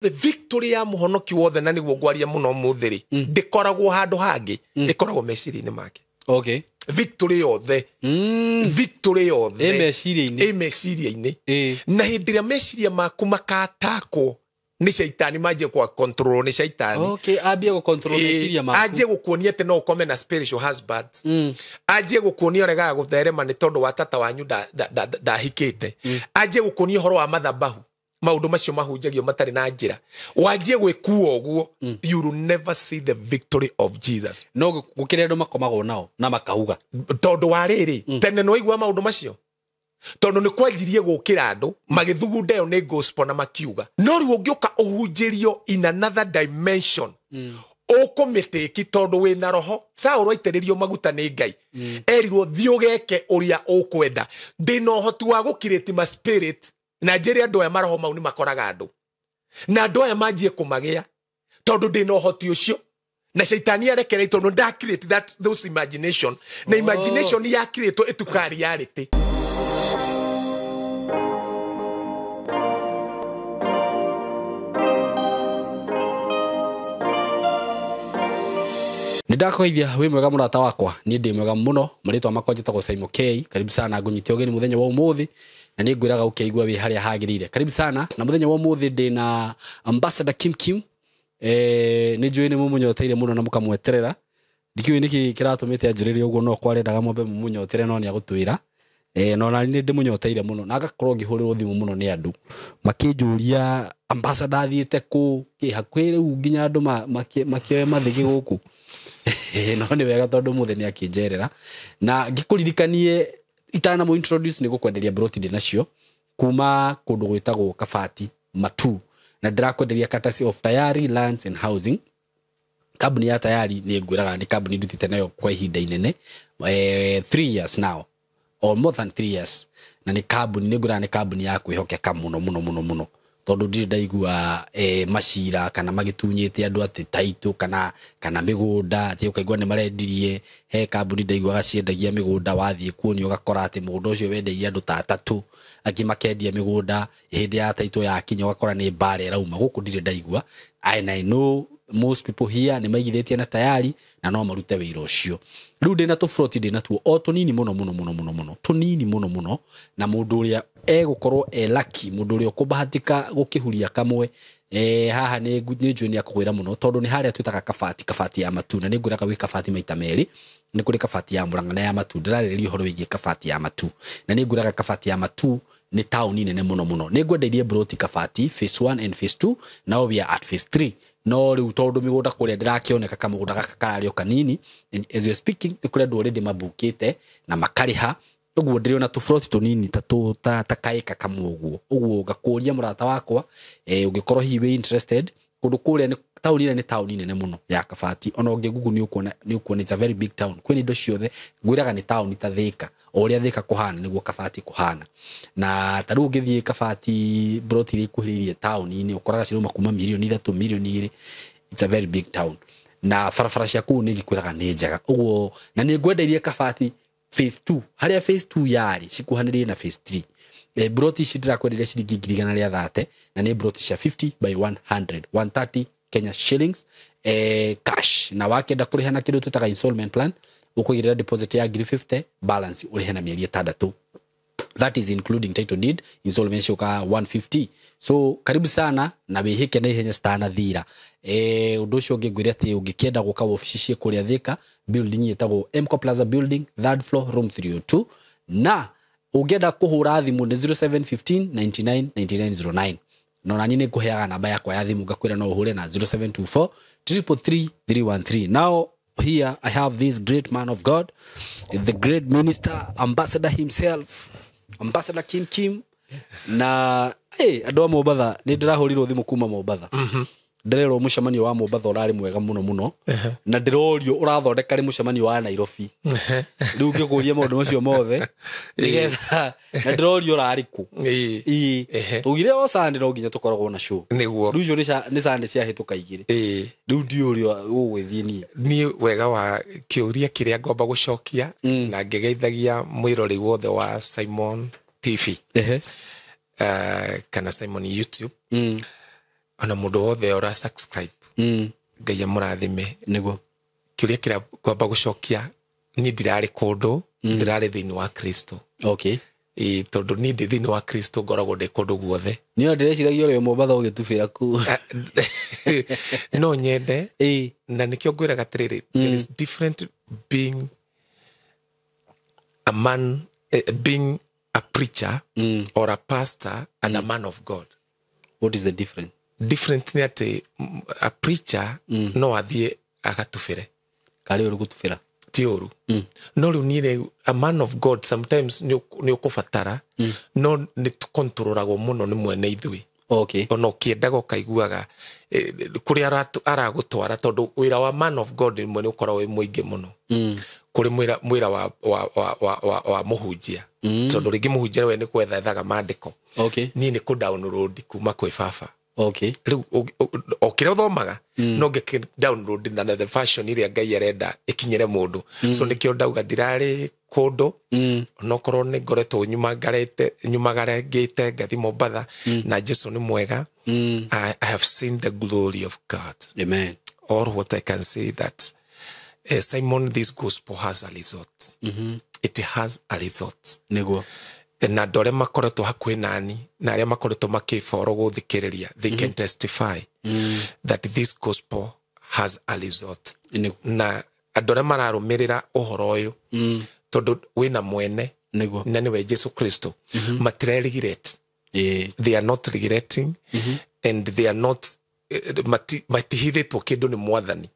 The victory ya muhonoki wothe na niguo ngwaria muno muthiri ndikoragwo handu hangi ikoragwo meciria-inĩ make. Okay. Victory yothe. Victory yothe ĩ meciria-inĩ. Na hĩndĩ ĩrĩa meciria maku makatakwo nĩ caitani manjie kwa control nĩ caitani. Okay, ambie gũ control meciria maku. Anjie gũkuonia atĩ no ũkome na spiritual husbands. Anjie gũkuonia ũregaga gũtherema nĩ tondũ wa tata wanyu ndahikĩte. Anjie gũkuonia ũhoro wa mathabahu. Maũndũ macio mahunjagio matarĩ na njĩra. Wanjie gwĩkua ũguo, you will never see the victory of Jesus. No gũkĩrĩ andũ makomagwo nao na makauga. Tondũ wa rĩrĩ, tene no waigua maũndũ macio. Tondũ nĩ kwanjirie gũkĩra andũ magĩthugunda ĩyo nĩ gospel na makiuga. No rĩu ũngĩũka ũhunjĩrio in another dimension, ũkũmĩtĩki tondũ wĩna roho. Saũlũ aitĩrĩrio maguta nĩ Ngai. Erirwo thiĩ ũgeke ũrĩa ũkwenda. Ndĩna ũhoti wa gũcreate ma spirit na njĩre andũ aya maroho mau nĩ makoraga andũ. Na andũ aya manjie kũmagĩa tondũ ndĩna ũhoti ũcio. Na caitani arekereirio tondũ nda create that those imagination. Na imagination ya create ĩtuka reality. Nĩndakũgeithia wĩ mwega mũrata wakwa, niĩ ndĩ mwega mũno. Marĩtwa makwa njĩtagwo Simon K. Karibu sana ngũnyite ũgeni mũthenya wa ũmũthĩ na nĩ ngwĩraga ũkĩigua wĩ harĩa hagĩrĩire. Karibu sana. Na mũthenya wa ũmũthĩ ndĩ na Ambassador Kim Kim. Nĩ njũĩ nĩ mũmũnyoteire mũno na mũkamweterera. Ndikĩũĩ nĩkĩ kĩratũmĩte anjũrĩre ũguo, no kwarendaga mwambe mũmũnyotere no nĩ agũtwĩra. No nani nĩ ndĩmũnyoteire mũno na ngakorwo ngĩhũrĩrwo thimũ mũno nĩ andũ makĩnjũria Ambassador athiĩte kũ, kĩ hakuhĩ rĩu nginya andũ makĩoe mathĩgĩ gũkũ. No nĩ wega tondũ mũthĩ nĩ akĩnjerera. Na ngĩkũririkanie itanamũ introduce nĩ gũkwenderia broti ndĩ nacio kuma kũndũ gwĩtagwo Kabati Matu, na ndĩrakwenderia courtesy of Tayari Lands and Housing. Kambuni ya Tayari nĩ ngwĩraga nĩ kambuni ndutĩte nayo kwa ihinda inene, 3 years now or more than 3 years, na nĩ kambuni nĩ ngwĩraga nĩ kambuni ya kwĩhokeka mũno mũno mũno mũno, tondũ ndirĩ ndaigua macira kana magĩtunyĩte andũ atĩ title kana mĩgũnda atĩ ũkaigua nĩ marendirie. He kambuni ndaiguaga ciendagia mĩgũnda, wathiĩ kuonio ũgakora atĩ mũgũnda ũcio wendeirie andũ ta atatũ, angĩ makendia mĩgũnda hĩndĩ ya title yakinya ũgakora nĩ mbara ĩrauma. Gũkũ ndirĩ ndaigua. And I know most people here nĩ maigithĩtie na Tayari na no marute wĩra ũcio. Rĩu ndĩna tũburoti ndĩna tuo o tũnini mũno mũno mũno mũno mũno, tũnini mũno mũno, na mũndũ ũrĩa egũkorwo e lucky, mũndũ ũrĩa ũkũbahatika gũkĩhuria kamwe, haha nĩ njũĩ nĩ akũgwĩra mũno, tondũ nĩ harĩa twĩtaga Kabati, Kabati ya Matu, na nĩ ngwĩraga gwĩ Kabati maita merĩ. Nĩ kũrĩ Kabati ya Murang'a na ya Matu. Ndĩrarĩrĩria ũhoro wĩgiĩ Kabati ya Matu, na nĩ ngwĩraga Kabati ya Matu nĩ taũni nene mũno mũno. Nĩ ngwendeirie broti Kabati phase 1 and phase 2, now we are at phase 3. No rĩu tondũ mĩgũnda kũrĩa ndĩrakĩoneka kamũgũnda gaka kararĩ o kanini, and as we are speaking nĩ kũrĩ andũ already mabukĩte na makarĩha. Ũguo ndĩrona tũburoti tũnini ta kaĩka kamwe ũguo. Ũguo ngakũria mũrata wakwa, ũngĩkorwo hihi wĩ interested, kũndũ kũrĩa nĩ taũni ĩrĩa nĩ taũni nene mũno ya Kabati. Ona ũngĩ Google nĩ ũkuona it's a very big town. Kwĩna indo ciothe, ngwĩraga nĩ taũni ta Thika. O ũrĩa Thika kũhana nĩguo Kabati kũhana. Na ta rĩu ũngĩthiĩ Kabati broti iria ikuhĩrĩirie taũni-inĩ ũkoraga cirauma kuma mirioni 3, mirioni 2. It's a very big town. Na barabara cia kũu nĩ ngĩkwĩraga nĩ njega. Ũguo na nĩ ngwendeirie Kabati phase 2, harĩa phase 2 yarĩ cikuhanĩrĩirie na phase 3. Broti ici ndĩrakwenderia ciringi ngiri igana rĩa thate, na nĩ broti cia 50 by 100, 130 Kenya shillings, cash. Na wakĩenda kũrĩha na kĩndũ twĩtaga installment plan, ũkũigĩrĩra deposit ya ngiri 50, balance ũrĩhe na mĩeri 6. That is including title deed, installment ciũkaga 150. So karibu sana na wĩhĩke na ihenya citanathira. Ũndũ ũcio ũngĩ ngwĩre atĩ ũngĩkĩenda gũka wabici ciĩ kũrĩa Thika, building ĩtagwo Mco Plaza building, 3rd floor, room 302. Na ũngĩenda kũhũra thimũ nĩ 0715 99 99 09. No nani nĩ ngũheaga namba yakwa ya thimũ ngakwĩra no ũhũre na 0724 333 313. Now here I have this great man of God, the great minister, ambassador himself, Ambassador Kim Kim. Na hey, andũ a Mombatha nĩ ndĩrahũrirwo thimũ kuma Mombatha. Ndĩrerwo mũcemanio wa Mombatha ũrarĩ mwega mũno mũno. Na ndĩrorio ũrathondeka rĩ mũcemanio wa Nairobi. Rĩu ngĩkũria maũndũ macio mothe nĩgetha, na ndĩrorio ũrarĩ kũ. Tũgire o Sunday no nginya tũkoragwo na show. Nĩguo. Rĩu icio nĩ Sunday ciahĩtũka igĩrĩ. Rĩu ndiũĩ ũrĩa ũgũgĩthiĩ niĩ. Niĩ wega wa kĩũria kĩrĩa ngwamba gũcokia, na ngĩgeithagia mwĩrorei wothe wa Simon TV. Kana Simon YouTube. Ona mũndũ wothe ũra subscribe, Ngai amũrathime. Nĩguo. Kĩũria kĩrĩa ngwamba gũcokia, niĩ ndirarĩ kũndũ, ndĩrarĩ thĩinĩ wa Kristo. Okay. Ĩĩ, tondũ niĩ ndĩ thĩinĩ wa Kristo ngoragwo ndĩ kũndũ guothe. Niĩ ndĩreciragia ũrĩ o Mombatha ũgĩtubĩra kuu. No nyende, Ĩĩ. na nĩkĩo ngwĩraga atĩrĩrĩ, there is different being a man, being a preacher or a pastor and a man of God. What is the difference? Different nĩ atĩ a preacher no athiĩ agatubĩre. Karĩ ũru gũtubĩra? Ti ũru. No rĩu niĩ rĩ, a man of God sometimes nĩ ũkũbatara, no nĩ tũkontrolagwo mũno nĩ mwene ithuĩ. Okay. Ona ũkĩendaga ũkaiguaga kũrĩa aragũtwara, tondũ wĩra wa man of God rĩmwe nĩ ũkoragwo wĩ mũingĩ mũno kũrĩ mwĩra wa mũhunjia. Tondũ rĩngĩ mũhunjia we nĩ gwetha ethaga maandĩko. Okay. Niĩ nĩ kũ download kuma kwĩ baba. Okay. Rĩu o kĩrĩa ũthomaga no ngĩkĩ download na the version ĩrĩa Ngai arenda ĩkinyĩre mũndũ. So nĩkĩo ndauga ndirarĩ kũndũ, onokorwo nĩ ngoretwo nyumagarĩte ngathi Mombatha, na Jesu nĩ mwega. I have seen the glory of God. Amen. All what I can say that Simon, this gospel has a result. It has a result. Nĩguo. Na andũ arĩa makoretwo hakuhĩ nani na arĩa makoretwo makĩboro gũthikĩrĩria, they can testify that this gospel has a result. Nĩguo. Na andũ arĩa mararũmĩrĩra ũhoro ũyũ, tondũ wĩna mwene, Nĩguo. na nĩwe Jesu Kristo, matirerigret. Ĩĩ. They are not regretting, and they are not matihithĩtwo kĩndũ nĩ mwathani.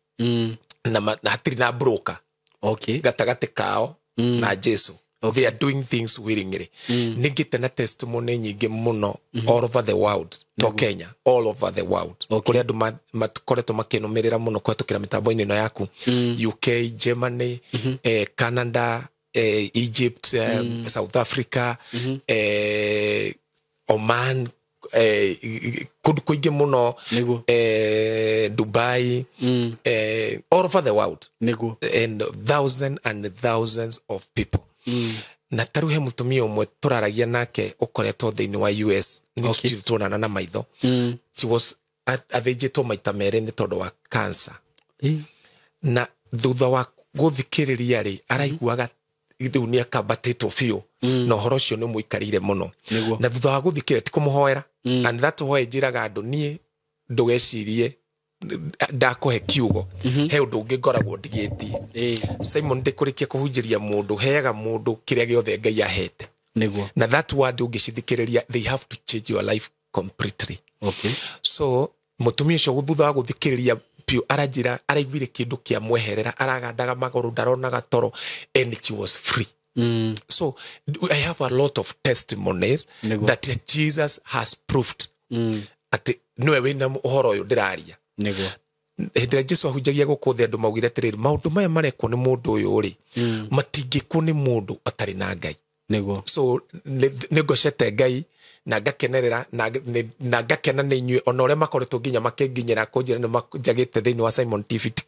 Na hatirĩ na broker. Okay. Gatagatĩ kao na Jesu. Okay. They are doing things willingly. Ningĩte na testimony nyingĩ mũno all over the world, to Kenya, all over the world. Okay. Kũrĩa andũ makoretwo makĩnũmĩrĩra mũno kũhetũkĩra mĩtambo-inĩ ĩno yaku. UK, Germany, Canada, Egypt, South Africa, Oman, kũndũ kũingĩ mũno. Nĩguo. Dubai, all over the world. Nĩguo. And thousands and thousands of people. Na tarĩu he mũtumia ũmwe tũraragia nake ũkoretwo thĩinĩ wa US, nĩ Okay. tũtirĩ tuonana na maitho. She was athĩnjĩtwo maita merĩ nĩ tondũ wa cancer. Na thutha wa gũthikĩrĩria rĩ, araiguaga rĩu nĩ akambatĩtwo biũ, na ũhoro ũcio nĩ ũmũikarĩire mũno. Nĩguo. Na thutha wa gũthikĩrĩria ti kũmũhoera. And that why njĩraga andũ niĩ ndũgecirie ndakũhe kiugo, he ũndũ ũngĩ ngoragwo ndigĩtie. Simon, ndĩkũrĩkia kũhunjĩria mũndũ, heaga mũndũ kĩrĩa gĩothe Ngai ahete. Nĩguo. Na that word ũngĩcithikĩrĩria, they have to change your life completely. Okay. So mũtumia ũcio thutha wa gũthikĩrĩria biũ aranjĩra araiguire kĩndũ kĩa mweherera, aragandaga magũrũ, ndaronaga toro, and she was free. So I have a lot of testimonies Nĩguo. that Jesus has proved atĩ nĩwe wĩna ũhoro ũyũ ndĩraria. Nĩguo. Hĩndĩ ĩrĩa Jesu ahunjagia gũkũ thĩ, andũ maugire atĩrĩrĩ, maũndũ maya marekwo nĩ mũndũ ũyũ rĩ, matingĩkwo nĩ mũndũ atarĩ na Ngai. Nĩguo. So nĩ ngocete Ngai na ngakenerera na ngakena nĩ inyuĩ, ona ũrĩa makoretwo nginya makĩnginyĩra kũnjĩra nĩ manjagĩte thĩinĩ wa Simon TV. Ti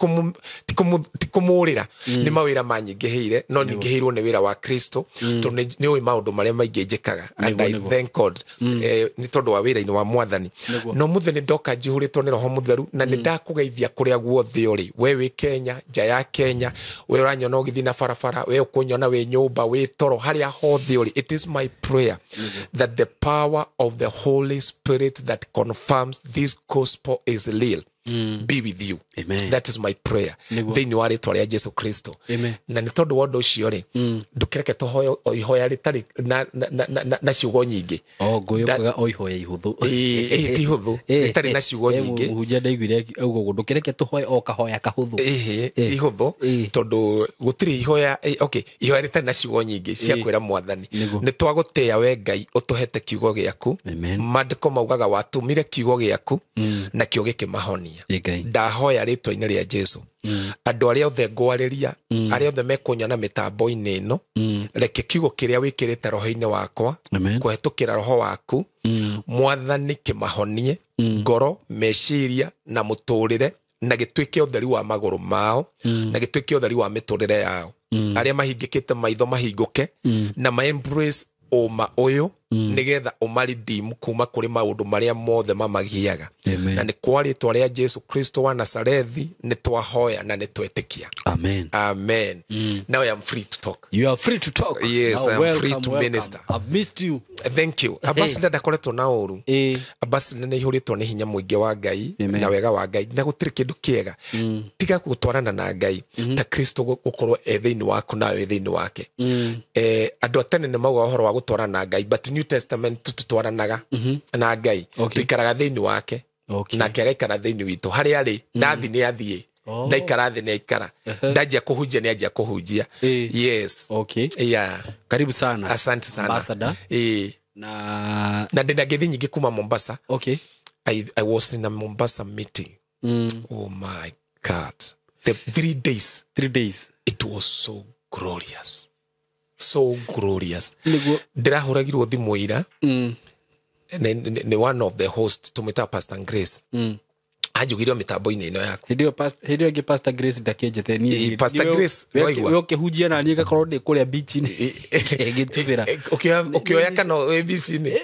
kũmũrĩra, nĩ mawĩra manyingĩhĩire, no ningĩhĩirwo nĩ wĩra wa Kristo, tondũ nĩ ũĩ maũndũ marĩa maingĩ njĩkaga. And I thank God, nĩ tondũ wa wĩra-inĩ wa mwathani. No mũthĩ nĩ ndoka njihũrĩtwo nĩ Roho Mũtheru, na nĩ ndakũgeithia kũrĩa guothe ũrĩ, we wĩ Kenya, nja ya Kenya, we ũranyona ũgĩthiĩ na barabara, we ũkũnyona wĩ nyũmba, wĩ toro, harĩa hothe ũrĩ. It is my prayer that the power of the Holy Spirit that confirms this gospel is real be with you. Amen. That is my prayer. Nĩguo. Thĩinĩ wa rĩtwa rĩa Jesu Kristo. Amen. Na nĩ tondũ wa ũndũ ũcio rĩ, ndũkĩreke tũhoe ihoya rĩtarĩ na ciugo nyingĩ. Ngũyũ o ihoya ihũthũ. Ĩĩ, ti hũthũ, rĩtarĩ na ciugo nyingĩ. Mũhunjia ndaiguire auga ũguo, ndũkĩreke tũhoe o kahoya kahũthũ. Ĩhĩ, ti hũthũ, tondũ gũtirĩ ihoya, okay, ihoya rĩtarĩ na ciugo nyingĩ cia kwĩra mwathani. Nĩ twagũtĩĩa we Ngai ũtũhete kiugo gĩaku. Maandĩko maugaga watũmire kiugo gĩaku nakĩo gĩkĩmahonia. Ndahoya rĩtwa-inĩ rĩa Jesu. Andũ arĩa othe ngwarĩria, arĩa othe mekũnyona mĩtambo-inĩ ĩno, reke kiugo kĩrĩa wĩkĩrĩte roho-inĩ wakwa, kũhetũkĩra roho waku, mwathani kĩmahonie ngoro, meciria na mũtũrĩre, na gĩtuĩke ũtheri wa magũrũ mao, na gĩtuĩke ũtheri wa mĩtũrĩre yao. Arĩa mahingĩkĩte maitho mahingũke, na ma embrace ũma ũyũ, Nĩgetha ũmaredeem kuma kũrĩ maũndũ marĩa mothe mamagiaga. Amen. Na nĩ kwa rĩtwa rĩa Jesu Kristo wa Nazarethi nĩ twahoya na nĩ twetĩkia. Amen. Amen. Now I am free to talk. You are free to talk. Yes, Now, I am welcome, free to welcome. minister. I've missed you. Thank you. Ambassador ndakoretwo na ũru. Eh. Ambassador nĩ ihũrĩtwo nĩ hinya mũingĩ wa Ngai Amen. na wega wa Ngai, na gũtirĩ kĩndũ kĩega tiga gũtwarana na Ngai ta Kristo gũkorwo e thĩinĩ waku nawe wĩ thĩinĩ wake. Andũ a tene nĩ maugaga ũhoro wa gũtwarana na Ngai, but New Testament tũtwaranaga na Ngai. Okay. Tũikaraga thĩinĩ wake Okay. nake agaikara thĩinĩ witũ harĩa arĩ. Ndathi nĩ athiĩ, Oh. ndaikara thĩ nĩ aikara, ndanjia kũhunjia nĩ anjia kũhunjia. Eh. Yes. Okay. Yeah. Karibu sana. Asante sana. Ambassador. Eh. Na Na ndĩna ngeithi nyingĩ kuma Mombasa. Okay. I was in a Mombasa meeting. Oh my God. The 3 days, 3 days. it was so glorious. So glorious. Nĩguo. Ndĩrahũragirwo thimũ ira nĩ one of the host tũmwĩtaga Pastor Grace. Anjugire mĩtambo-inĩ ĩno yaku. Hĩndĩ ĩyo hĩndĩ ĩyo ĩngĩ Pastor Grace ndakĩnjĩte niĩ. Ĩ, Pastor Grace, nĩwaigua? We ũkĩhunjia na niĩ ngakorwo ndĩ kũrĩa beach-inĩ ngĩtubĩra. Ũkĩoya kana wĩ beach-inĩ?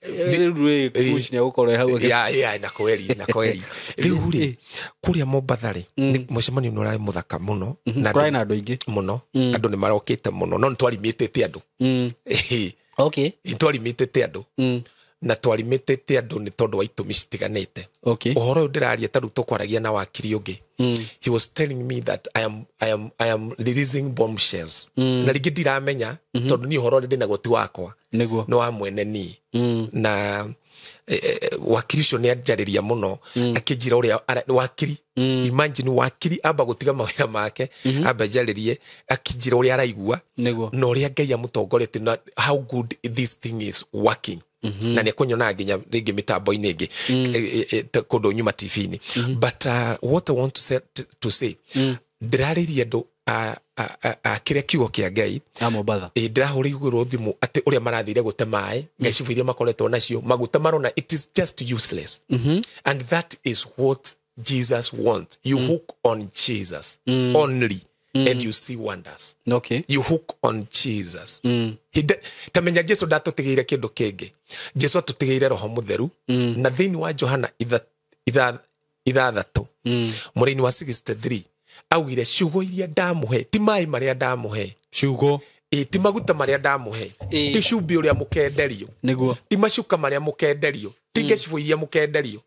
Rĩu rĩ kush nĩ egũkorwo e hau Ya, na kweli, na kweli. Rĩu rĩ, kũrĩa Mombatha rĩ, mũcemanio nĩ ũrarĩ mũthaka mũno. Na Kũrarĩ na andũ aingĩ. Mũno. Andũ nĩ marokĩte mũno, no nĩ twarimĩtĩte andũ. Okay. Nĩ twarimĩtĩte andũ. Na twarimĩtĩte andũ nĩ tondũ wa itũmi citiganĩte. Okay. Ũhoro ũyũ ndĩraria ta rĩu tũkwaragia na wakiri ũngĩ. He was telling me that I am releasing bombshells. Na rĩngĩ ndiramenya tondũ niĩ ũhoro ũrĩa ndĩnaguo ti wakwa. Nĩguo. Nĩ wa mwene niĩ. Na wakiri ũcio nĩ anjarĩria mũno akĩnjĩra ũrĩa wakiri, imagine wakiri amba gũtiga mawĩra make amba njarĩrie akĩnjĩra ũrĩa araigua Nĩguo. na ũrĩa Ngai amũtongoretie na how good this thing is working. Na nĩ ekũnyonaga nginya rĩngĩ mĩtambo-inĩ ĩngĩ kũndũ nyuma TV-inĩ. But what I want to say, ndĩrarĩria andũ a kĩrĩa kiugo kĩa Ngai. A Mombatha. Ĩ, ndĩrahũrĩirwo thimũ atĩ ũrĩa marathire gũte maĩ ngecibũ iria makoretwo nacio maguta marona it is just useless. And that is what Jesus wants. You hook on Jesus only and you see wonders. Okay. You hook on Jesus. Tamenya Jesu ndatũtigĩire kĩndũ kĩngĩ. Jesu atũtigĩire roho mũtheru. Na thĩinĩ wa Johana 6 mũrĩinĩ wa 63 augire ciugo iria ndamũhe ti maĩ marĩa ndamũhe. Ciugo. Ĩ, ti maguta marĩa ndamũhe, Ĩ. ti cumbĩ ũrĩa mũkenderio, Nĩguo. ti macuka marĩa mũkenderio, ti ngecibũ iria mũkenderio,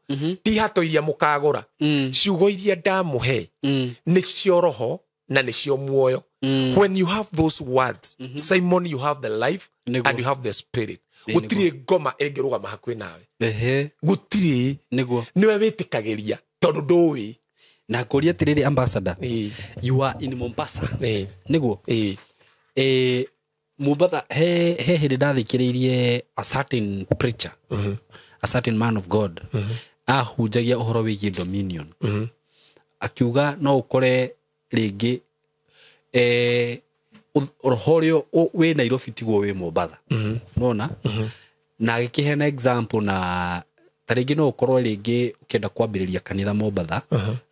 ti hato iria mũkagũra. Ciugo iria ndamũhe nĩcio roho na nĩcio muoyo. When you have those words, Simon, you have the life Nĩguo. and you have the spirit. Ĩ, Gũtirĩ ngoma ĩngĩrũgama hakuhĩ nawe. Ehe. Gũtirĩ. Nĩguo. Nĩwe wĩtĩkagĩria tondũ ndũĩ. Na ngũria atĩrĩrĩ, ambassador. Ĩ. You are in Mombasa. Ĩ. Nĩguo. Ĩ. Mombatha he hĩndĩ ndathikĩrĩirie a certain preacher, a certain man of God, ahunjagia ũhoro wĩgiĩ dominion. Akiuga no ũkore rĩngĩ roho ũrĩa wĩ Nairobi tiguo wĩ Mombatha. Nona na agĩkĩheana example na ta rĩngĩ no ũkorwo rĩngĩ ũkĩenda kwambĩrĩria kanitha Mombatha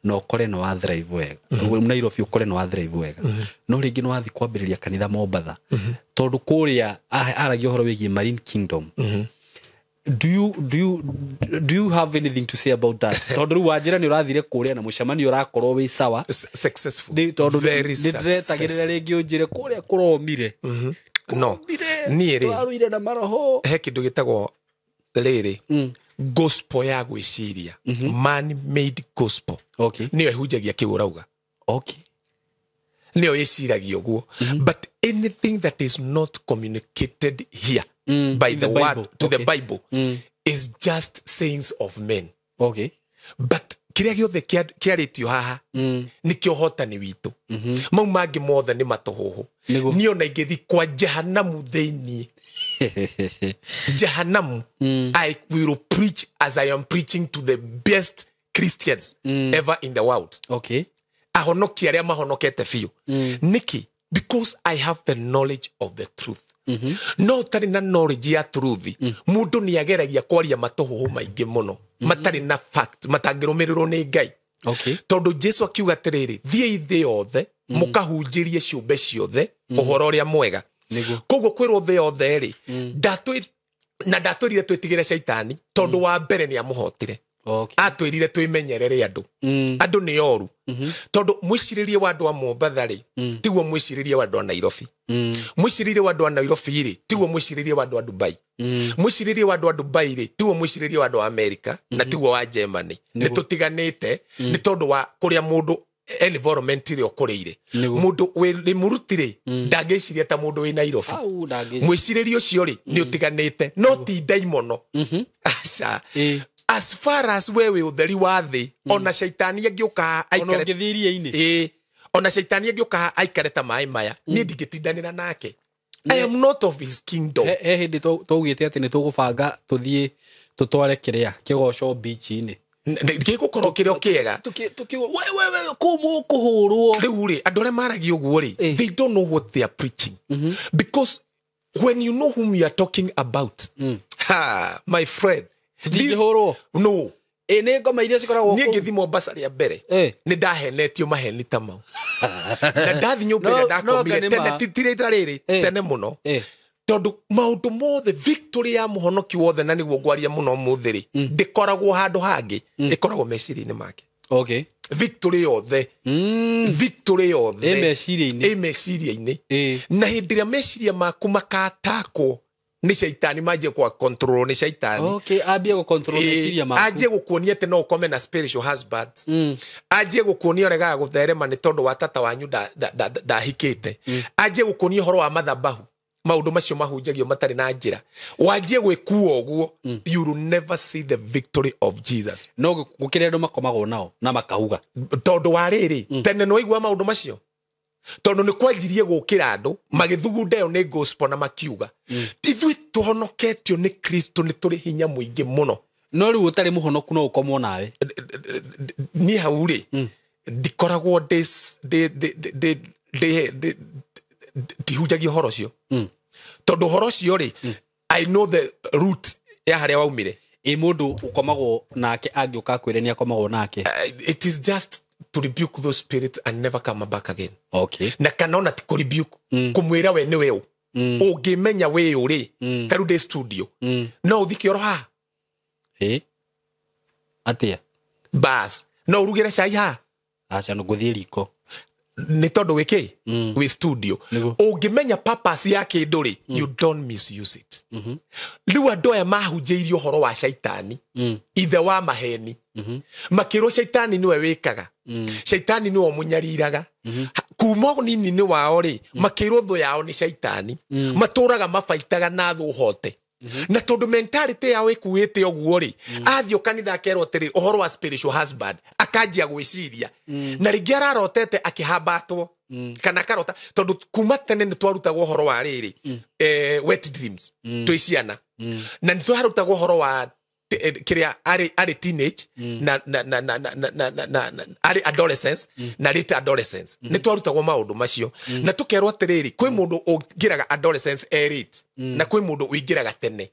na ũkore nĩ wa thrive wega, Nairobi ũkore nĩ wa thrive wega, no rĩngĩ nĩ wathiĩ kwambĩrĩria kanitha Mombatha tondũ kũrĩa aragia ũhoro wĩgiĩ Marine Kingdom. Do you have anything to say about that? Tondũ rĩu wanjĩra nĩ ũrathire kũrĩa na mũcemanio ũrakorwo wĩ sawa. Successful. Tondũ Very nĩ ndĩretagĩrĩra successful. rĩngĩ ũnjĩre kũrĩa kũromire. No, niĩ rĩ, Tũrarũire na maroho. He kĩndũ gĩtagwo rĩrĩ gospel ya gwĩciria, man made gospel. Okay. Nĩyo ĩhunjagia kĩu ũrauga. Okay. Nĩyo ĩciragia ũguo. But anything that is not communicated here by In the the word Bible. to the Okay. Bible is just sayings of men. Okay. But kĩrĩa gĩothe kĩarĩtio haha nĩkĩo ũhotani witũ. Mau mangĩ mothe nĩ matũhũhũ. Nĩguo. Niĩ ona ingĩthi kwa jehanamu thĩiniĩ jehanamu, I will preach as I am preaching to the best Christians ever in the world. Okay. Ahonoki arĩa mahonokete biũ. Nĩkĩ? Because I have the knowledge of the truth. No ũtarĩ na knowledge ya truth, mũndũ nĩ ageragia kwaria matũhũhũ maingĩ mũno matarĩ na fact matangĩrũmĩrĩrwo nĩ Ngai. Okay. Tondũ Jesu akiuga atĩrĩrĩ, thiĩi thĩ yothe mũkahunjĩrie ciũmbe ciothe ũhoro ũrĩa mwega. Nĩguo. Koguo kwĩrwo thĩ yothe rĩ, na ndatwĩrire twĩtigĩre caitani tondũ wa mbere nĩ amũhotire. Okay. Atwĩrire twĩmenyerere andũ. Andũ nĩ oru, tondũ mwĩcirĩrie wa andũ a Mombatha rĩ, tiguo mwĩcirĩrie wa andũ a Nairobi. Mwĩcirĩrie wa andũ a Nairobi rĩ, tiguo mwĩcirĩrie wa andũ a Dubai. Mwĩcirĩrie wa andũ a Dubai rĩ, tiguo mwĩcirĩrie wa andũ a America, na tiguo wa Germany. Nĩ tũtiganĩte nĩ tondũ wa kũrĩa mũndũ, environment ĩrĩa ũkũrĩire. Nĩguo. Mũndũ wĩ Rĩmuruti rĩ, ndangĩciria ta mũndũ wĩ Nairobi. Au ndangĩ. Mwĩcirĩrie ũcio rĩ, nĩ ũtiganĩte, no ti ndaimono, aca. As far as we wĩ ũtheri wa thĩ, ona caitani angĩũka haha Ona aikare ũngĩthiĩ iria-inĩ. Ĩĩ, ona caitani angĩũka haha aikare ta maĩ maya, niĩ ndingĩtindanĩra nake. I am not of his kingdom. He hĩndĩ twaugĩte atĩ nĩ tũgũbanga tũthiĩ tũtware kĩrĩa kĩgoco beach-inĩ. Gĩgũkorwo kĩrĩ o kĩega. Tukiuga we we we, kũu mũkũhũrwo. Rĩu rĩ, andũ arĩa maragia ũguo rĩ, they don't know what they are preaching, because when you know whom you are talking about, ha, my friend, Tũtingĩhũrwo. No. Ĩ nĩ ngoma iria cikoragwo Niĩ kũu. ngĩthi Mombasa rĩa mbere, nĩ ndahenetio maheni ta mau, na ndathi nyũmba No- ĩrĩa ndakomire no, tene kanĩ ma. ti rĩta rĩrĩ, tene mũno, tondũ maũndũ mothe, victory ya mũhonoki wothe, na nĩguo ngwaria mũno ũmũthĩ rĩ, ndĩkoragwo handũ hangĩ, ĩkoragwo meciria-inĩ make. Victory yothe, victory yothe Ĩ meciria-inĩ. Ĩ meciria-inĩ. Na hĩndĩ ĩrĩa meciria maku makatakwo nĩ caitani, manjie kwa control nĩ caitani. Okay, ambie gũcontrol meciria maku. Anjie gũkuonia atĩ no ũkome na spiritual husband, anjie gũkuonia ũregaga gũtherema nĩ tondũ wa tata wanyu ndahikĩte, anjie gũkuonia ũhoro wa mathabahu, maũndũ macio mahunjagio matarĩ na njĩra, wanjie gwĩkua ũguo, you will never see the victory of Jesus. No gũkĩrĩ andũ makomagwo nao na makauga. Tondũ wa rĩrĩ, tene nĩ waigua maũndũ macio, tondũ nĩ kwanjirie gũkĩra andũ magĩthugunda ĩyo nĩ gospel na makiuga ithuĩ tũhonoketio nĩ Kristo nĩ tũrĩ hinya mũingĩ mũno. No rĩu ũtarĩ mũhonoku no ũkomwo nawe. Niĩ hau rĩ, ndikoragwo ndĩ ndihunjagia ũhoro ũcio, tondũ ũhoro ũcio rĩ, I know the root ya harĩa waumire. Ĩ mũndũ ũkomagwo nake angĩũka akwĩre nĩ akomagwo nake? It is just to rebuke those spirits and never come back again. Na kana ona ti kũ rebuke, kũmwĩra we nĩwe ũ. Ũngĩmenya wĩ ũ rĩ, ta rĩu ndĩ studio, no ũthi kĩoro haha. Ĩ atĩa? Bas, no ũrugĩre cai haha. Aca, no ngũthiĩ riko. Nĩ tondũ wĩ kĩ wĩ studio. Nĩguo. Ũngĩmenya purpose ya kĩndũ rĩ, you don't misuse it. Rĩu andũ aya mahunjĩirio ũhoro wa caitani, ithe wa maheni, makĩrwo caitani nĩwe wĩkaga, caitani nĩwe ũmũnyariraga. Kuma nini-inĩ wao rĩ, makĩrwo thũ yao nĩ caitani, matũraga mabaitaga na thũ hote, na tondũ mentality yao ĩkuĩte ũguo rĩ, athiĩ kanitha akerwo atĩrĩ ũhoro wa spiritual husband, akanjia gwĩciria na rĩngĩ ararotete akĩhambatwo kana akarota, tondũ kuma tene nĩ twarutagwo ũhoro wa rĩrĩ, wet dreams twĩ ciana, na nĩ twarutagwo ũhoro wa kĩrĩa arĩ teenage na arĩ adolescence na late adolescence. Nĩ twarutagwo maũndũ macio na tũkerwo atĩrĩrĩ, kwĩ mũndũ ũingĩraga adolescence e late na kwĩ mũndũ ũingĩraga tene.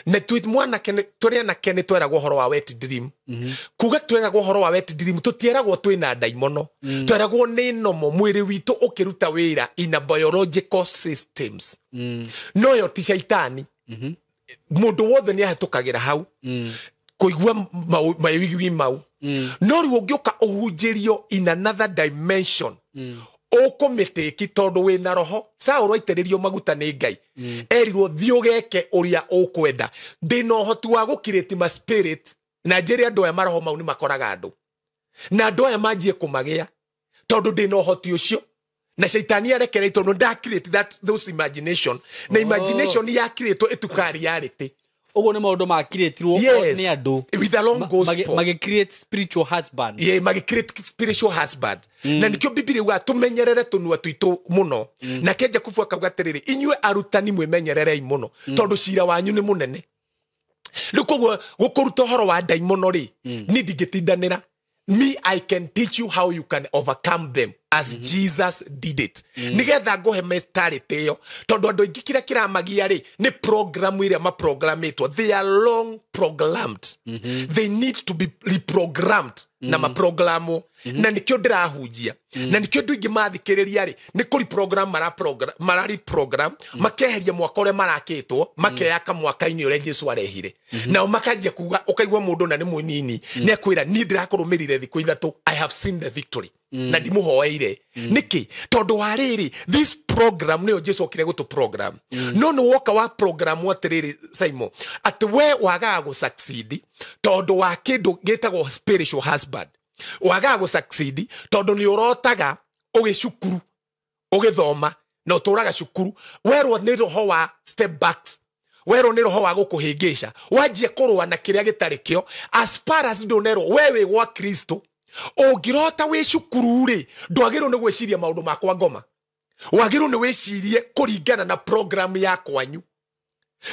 Na twĩ mwanake tũrĩ anake nĩ tweragwo ũhoro wa wet dream. Kuga tweragwo ũhoro wa wet dream, tũtieragwo twĩna ndaimono, tweragwo nĩ nomo mwĩrĩ witũ ũkĩruta wĩra in a biological systems, no yo ti caitani. Mũndũ wothe nĩ ahĩtũkagĩra hau kũigua mawĩgwi mau. No rĩu ũngĩũka ũhunjĩrio in another dimension, ũkũmĩtĩki tondũ wĩna roho. Saũlũ aitĩrĩrio maguta nĩ Ngai, erirwo thiĩ ũgeke ũrĩa ũkwenda, ndĩna ũhoti wa gũkirĩti ma spirit na njĩre andũ aya maroho mau nĩ makoraga andũ, na andũ aya manjie kũmagĩa tondũ ndĩna ũhoti ũcio, na caitani arekerei tondũ ndakirĩti that those imagination na imagination yakirĩtwo ĩtuka reality. Ũguo nĩ maũndũ makirĩtirwo Yes. nĩ andũ With a long gospel. Magĩ create spiritual husband. Yeah, magĩ create spiritual husband. Na nikĩo Bibilia yugaga tũmenyerere tũnua twitũ mũno. Nake Jakubu akauga atĩrĩrĩ, inyuĩ arutani mwĩmenyererei mũno, tondũ cira wanyu nĩ mũnene. Rĩu koguo gũkũruta ũhoro wa ndaimono rĩ, niĩ ndingĩtindanĩra. Me, I can teach you how you can overcome them. As Jesus did it. Nigetha ngũhe mentality ĩyo, tondũ andũ aingĩ kĩrĩa kĩramagia rĩ nĩ program ĩrĩa maprogramitwo. They are long programmed. They need to be reprogrammed na maprogramwo, na nĩkĩo ndĩrahunjia, na nĩkĩo andũ aingĩ mathikĩrĩria rĩ nĩ kũreprogram, marareprogram, makeheria mwaka ũrĩa marakĩtwo, makeyaka mwaka-inĩ ũrĩa Jesu arehire. Nao makanjia kuga, ũkaigua mũndũ na nĩ mũnini nĩ akwĩra, niĩ ndĩrakũrũmĩrĩire thikũ 3, I have seen the victory, na ndimũhoeire nĩkĩ? Tondũ wa rĩrĩ, this program nĩyo Jesu okire gũtũ program. No nĩ woka wa program atĩrĩrĩ, Simon, atĩ we wagaga gũ succeed tondũ wa kĩndũ gĩtagwo spiritual husband. Wagaga gũ succeed tondũ nĩ ũrotaga ũgĩcukuru, ũgĩthoma, na ũtũraga cukuru, werwo nĩ roho wa step backs, werwo nĩ roho wa gũkũhĩngĩca, wanjia kũrũa na kĩrĩa gĩtarĩ kĩo. As far as ndũnerwo we wĩ gwa Kristo, ũngĩrota wĩ cukuru rĩ, ndwagĩrĩirwo nĩ gwĩciria maũndũ makwa ngoma, wagĩrĩirwo nĩ wĩcirie kũringana na program ya kwanyu.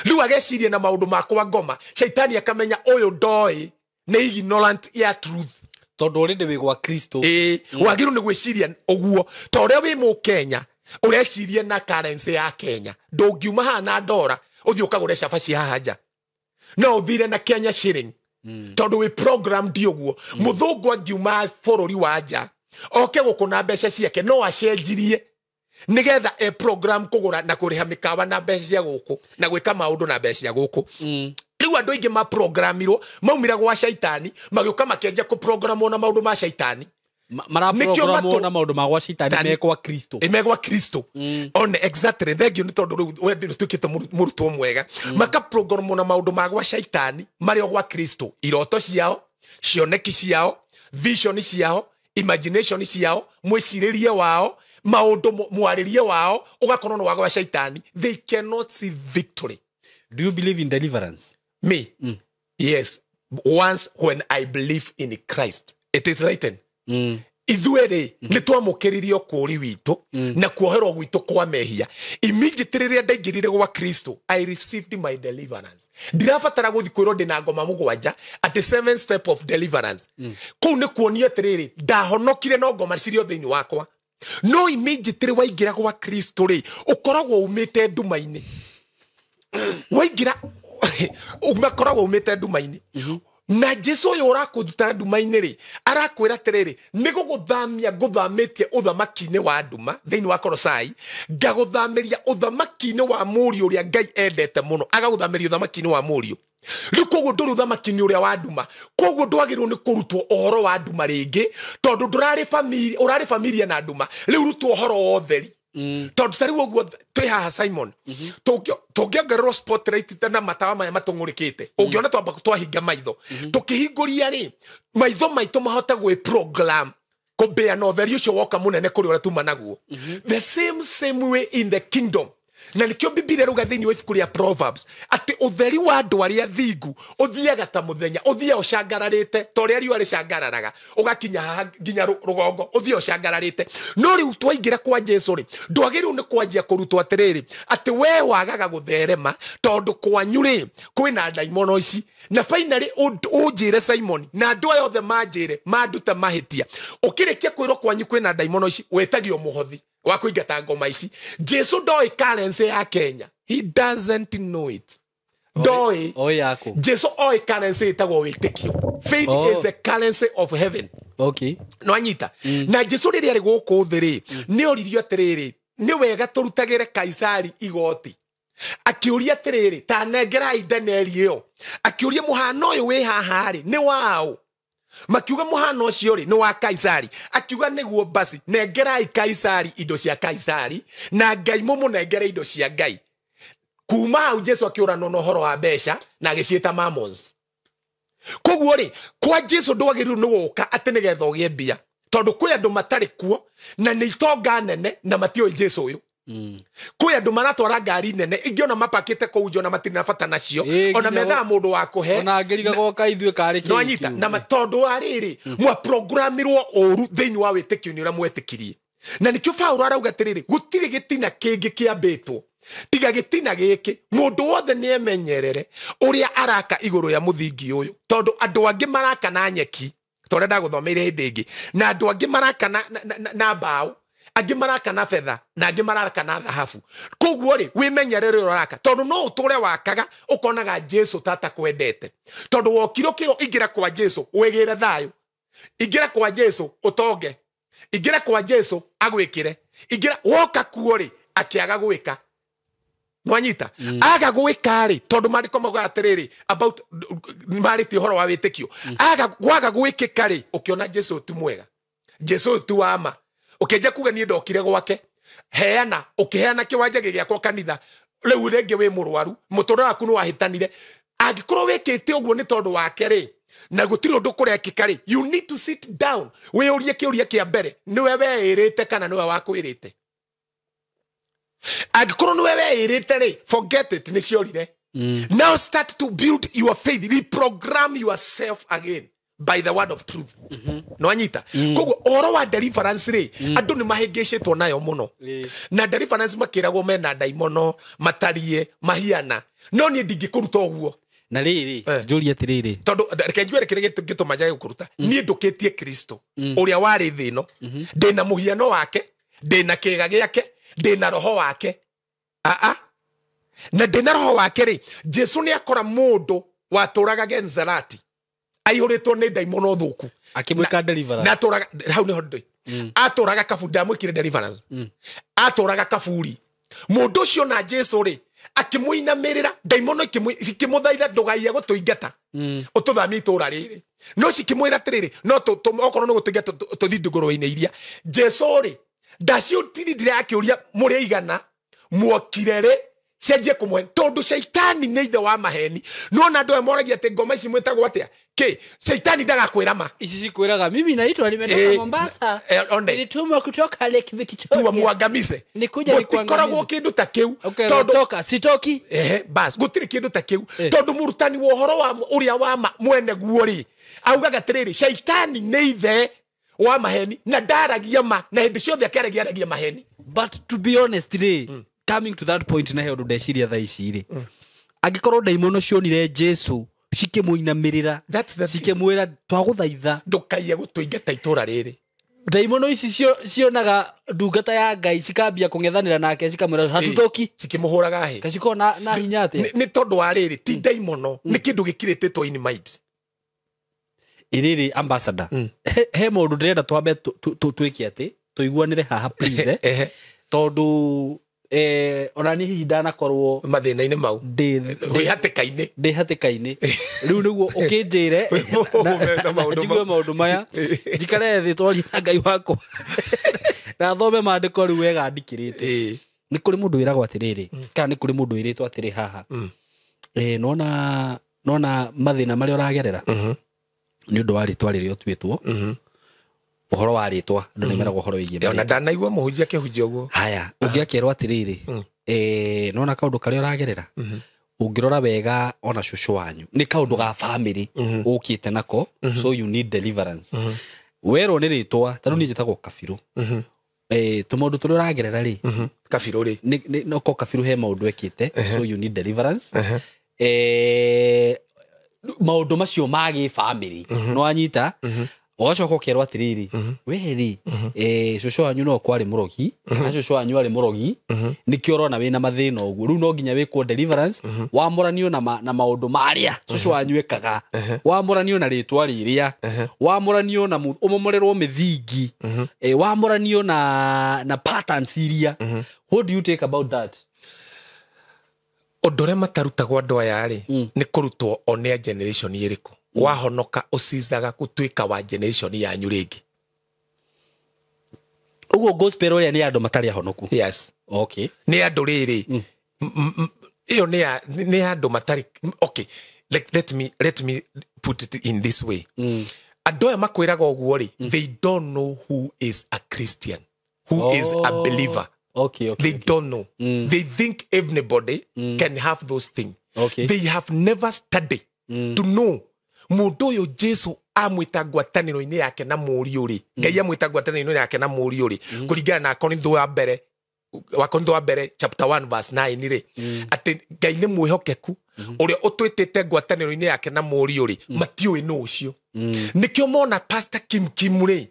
Rĩu ageciria na maũndũ makwa ngoma, shaitani akamenya ũyũ ndoĩ, nĩ ignorant ya truth. Tondũ already wĩ gwa Kristo. Ĩĩ, wagĩrĩirwo nĩ gwĩciria ũguo ta ũrĩa wĩ mũkenya ũreciria na currency ya Kenya. Ndũngiuma haha na ndora ũthiĩ ũkagũre cabaci haha nja, no ũthire na Kenya shilling, tondũ wĩ program ndi ũguo. Mũthũngũ angiuma bũrũri wa nja oke gũkũ na mbeca ciake, no acenjirie nigetha e program kũgũra na kũrĩha mĩkawa na mbeca cia gũkũ na gwĩka maũndũ na mbeca cia gũkũ. Rĩu andũ aingĩ maprogramirwo maumire gwa shaitani, magĩũka makĩanjia kũprogramwo na maũndũ ma shaitani. Maraprogramwo na maũndũ ma gwa shaitani me kwa Kristo. Me gwa Kristo. One exactly, thank you, nĩ tondũ rĩu we ndũtuĩkĩte mũrutwo mwega. Makaprogramwo na maũndũ ma gwa shaitani marĩ o gwa Kristo. Iroto ciao, cioneki ciao, vision ciao, imagination ciao, mwĩcirĩrie wao, maũndũ mwarĩrie wao ũgakorwo nĩ wa gwa shaitani. They cannot see victory. Do you believe in deliverance? Me? Yes. Once when I believe in Christ, it is written. Ithuĩ rĩ nĩ twamũkĩririe ũkũũri witũ na kuoherwo gwitũ kwa mehia. Immediately rĩrĩa ndaingĩrire gwa Kristo, I received my deliverance. Ndirabatara gũthiĩ kwĩrwo ndĩna ngoma 7 at 7 step of deliverance. Kũu nĩ kuonia atĩrĩrĩ, ndahonokire no ngoma cirio thĩinĩ wakwa. No immediately waingĩra gwa Kristo rĩ, ũkoragwo umĩte nduma-inĩ. Waingĩra umakoragwo umĩte nduma-inĩ. Na Jesu ũyũ ũrakũruta nduma-inĩ rĩ, arakwĩra atĩrĩrĩ, nĩ gũgũthamia ngũthamĩtie ũthamaki-inĩ wa nduma thĩinĩ wa Kolosai, ngagũthamĩria ũthamaki-inĩ wa mũriũ ũrĩa Ngai endete mũno, agagũthamĩria ũthamaki-inĩ wa mũriũ. Rĩu koguo ndũrĩ ũthamaki-inĩ ũrĩa wa nduma, koguo ndwagĩrĩirwo nĩ kũrutwo ũhoro wa nduma rĩngĩ, tondũ ndũrarĩ family, ũrarĩ familia na nduma, rĩu rutwo ũhoro wa ũtheri. Tondũ ta rĩu ũguo twĩ haha Simon, tũngĩongererwo spotlight na matawa maya matũng'ũrĩkĩte, ũngĩona twamba twahinga maitho, tũkĩhingũria rĩ, maitho maitũ mahote gwĩ-program kũmbĩa na ũtheri ũcio woka mũnene kũrĩ ũrĩa tuma naguo. The same way in the kingdom. Na nĩkĩo Bibilia ĩrauga thĩinĩ wa ibuku rĩa Proverbs atĩ ũtheri wa andũ arĩa thingu ũthiaga ta mũthenya, ũthiaga ũcangararĩte ta ũrĩa riũa rĩcangararaga, ũgakinya haha nginya rũgongo, ũthiaga ũcangararĩte. No rĩu twaingĩra kwa Jesu rĩ, ndwagĩrĩirwo nĩ kwanjia kũrutwo atĩrĩrĩ, atĩ we wagaga gũtherema tondũ kwanyu rĩ kwĩna ndaimono ici. Na finally ũnjĩre Simon na andũ aya othe manjĩre mandute mahĩtia, ũkĩrĩkia kwĩrwo kwanyu kwĩna ndaimono ici, wĩtagio mũhothi wa kũingata ngoma ici. Jesu ndoĩ currency ya Kenya. He doesn't know it. Ndoĩ. Oĩ yaku. Jesu oĩ currency ĩtagwo wĩtĩkio. Faith is the currency of heaven. Okay. No anyita. Na Jesu rĩrĩa arĩ gũkũ thĩ rĩ, nĩ oririo atĩrĩrĩ, nĩ wega tũrutagĩre Kaisari igoti. Akĩũria atĩrĩrĩ, ta nengerai ndeneri ĩyo. Akĩũria mũhano ũyũ wĩ haha rĩ, nĩ waũ? Makiuga mũhano ũcio rĩ, nĩ wa Kaisari. Akiuga nĩguo basi, nengerai Kaisari indo cia Kaisari, na Ngai mũmũnengere indo cia Ngai. Kuma hau Jesu akĩũranwo na ũhoro wa mbeca na agĩciĩta mammons. Koguo rĩ, kwa Jesu ndwagĩrĩirwo nĩ gũka atĩ nĩgetha ũgĩe mbia, tondũ kwĩ andũ matarĩ kuo na nĩ itonga nene na matiũĩ Jesu ũyũ. Kwĩ andũ maratwara ngari nene ingĩ ona mapakĩte kũu nja ona matirĩ na bata nacio, ona methaga mũndũ wa kũhe. Ona angĩriga goka ithuĩ karĩ kĩĩ No anyita, na tondũ wa rĩrĩ, mwaprogramirwo ũru thĩinĩ wa wĩtĩkio-inĩ ũrĩa mwetĩkirie. Na nĩkĩo Paũlũ arauga atĩrĩrĩ, gũtirĩ gĩtina kĩngĩ kĩambĩtwo tiga gĩtina gĩkĩ, mũndũ wothe nĩemenyerere ũrĩa araka igũrũ ya mũthingi ũyũ, tondũ andũ angĩ maraka na nyeki. Ta ũrĩa ndagũthomeire hĩndĩ ĩngĩ, na andũ angĩ maraka na mbaũ, angĩ maraka na betha, na angĩ maraka na thahabu. Koguo rĩ, wĩmenyerere ũrĩa ũraka, tondũ no ũtũre wakaga ũkonaga Jesu tata kwendete, tondũ wokire ũkĩrwo ingĩra kwa Jesu wĩgĩre thayũ, ingĩra kwa Jesu ũtonge, ingĩra kwa Jesu agwĩkĩre, ingĩra woka kuo rĩ, akĩaga gwĩka. Nwanyita aga gwĩka rĩ, tondũ maandĩko maugaga atĩrĩrĩ about marĩtie ũhoro wa wĩtĩkio, aga gwaga gwĩkĩka rĩ, ũkĩona Jesu ti mwega, Jesu ti wa ma, ũkĩanjia kuga niĩ ndokire gwake, heana, ũkĩheana kĩwanja gĩakwa kanitha, rĩu rĩngĩ wĩ mũrwaru, mũtũrĩre waku nĩ wahĩtanire. Angĩkorwo wĩkĩte ũguo nĩ tondũ wake rĩ, na gũtirĩ ũndũ kũrekĩka rĩ, you need to sit down wĩyũrie kĩũria kĩa mbere, nĩwe weĩrĩte kana nĩwe wakwĩrĩte? Angĩkorwo nĩwe weĩrĩte rĩ, forget it, nĩ ciorire. Now start to build your faith, reprogram yourself again by the word of truth. Nwanyita? Koguo ũhoro wa deliverance rĩ, andũ nĩ mahĩngĩcĩtwo nayo mũno, na deliverance makĩragwo mena ndaimono, matarie mahiana, no niĩ ndingĩkũruta ũguo. Na rĩrĩ, njũrie atĩrĩrĩ. Tondũ reke njuere kĩrĩa gĩtũma njage gũkũruta. Niĩ ndũkĩtie Kristo ũrĩa warĩ thĩ ĩno, ndĩna mũhiano wake, ndĩna kĩga gĩake, ndĩna roho wake. Aa, na ndĩna roho wake rĩ, Jesu nĩ akora mũndũ watũraga Genzarati aihũrĩtwo nĩ ndaimono thũku, akĩmwĩka deliverance. Na atũraga hau nĩho ndĩ, atũraga kaburi, ndamwĩkire deliverance, atũraga kaburi. Mũndũ ũcio na Jesu rĩ, akĩmũinamĩrĩra, ndaimono cikĩmũthaitha, ndũgaiye gũtũingata, ũtũthamie itũra rĩrĩ. No cikĩmwĩra atĩrĩrĩ, no okorwo nĩ gũtũingata, tũthiĩ ndũgũrũ-inĩ iria. Jesu rĩ, ndaciũtirindire akĩũria mũrĩ aigana, muokire rĩ, cianjie kũmwe, tondũ caitani nĩ ithe wa maheni. Nona andũ aya moragia atĩ ngoma ici mwĩtagwo atĩa kĩ, caitani ndagakwĩra ma. Ici cikwĩraga mimi naitwa, nimetoka Mombasa, one. Nilitumwa kutoka Lake Victoria tuwa muangamize. Nikuja gũtikoragwo nikuangamize. Kĩndũ ta kĩu. Okay, tondũ toka sitoki. Ehe, bas gũtirĩ kĩndũ ta kĩu, tondũ mũrutani wa ũhoro wa ũrĩa wa ma mwene guo rĩ, augaga atĩrĩrĩ, caitani nĩ ithe wa maheni na ndaragia ma, na hĩndĩ ciothe akĩaragia aragia maheni. But to be honest rĩ, coming to that point, na he ũndũ ndeciria thaa ici rĩ, angĩkorwo ndaimono cionire Jesu cikĩmũinamĩrĩra, That's the thing. cikĩmwĩra twagũthaitha, ndũkaiye gũtũingata itũra rĩrĩ. Ndaimono ici cionaga ndungata ya Ngai cikambia kũng'ethanĩra nake, cikamwĩra hatutoki. Cikĩmũhũraga hĩ. Kacikorwo na hinya atĩa? Nĩ tondũ wa rĩrĩ, ti ndaimono, nĩ kĩndũ gĩkirĩtĩtwo in mind. Ĩrĩrĩ ambassador, he maũndũ ndĩrenda twambe twĩke atĩ tũiguanĩre haha, please, eh. Tondũ ona niĩ hihi ndanakorwo mathĩna-inĩ mau ndĩ wĩ hatĩka-inĩ. Ndĩ hatĩka-inĩ rĩu nĩguo ũkĩnjĩre Na maũndũ njigue maũndũ maya, njikare thĩ twarie na Ngai wakwa na thome maandĩko rĩu wega ndikĩrĩte. Nĩ kũrĩ mũndũ wĩragwo atĩrĩrĩ, kana nĩ kũrĩ mũndũ wĩrĩtwo atĩrĩ haha, nona mathĩna marĩa ũragerera nĩ ũndũ wa rĩtwa rĩrĩa ũtuĩtwo, ũhoro wa rĩtwa, andũ nĩ meragwo ũhoro wĩgiĩ Ona marĩtwa. ndanaigua mũhunjia akĩhunjia ũguo. Haya, ũngĩ akerwo atĩrĩrĩ, nona kaũndũ karĩa ũragerera, ũngĩrora wega ona cũcũ wanyu nĩ kaũndũ ga family ũkĩte nako, so you need deliverance. Werwo nĩ rĩtwa, ta rĩu niĩ njĩtagwo Kabirũ, tũmaũndũ tũrĩa ũragerera rĩ, Kabirũ rĩ, noko Kabirũ he maũndũ ekĩte, so you need deliverance. Maũndũ macio ma gĩbamĩrĩ no anyita, ũgacoka ũkerwo atĩrĩrĩ, we rĩ, cũcũ wanyu no kwarĩ mũrogi, na cũcũ wanyu arĩ mũrogi, nĩkĩo ũrona wĩna mathĩna ũguo. Rĩu no nginya wĩkwo deliverance, wamũranio na maũndũ marĩa cũcũ wanyu ekaga, wamũranio na rĩtwa rĩrĩa, wamũranio na ũmomorerwo mĩthingi, wamũranio na patterns iria. What do you take about that? Ũndũ ũrĩa matarutagwo andũ aya rĩ, nĩ kũrutwo o nĩ a generation ĩrĩkũ wahonoka, ũcizaga gũtuĩka wa generation yanyu rĩngĩ. Ũguo gospel ũrĩa nĩ andũ matarĩ ahonoku? Yes. Okay. Nĩ andũ rĩrĩ, ĩyo nĩ andũ matarĩ, okay, let me put it in this way. Andũ aya makwĩraga ũguo rĩ, they don't know who is a Christian, who is a believer. They don't know. They think everybody can have those things. They have never studied to know mũndũ ũyũ Jesu amwĩta ngwatanĩro-inĩ yake na mũriũ rĩ, Ngai amwĩta ngwatanĩro-inĩ yake na mũriũ rĩ, kũringana na Korintho wa mbere. Wakorintho wa mbere chapter 1 verse 9 rĩ, atĩ Ngai nĩ mwĩhokeku ũrĩa ũtwĩtĩte ngwatanĩro-inĩ yake na mũriũ rĩ, matiũĩ nũ ũcio. Nĩkĩo mona Pastor Kim Kim rĩ,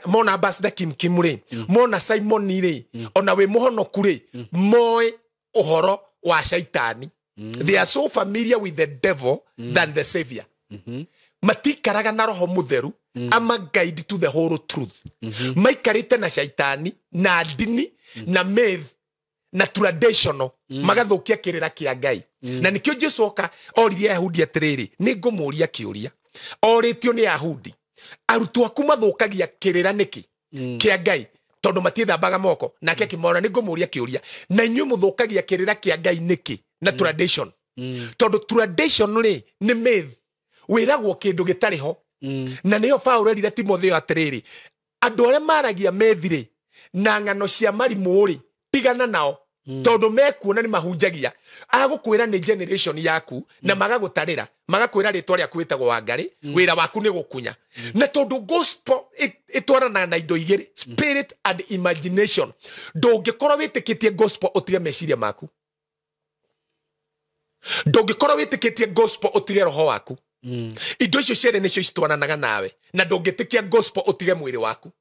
mona Ambassador Kim Kim rĩ, mona Simon rĩ, ona wĩ mũhonoku rĩ, moĩ ũhoro wa shaitani. They are so familiar with the devil than the savior. Matikaraga na roho mutheru ama guide to the whole truth. Maikarĩte na shaitani na ndini na myth na traditional, magathũkia kĩrĩra kĩa Ngai. Na nĩkĩo Jesu oka oririe Ayahudi atĩrĩrĩ, nĩ ngũmũria kĩũria orĩtio nĩ Ayahudi, arutwo aku mathũkagia kĩrĩra nĩkĩ kĩa Ngai tondũ matiĩthambaga moko? Nake akĩmora, nĩ ngũmũria kĩũria, na inyuĩ mũthũkagia kĩrĩra kĩa Ngai nĩkĩ na tradition? Tondũ tradition rĩ nĩ myth, wĩragwo kĩndũ gĩtarĩ ho. Na nĩyo Paũlũ erire Timotheo atĩrĩrĩ, andũ arĩa maragia myth rĩ na ng'ano cia marimũ rĩ, tigana nao, tondũ mekuona nĩ mahunjagia, agũkwĩra nĩ generation yaku na magagũtarĩra, magakwĩra rĩtwa rĩaku wĩtagwo Wangarĩ, wĩra waku nĩ gũkunya. Na tondũ gospel ĩtwaranaga na indo igĩrĩ, spirit and imagination, ndũngĩkorwo wĩtĩkĩtie gospel ũtige meciria maku, ndũngĩkorwo wĩtĩkĩtie gospel ũtige roho waku. Indo icio cierĩ nĩcio citwaranaga nawe, na ndũngĩtĩkia gospel ũtige mwĩrĩ waku.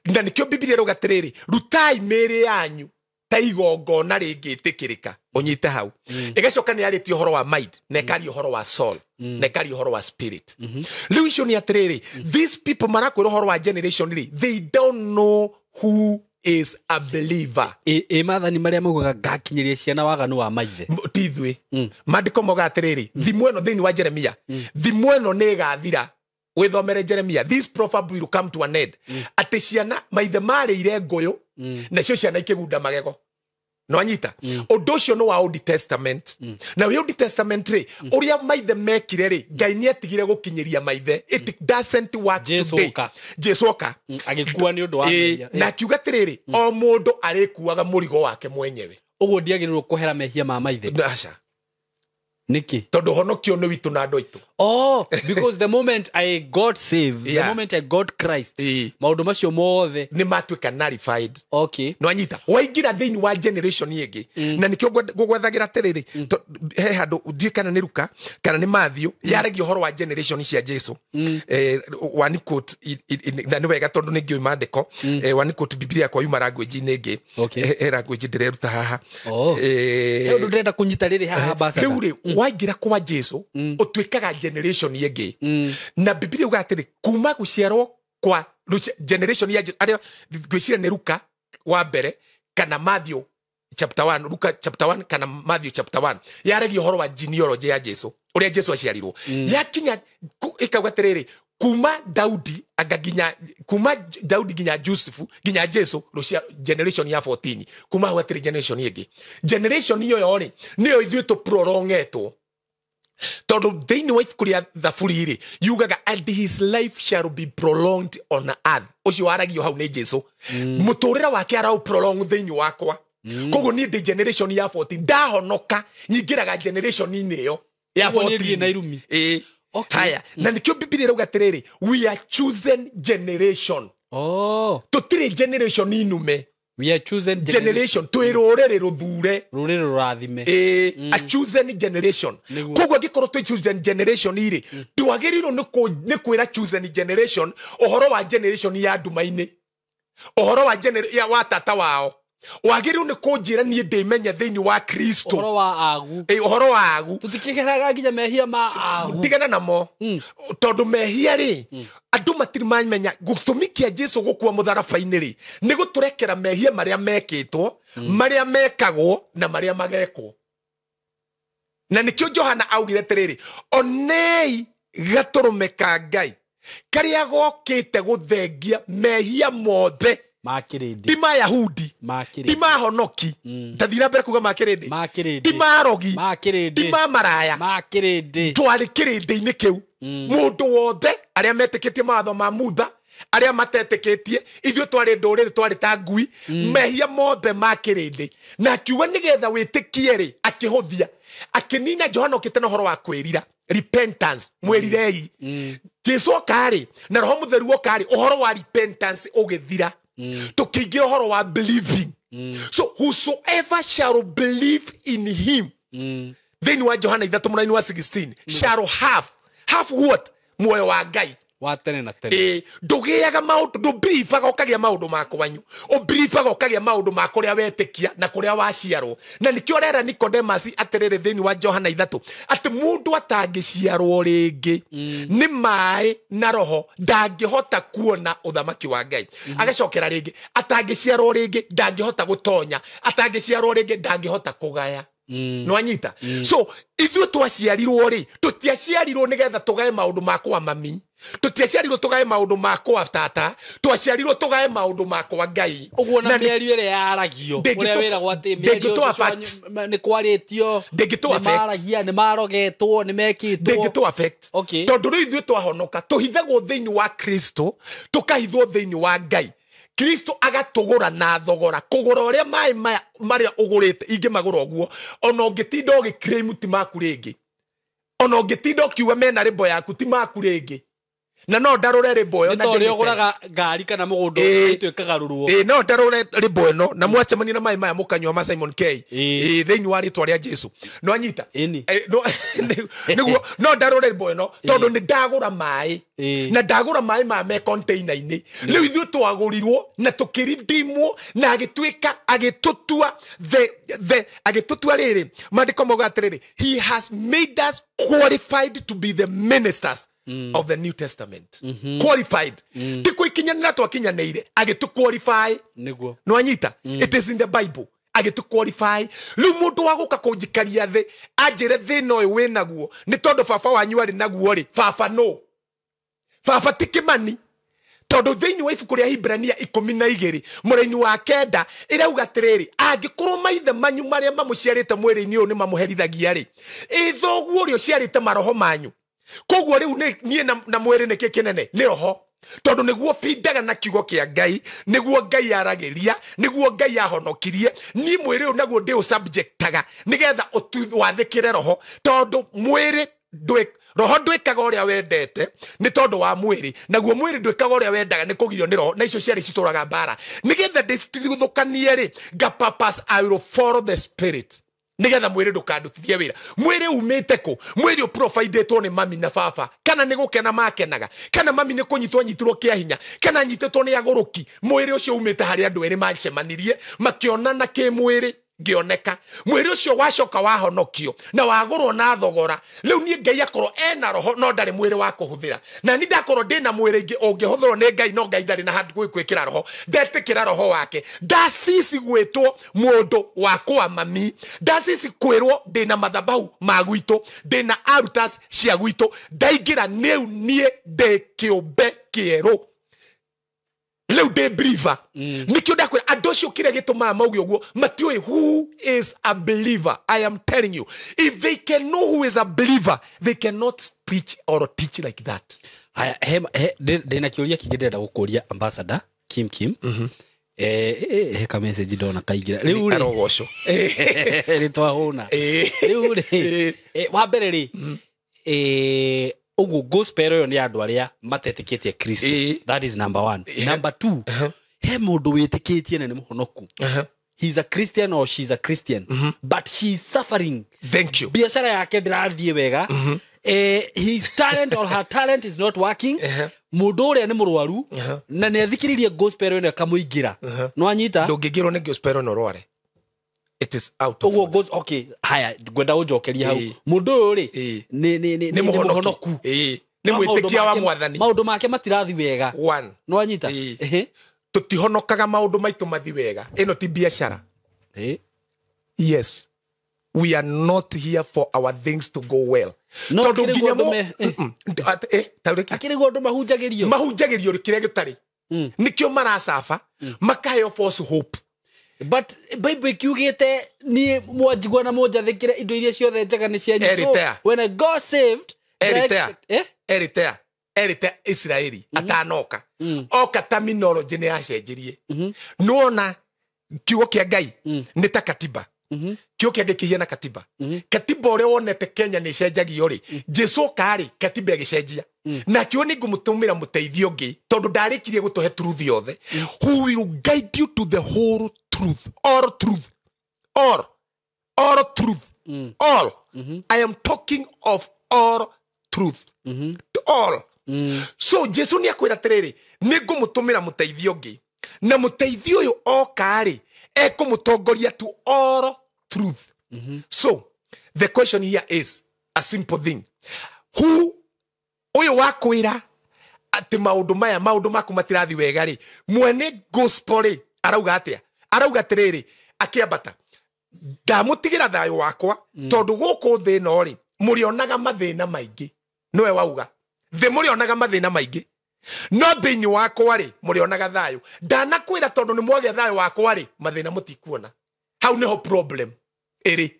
Na nĩkĩo Bibilia ĩrauga atĩrĩrĩ, rutai mĩĩrĩ yanyu ta igongona rĩngĩtĩkĩrĩka. Ũnyite hau. Ĩgacoka nĩ yarĩtie ũhoro wa mind, na ĩkaria ũhoro wa soul, na ĩkaria ũhoro wa spirit. Rĩu icio nĩ atĩrĩrĩ, these people marakwĩra ũhoro wa generation rĩ, they don't know who is a believer. Ĩ maathani marĩa maugaga ngakinyĩria ciana waganu wa maithe? Ti ithuĩ. Maandĩko maugaga atĩrĩrĩ, thimo ĩno thĩinĩ wa Jeremia, thimo ĩno nĩ ĩgathira. Wĩthomere Jeremia, this proverb will come to an end, atĩ ciana maithe marĩire ngũyũ, nacio ciana ikĩgunda magego. Nwanyita ũndũ ũcio nĩ wa Old Testament. Na wĩ Old Testament rĩ, ũrĩa maithe mekire rĩ, Ngai nĩ atigire gũkinyĩria maithe. It doesn't work Jesu today. oka. Jesu oka. Agĩkua nĩ ũndũ wa Ĩĩ, mehia. na akiuga atĩrĩrĩ, o mũndũ arĩkuaga mũrigo wake mwenyewe. Ũguo ndiagĩrĩirwo kũhera mehia ma maithe? Aca. Nĩkĩ? Tondũ honokio nĩ witũ na andũ aitũ. Oh, because the moment I got saved, the moment I got Christ, maũndũ macio mothe nĩ matuĩka nullified. Okay. Nwanyita waingĩra thĩinĩ wa generation ĩngĩ. Na nĩkĩo ngũgwethagĩra atĩrĩrĩ, he handũ ndiũĩ kana nĩ Luka kana nĩ Matthew, yaragia ũhoro wa generation cia Jesu. One quote na nĩ wega tondũ nĩ ngĩũĩ maandĩko. One quote, Biblia yakwa yuma language-inĩ ĩngĩ. He language ndĩreruta haha. Oh. He ũndũ ndĩrenda kũnyita rĩrĩ haha, ambassador. Rĩu rĩ, waingĩra kwa Jesu ũtuĩkaga generation ĩngĩ. Na Biblia yuga atĩrĩ, kuma gũciarwo kwa generation ya Jesu, arĩa ngwĩciria nĩ Luka wa mbere kana Matthew chapter 1, Luka chapter 1 kana Matthew chapter 1, yaragia ũhoro wa genealogy ya Jesu, ũrĩa Jesu aciarirwo. Yakinya ĩkauga atĩrĩrĩ, kuma Daudi anga nginya, kuma Daudi nginya Jusufu nginya Jesu, rũcia generation ya 14. Kuma hau atĩrĩ generation ĩngĩ. Generation ĩyo rĩ, nĩyo ithuĩ tũprolongetwo, tondũ thĩinĩ wa ibuku rĩa Thaburi rĩ, yugaga, "And his life shall be prolonged on earth." Ũcio waragio hau nĩ Jesu. Mũtũrĩre wake araũ prolong thĩinĩ wakwa. Koguo niĩ ndĩ generation ya 14. Ndahonoka nyingĩraga generation-inĩ ĩyo ya Ũguo niĩ ndirĩ 14. na irumi. Ĩĩ. Okay. Haya, na nĩkĩo Bibilia ĩrauga atĩrĩrĩ, we are chosen generation. Oh. Tũtirĩ generation inume. We are chosen generation. Generation, twĩ rũrĩrĩ rũthure. Rũrĩrĩ rũrathime. A chosen generation. Nĩguo. Koguo angĩkorwo twĩ chosen generation rĩ, twagĩrĩirwo nĩ kwĩra chosen generation ũhoro wa generation ya nduma-inĩ, ũhoro wa wa tata wao. Wagĩrĩirwo nĩ kũnjĩra niĩ ndĩmenye thĩinĩ wa Kristo. Ũhoro wa agu. Ĩ, ũhoro wa agu. Tũtikĩgeraga nginya mehia ma agu. Tigana namo, tondũ mehia rĩ, andũ matirĩ mamenya gĩtũmi kĩa Jesu gũkua mũtharaba-inĩ rĩ, nĩ gũtũrekera mehia marĩa mekĩtwo, marĩa mekagwo na marĩa magekwo. Na nĩkĩo Johana augire atĩrĩrĩ, onei gatũrũme ka Ngai karĩa gokĩte gũthengia mehia mothe Ma kĩrĩndĩ. Ti ma Yahudi, Ma ti kĩrĩndĩ. ma honoki. Tathiĩ na mbere kuga ma kĩrĩndĩ. Ma kĩrĩndĩ. Ti ma rogi. Ma Ti kĩrĩndĩ. ma maraya. Ma kĩrĩndĩ. Twarĩ kĩrĩndĩ-inĩ kĩu, mũndũ wothe, arĩa metĩkĩtie mawatho ma Mutha, arĩa matetĩkĩtie, ithuĩ twarĩ ndũrĩrĩ, twarĩ ta ngui, mehia mothe ma kĩrĩndĩ. Na akiuga nĩgetha wĩtĩkie rĩ, akĩhũthia akĩnina. Johana okĩte na ũhoro wa kwĩrira, repentance, mwĩrirei. Jesu okarĩ na Roho Mũtheru okarĩ, ũhoro wa repentance ũgĩthira, tũkĩingĩra ũhoro wa believing. So whosoever shall believe in him, thĩinĩ wa Johana 3 mũraini wa 16, shall have what? Muoyo wa Ngai wa tene na tene. Ndũgĩaga maũndũ, ndũbiribaga ũkagĩa maũndũ ma kwanyu, ũbiribaga ũkagĩa maũndũ ma kũrĩa wetĩkia na kũrĩa waciarwo. Na nĩkĩo rera Nicodemus atĩrĩrĩ thĩinĩ wa Johana 3 atĩ mũndũ atangĩciarwo rĩngĩ nĩ maĩ na roho ndangĩhota kuona ũthamaki wa Ngai. Agacokera rĩngĩ, atangĩciarwo rĩngĩ ndangĩhota gũtonya, atangĩciarwo rĩngĩ ndangĩhota kũgaya. Nwanyita. So ithuĩ twaciarirwo rĩ, tũtiaciarirwo nĩgetha tũgae maũndũ ma kwa mami, tũtiaciarirwo tũgae maũndũ ma kwa tata, twaciarirwo tũgae maũndũ ma kwa Ngai. Ũguo na mĩario ĩrĩa yaragio, ũrĩa wĩragwo atĩ mĩario nĩ kwarĩtio, nĩ maragia, nĩ marogetwo, nĩ mekĩtwo, ndĩngĩtũ affect. Tondũ rĩu ithuĩ twahonoka, tũhithagwo thĩinĩ wa Kristo, tũkahithwo thĩinĩ wa Ngai. Kristo agatũgũra na thogora, kũgũra ũrĩa maĩ maya marĩa ũgũrĩte ingĩmagũra ũguo, ona ũngĩtinda ũgĩclaim ti maku rĩngĩ, ona ũngĩtinda ũkiuga mena rĩmbo yaku ti maku rĩngĩ, na no ndarũre rĩmbo ĩyo, na ũrĩa ũgũraga ngari kana mũgũnda ĩtuĩkaga rũruo. No ndarũre rĩmbo ĩno na mwacemania na maĩ maya mũkanyua ma Simon K thĩinĩ wa rĩtwa rĩa Jesu. No anyita nĩguo, no ndarũre rĩmbo ĩno tondũ nĩ ndagũra maĩ, na ndagũra maĩ maya me container-inĩ. Rĩu ithuĩ twagũrirwo na tũkĩridimwo na agĩtuĩka, agĩtũtua the agĩtũtua rĩrĩ, maandĩko mauga atĩrĩrĩ, he has made us qualified to be the ministers of the New Testament. Qualified. Ti gũikinyanĩra twakinyanĩire, agĩtũ qualify. Nĩguo. Nwanyita. It is in the Bible. Agĩtũ qualify. Rĩu mũndũ wa gũka kũnjikaria thĩ anjĩre thĩna ũyũ wĩnaguo nĩ tondũ baba wanyu arĩ naguo rĩ, baba no. Baba ti Kĩmani. Tondũ thĩinĩ wa ibuku rĩa Hibrania 12 mũraini wa 9 ĩrauga atĩrĩrĩ, angĩkorwo maithe manyu marĩa mamũciarĩte mwĩrĩ-inĩ ũyũ nĩ mamũherithagia rĩ, ĩ thoguo ũrĩa ũciarĩte maroho manyu. Koguo rĩu niĩ na mwĩrĩ nĩkĩ kĩnene? Nĩ roho. Tondũ nĩguo bindaga na kiugo kĩa Ngai, nĩguo Ngai aragĩria, nĩguo Ngai ahonokirie. Niĩ mwĩrĩ ũyũ naguo ndĩũsubjectaga nĩgetha wathĩkĩre roho, tondũ mwĩrĩ roho ndwĩkaga ũrĩa wendete nĩ tondũ wa mwĩrĩ, naguo mwĩrĩ ndwĩkaga ũrĩa wendaga nĩ kũgirio nĩ roho, na icio ciarĩ citũraga mbara. Nĩgetha ndĩcithũkanie rĩ, nga purpose I will follow the spirit, nĩgetha mwĩrĩ ndũkandutithie wĩra. Mwĩrĩ umĩte kũ? Mwĩrĩ ũprovidĩtwo nĩ mami na baba, kana nĩ gũkena makenaga, kana mami nĩ kũnyitwo anyitirwo kĩa hinya, kana anyitĩtwo nĩ agũrũki. Mwĩrĩ ũcio umĩte harĩ andũ erĩ macemanirie makĩonana kĩmwĩrĩ, ngĩoneka. Mwĩrĩ ũcio wacoka wahonokio na wagũrwo na thogora. Rĩu niĩ Ngai akorwo ena roho no ndarĩ mwĩrĩ wa kũhũthĩra, na niĩ ndakorwo ndĩna mwĩrĩ ingĩ ũngĩhũthĩrwo nĩ Ngai, no Ngai ndarĩ na handũ gwĩkĩra roho, ndetĩkĩra roho wake. Ndacici gwĩtwo mũndũ wa kwa mami, ndacici kwĩrwo ndĩna mathabahu ma gwitũ, ndĩna altars cia gwitũ, ndaingĩra nĩu niĩ ndĩ kĩũmbe kĩerũ. Rĩu ndĩ believer. Nĩkĩo ndakwĩra andũ acio kĩrĩa gĩtũmaga mauge ũguo matiũĩ who is a believer. I am telling you, if they can know who is a believer, they cannot preach or teach like that. Haya, ndĩna kĩũria kĩngĩ ndĩrenda gũkũria Ambassador Kim Kim. He ka message ndona kaingĩra rĩu rĩ, arogocwo nĩ twahũna rĩu rĩ. Wa mbere rĩ, ũguo gospel ĩyo nĩ andũ arĩa matetĩkĩtie Kristo. That is number one. Number two, he mũndũ wĩtĩkĩtie na nĩ mũhonoku. He's a Christian or she's a Christian, but she's suffering. Thank you. Biashara yake ndĩrathiĩ wega. His talent or her talent is not working. Mũndũ ũrĩa nĩ mũrwaru na nĩ athikĩrĩirie gospel ĩno ĩkamũingĩra. No anyita? Ndũngĩingĩrwo nĩ gospel ĩno ũrware. It is out of ũguo. Okay, haya, ngwenda ũnjokerie hau. Mũndũ ũyũ rĩ, nĩ mũhonoku, nĩ mwĩtĩkia wa Mwathani, maũndũ make matirathi wega. No anyita? Tũtihonokaga maũndũ maitũ mathi wega. Ĩno ti biashara. Yes, we are not here for our things to go well. Tondũ nginya akĩrĩ guo andũ mahunjagĩrio, mahunjagĩrio kĩrĩa gĩtarĩ, nĩkĩo maracaba makaheo false hope. But Bible ikiugĩte niĩ mwanjigua na mũnjathĩkĩre indo iria ciothe njega nĩ cianyu. So when I got saved, erite Israeli atanoka oka terminology nĩ yacenjirie. Nĩwona kiugo kĩa Ngai nĩ ta katiba. Kiugo kĩa Ngai kĩhiana katiba. Katiba ũrĩa wonete Kenya nĩ ĩcenjagio rĩ, Jesu oka rĩ, katiba ĩgĩcenjia. Na kiugo nĩ ngũmũtũmĩra mũteithio ũngĩ tondũ ndarĩkirie gũtũhe truth yothe, who will guide you to the whole truth, all truth, all, all truth, all. I am talking of all truth, all. So Jesu nĩ akwĩra atĩrĩrĩ, nĩ ngũmũtũmĩra mũteithio ũngĩ, na mũteithio ũyũ oka rĩ, ekũmũtongoria to all truth. So the question here is a simple thing. Who ũyũ wakwĩra atĩ maũndũ maya, maũndũ maku matirathi wega rĩ, mwene gospel rĩ arauga atĩa? Arauga atĩrĩrĩ, akĩambata, ndamũtigĩra thayũ wakwa, tondũ gũkũ thĩ ĩno rĩ mũrĩonaga mathĩna maingĩ. Nĩwe wauga thĩ mũrĩonaga mathĩna maingĩ, no thĩinĩ wakwa rĩ mũrĩonaga thayũ. Ndanakwĩra tondũ nĩ mwagĩa thayũ wakwa rĩ, mathĩna mũtikuona. Hau nĩho problem ĩrĩ,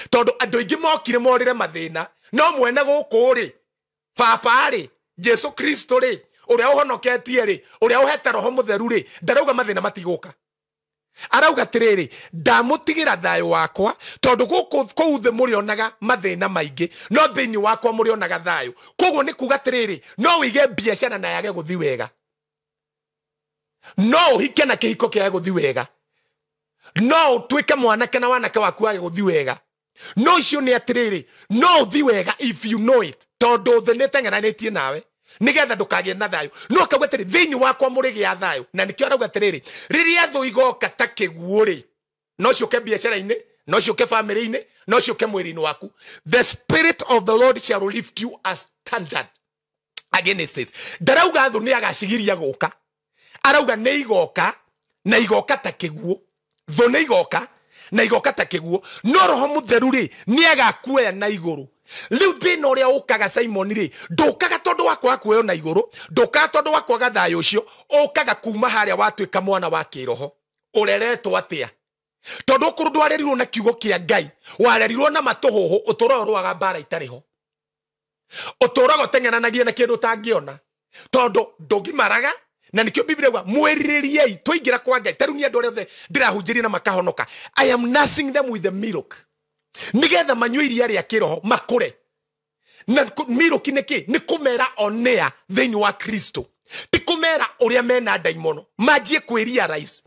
tondũ andũ aingĩ mokire morĩre mathĩna, no mwene gũkũ rĩ, baba rĩ, Jesu Kristo rĩ, ũrĩa ũhonoketie rĩ, ũrĩa ũhete roho mũtheru rĩ, ndarauga mathĩna matigũka. Arauga atĩrĩrĩ, ndamũtigĩra thayũ wakwa, tondũ gũkũ kũu thĩ mũrĩonaga mathĩna maingĩ, no thĩinĩ wakwa mũrĩonaga thayũ. Koguo nĩ kuga atĩrĩrĩ, no wĩige biacara na yage gũthi wega, no ũhike na kĩhiko kĩage gũthi wega, no ũtuĩke mwanake na wanake waku wage gũthi wega, no icio nĩ atĩrĩrĩ, no ũthi wega if you know it, tondũ thĩ nĩ ĩteng'eranĩtie nawe nigetha ndũkagĩe na thayũ. No akauga atĩrĩ, thĩinĩ wakwa mũrĩgĩa thayũ. Na nĩkĩo arauga atĩrĩrĩ, rĩrĩa thũ igoka ta kĩguũ rĩ, no ciũke biacara-inĩ, no ciũke family-inĩ, no ciũke mwĩrĩ-inĩ waku, the spirit of the Lord shall lift you a standard against it. Ndarauga thũ nĩ agacigiria gũka, arauga nĩ igoka na igoka ta kĩguũ. Thũ nĩ igoka na igoka ta kĩguũ, no roho mũtheru rĩ nĩ agakuoya na igũrũ. Rĩu thĩna ũrĩa ũkaga Simon rĩ, ndũkaga tondũ wa kwaga kuoywo na igũrũ, ndũkaga tondũ wa kwaga thayũ ũcio, ũkaga kuma harĩa watuĩka mwana wa kĩroho. Ũreretwo atĩa? Tondũ okorwo ndwarerirwo na kiugo kĩa Ngai, warerirwo na matũhũhũ, ũtũũraga ũrũaga mbara itarĩ ho, ũtũũraga ũteng'eranagia na kĩndũ ũtangĩona, tondũ ndũgimaraga. Na nĩkĩo Biblia yuga mwĩrirĩriei twaingĩra kwa Ngai. Ta rĩu niĩ andũ arĩa othe ndĩrahunjĩria na makahonoka, I am nursing them with the milk, nigetha manyue iria rĩa kĩroho makũre. Na milk nĩ kĩ? Nĩ kũmera onea thĩinĩ wa Kristo, ti kũmera ũrĩa mena ndaimono manjie kwĩrealize.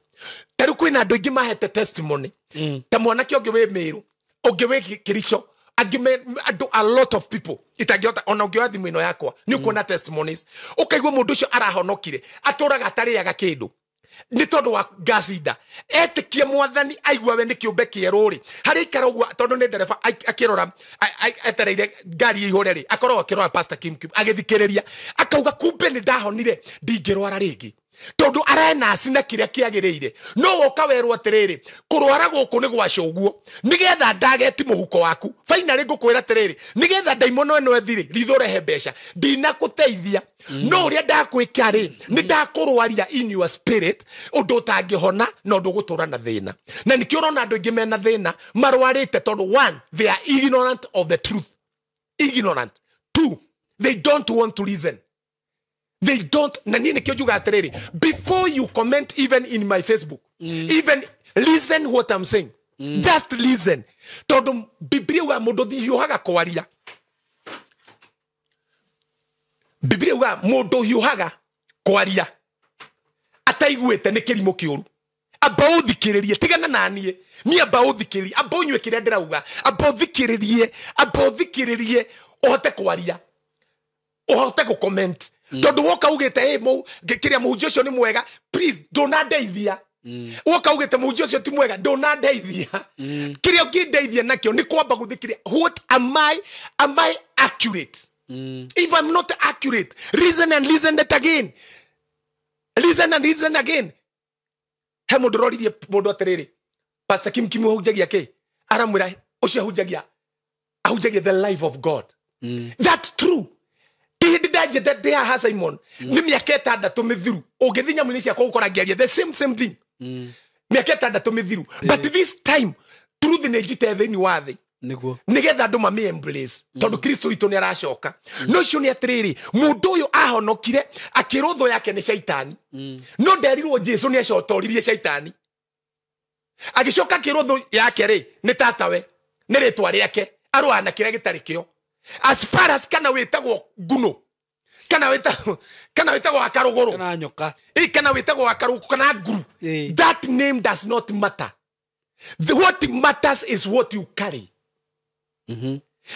Ta rĩu kwĩna andũ aingĩ mahete testimony, ta mwanake ũngĩ wĩ Mĩrũ, ũngĩ wĩ Kericho, angĩ andũ, a lot of people itangĩhota ona ũngĩoya thimũ ĩno yakwa nĩ ũkuona testimonies, ũkaigua mũndũ ũcio arahonokire atũraga atarĩaga kĩndũ nĩ tondũ wa ngacinda, etĩkie mwathani aigua we nĩ kĩũmbe kĩerũ rĩ, harĩa aikara ũguo, tondũ nĩ ndereba, akĩrora etereire ngari ĩihũre rĩ, akoragwo akĩrora Pastor Kim Kim agĩthikĩrĩria, akauga kumbe nĩ ndahonire, ndingĩrwara rĩngĩ, tondũ arenaci na kĩrĩa kĩagĩrĩire. No woka werwo atĩrĩrĩ, kũrwara gũkũ nĩ gwacũguo nĩgetha ndageti mũhuko waku. Finally ngũkwĩra atĩrĩrĩ, nĩgetha ndaimono ĩno ĩthire, ritho rehe mbeca, ndinakũteithia, no ũrĩa ndakwĩka rĩ, nĩ ndakũrwaria in your spirit, ũndũ ũtangĩhona na ũndũ ũgũtũra na thĩna. Na nĩkĩo ũrona andũ aingĩ mena thĩna marwarĩte, tondũ one, they are ignorant of the truth, ignorant. Two, they don't want to listen. They don't. Na niĩ nĩkĩo njugaga atĩrĩrĩ, before you comment even in my Facebook, even listen what I'm saying. Just listen. Tondũ Biblia yugaga mũndũ hiũhaga kwaria. Biblia yugaga mũndũ hiũhaga kwaria ataiguĩte nĩ kĩrimũ kĩũru. Amba ũthikĩrĩrie, tigana na niĩ. Niĩ amba ũthikĩrĩrie, amba ũnyue kĩrĩa ndĩrauga, amba ũthikĩrĩrie, amba ũthikĩrĩrie ũhote kwaria, ũhote gũ-comment. Tondũ woka ugĩte, hey, kĩrĩa mũhunjia ũcio nĩ mwega, please ndũnandeithia. Woka ugĩte mũhunjia ũcio ti mwega, ndũnandeithia. Kĩrĩa ũngĩndeithia nakĩo nĩ kwamba gũthikĩrĩria. What am I? Am I accurate? If I'm not accurate, listen and listen it again. Listen and listen again. He mũndũ ũroririe mũndũ atĩrĩrĩ, Pastor Kim Kim ahunjagia kĩ? Aramwĩra ũcio ahunjagia the life of God. That's true. Ti hĩndĩ ndanjĩte ndĩ haha Simon, nĩ mĩaka 6 mĩthiru. Ũngĩthiĩ nyamũ-inĩ ciakwa ũgũkora ngĩaria the same thing. Mĩaka 6 mĩthiru. But this time truth nĩ njite thĩinĩ wa thĩ. Nĩguo. Nĩgetha andũ mami embrace, tondũ Kristo witũ nĩ aracoka. No ũcio nĩ atĩrĩrĩ, mũndũ ũyũ ahonokire akĩrwo thũ yake nĩ caitani. No nderirwo Jesu nĩ acotoririe caitani. Agĩcoka akĩrwo thũ yake rĩ nĩ tatawe, nĩ rĩtwa rĩake, arũana na kĩrĩa gĩtarĩ kĩo. As far as kana wĩtagwo nguno, Kana wĩtagwo wa karũgũrũ. Kana nyoka. Kana wĩtagwo wa karũgũrũ kana nguru. That name does not matter. What matters is what you carry.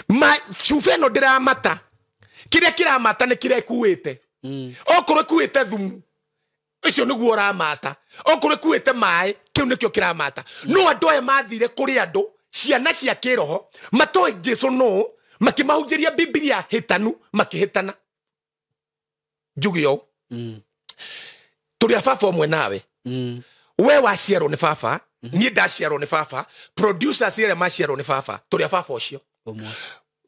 Ma cuba ĩno ndĩramata. Kĩrĩa kĩramata nĩ kĩrĩa ĩkuĩte. Okorwo ĩkuĩte thumu, ũcio nĩguo ũramata. Okorwo ĩkuĩte maĩ, kĩu nĩkĩo kĩramata. No andũ aya mathire kũrĩ andũ, ciana cia kĩroho, matoĩ Jesu nũ, makĩmahunjĩria Bibilia hĩtanu, makĩhĩtana. Njuge ũũ. Tũrĩ a baba ũmwe nawe. We waciarwo nĩ baba, niĩ ndaciarwo nĩ baba, producers arĩa maciarwo nĩ baba, tũrĩ a baba ũcio.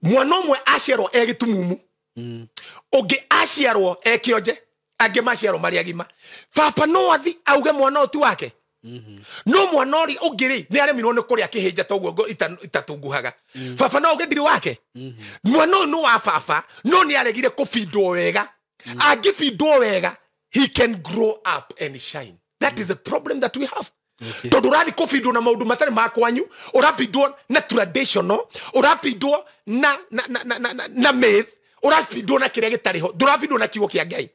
Mwana ũmwe aciarwo e gĩtumumu, ũngĩ aciarwo e kĩonje, angĩ maciarwo marĩ agima. Baba no athi auge mwana ũyũ ti wake. No mwana ũrĩa ũngĩ rĩ, nĩ aremirwo nĩ kũrĩa kĩhĩnja toguo itatunguhaga. Baba no auge ndirĩ wake. Mwana ũyũ nĩ wa baba, no nĩ aregire kũbindwo wega. Angĩbindwo wega, he can grow up and shine. That is a problem that we have. Tondũ ũrathiĩ kũbindwo na maũndũ matarĩ ma kwanyu, ũrabindwo na traditional, ũrabindwo na myth, ũrabindwo na kĩrĩa gĩtarĩ ho, ndũrabindwo na kiugo kĩa Ngai.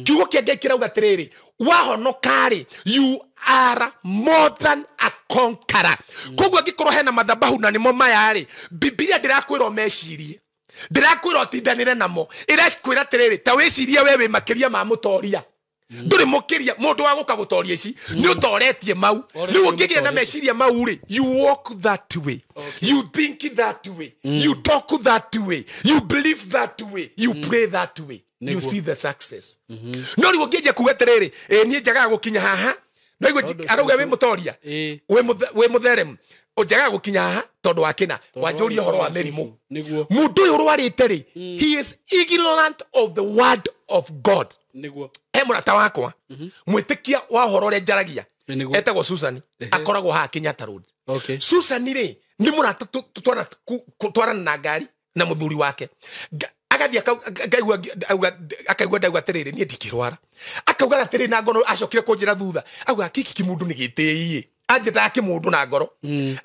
Kiugo kĩa Ngai kĩrauga atĩrĩrĩ, wahonoka rĩ, you are more than a conqueror. Koguo angĩkorwo hena mathabahu na nĩmo maya rĩ, Bibilia ndĩrakwĩra ũmecirie, ndĩrakwĩra ũtindanĩre namo, ĩrakwĩra atĩrĩrĩ, ta wĩcirie we wĩ makĩria ma mũtoria. Ndũrĩ mũkĩria mũndũ wa gũka gũtoria ici, nĩ ũtoretie mau. Rĩu ũngĩgĩa na meciria mau rĩ, you walk that way, you think that way, you talk that way, you believe that way, you pray that way, you see the success. No rĩu ũngĩnjia kuga atĩrĩrĩ, niĩ njagaga gũkinya haha, no igua arauga wĩ mũtoria, wĩ mũtheremu, njagaga gũkinya haha tondũ wa kĩna, wanjũria ũhoro wa mĩrimũ. Mũndũ ũyũ ũrwarĩte rĩ, he is ignorant of the word of God. He mũrata wakwa, mwĩtĩkia wa ũhoro ũrĩa njaragia, etagwo Susan, akoragwo haha Kenyatta Road. Susan rĩ, nĩ mũrata twarana na ngari na mũthuri wake. Agathiĩ akaigua ndauga atĩrĩrĩ, niĩ ndingĩrwara. Akauga atĩrĩrĩ na ngoro, acokire kũnjĩra thutha, auga gĩkĩ kĩmũndũ nĩ gĩtĩi. Anjĩtaga kĩmũndũ na ngoro.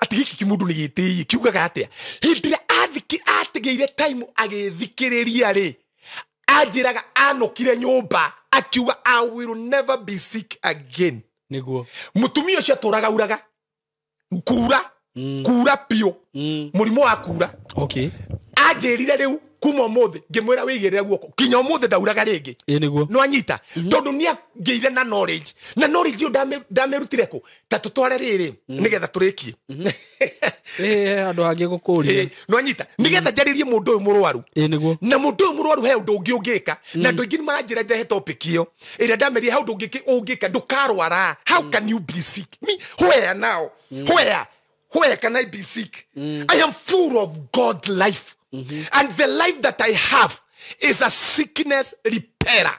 Atĩ gĩkĩ kĩmũndũ nĩ gĩtĩi, kiugaga atĩa? Hĩndĩ ĩrĩa atigĩire time agĩthikĩrĩria rĩ, anjĩraga anokire nyũmba akiuga I will never be sick again. Nĩguo. Mũtumia ũcio atũraga uraga kura kura piũ, mũrimũ wa kura. Anjĩrire rĩu kuma ũmũthĩ, ngĩmwĩra wĩigĩrĩre guoko, kinya ũmũthĩ ndauraga rĩngĩ. No anyita tondũ nĩ angĩire na knowledge, na knowledge ĩyo ndamĩrutire kũ? Ta tũtware rĩrĩ nĩgetha tũrĩkie. Handũ hangĩ gũkũria. No anyita nĩgetha njarĩrie mũndũ ũyũ mũrwaru. Na mũndũ ũyũ mũrwaru he ũndũ ũngĩ ũngĩka, na andũ aingĩ nĩ maranjĩra ndehe topic ĩyo ĩrĩa ndameria he ũndũ ũngĩ ũngĩka, ndũkarwara. How can you be sick? Me, where now? Where can I be sick? I am full of God life. And the life that I have is a sickness repairer.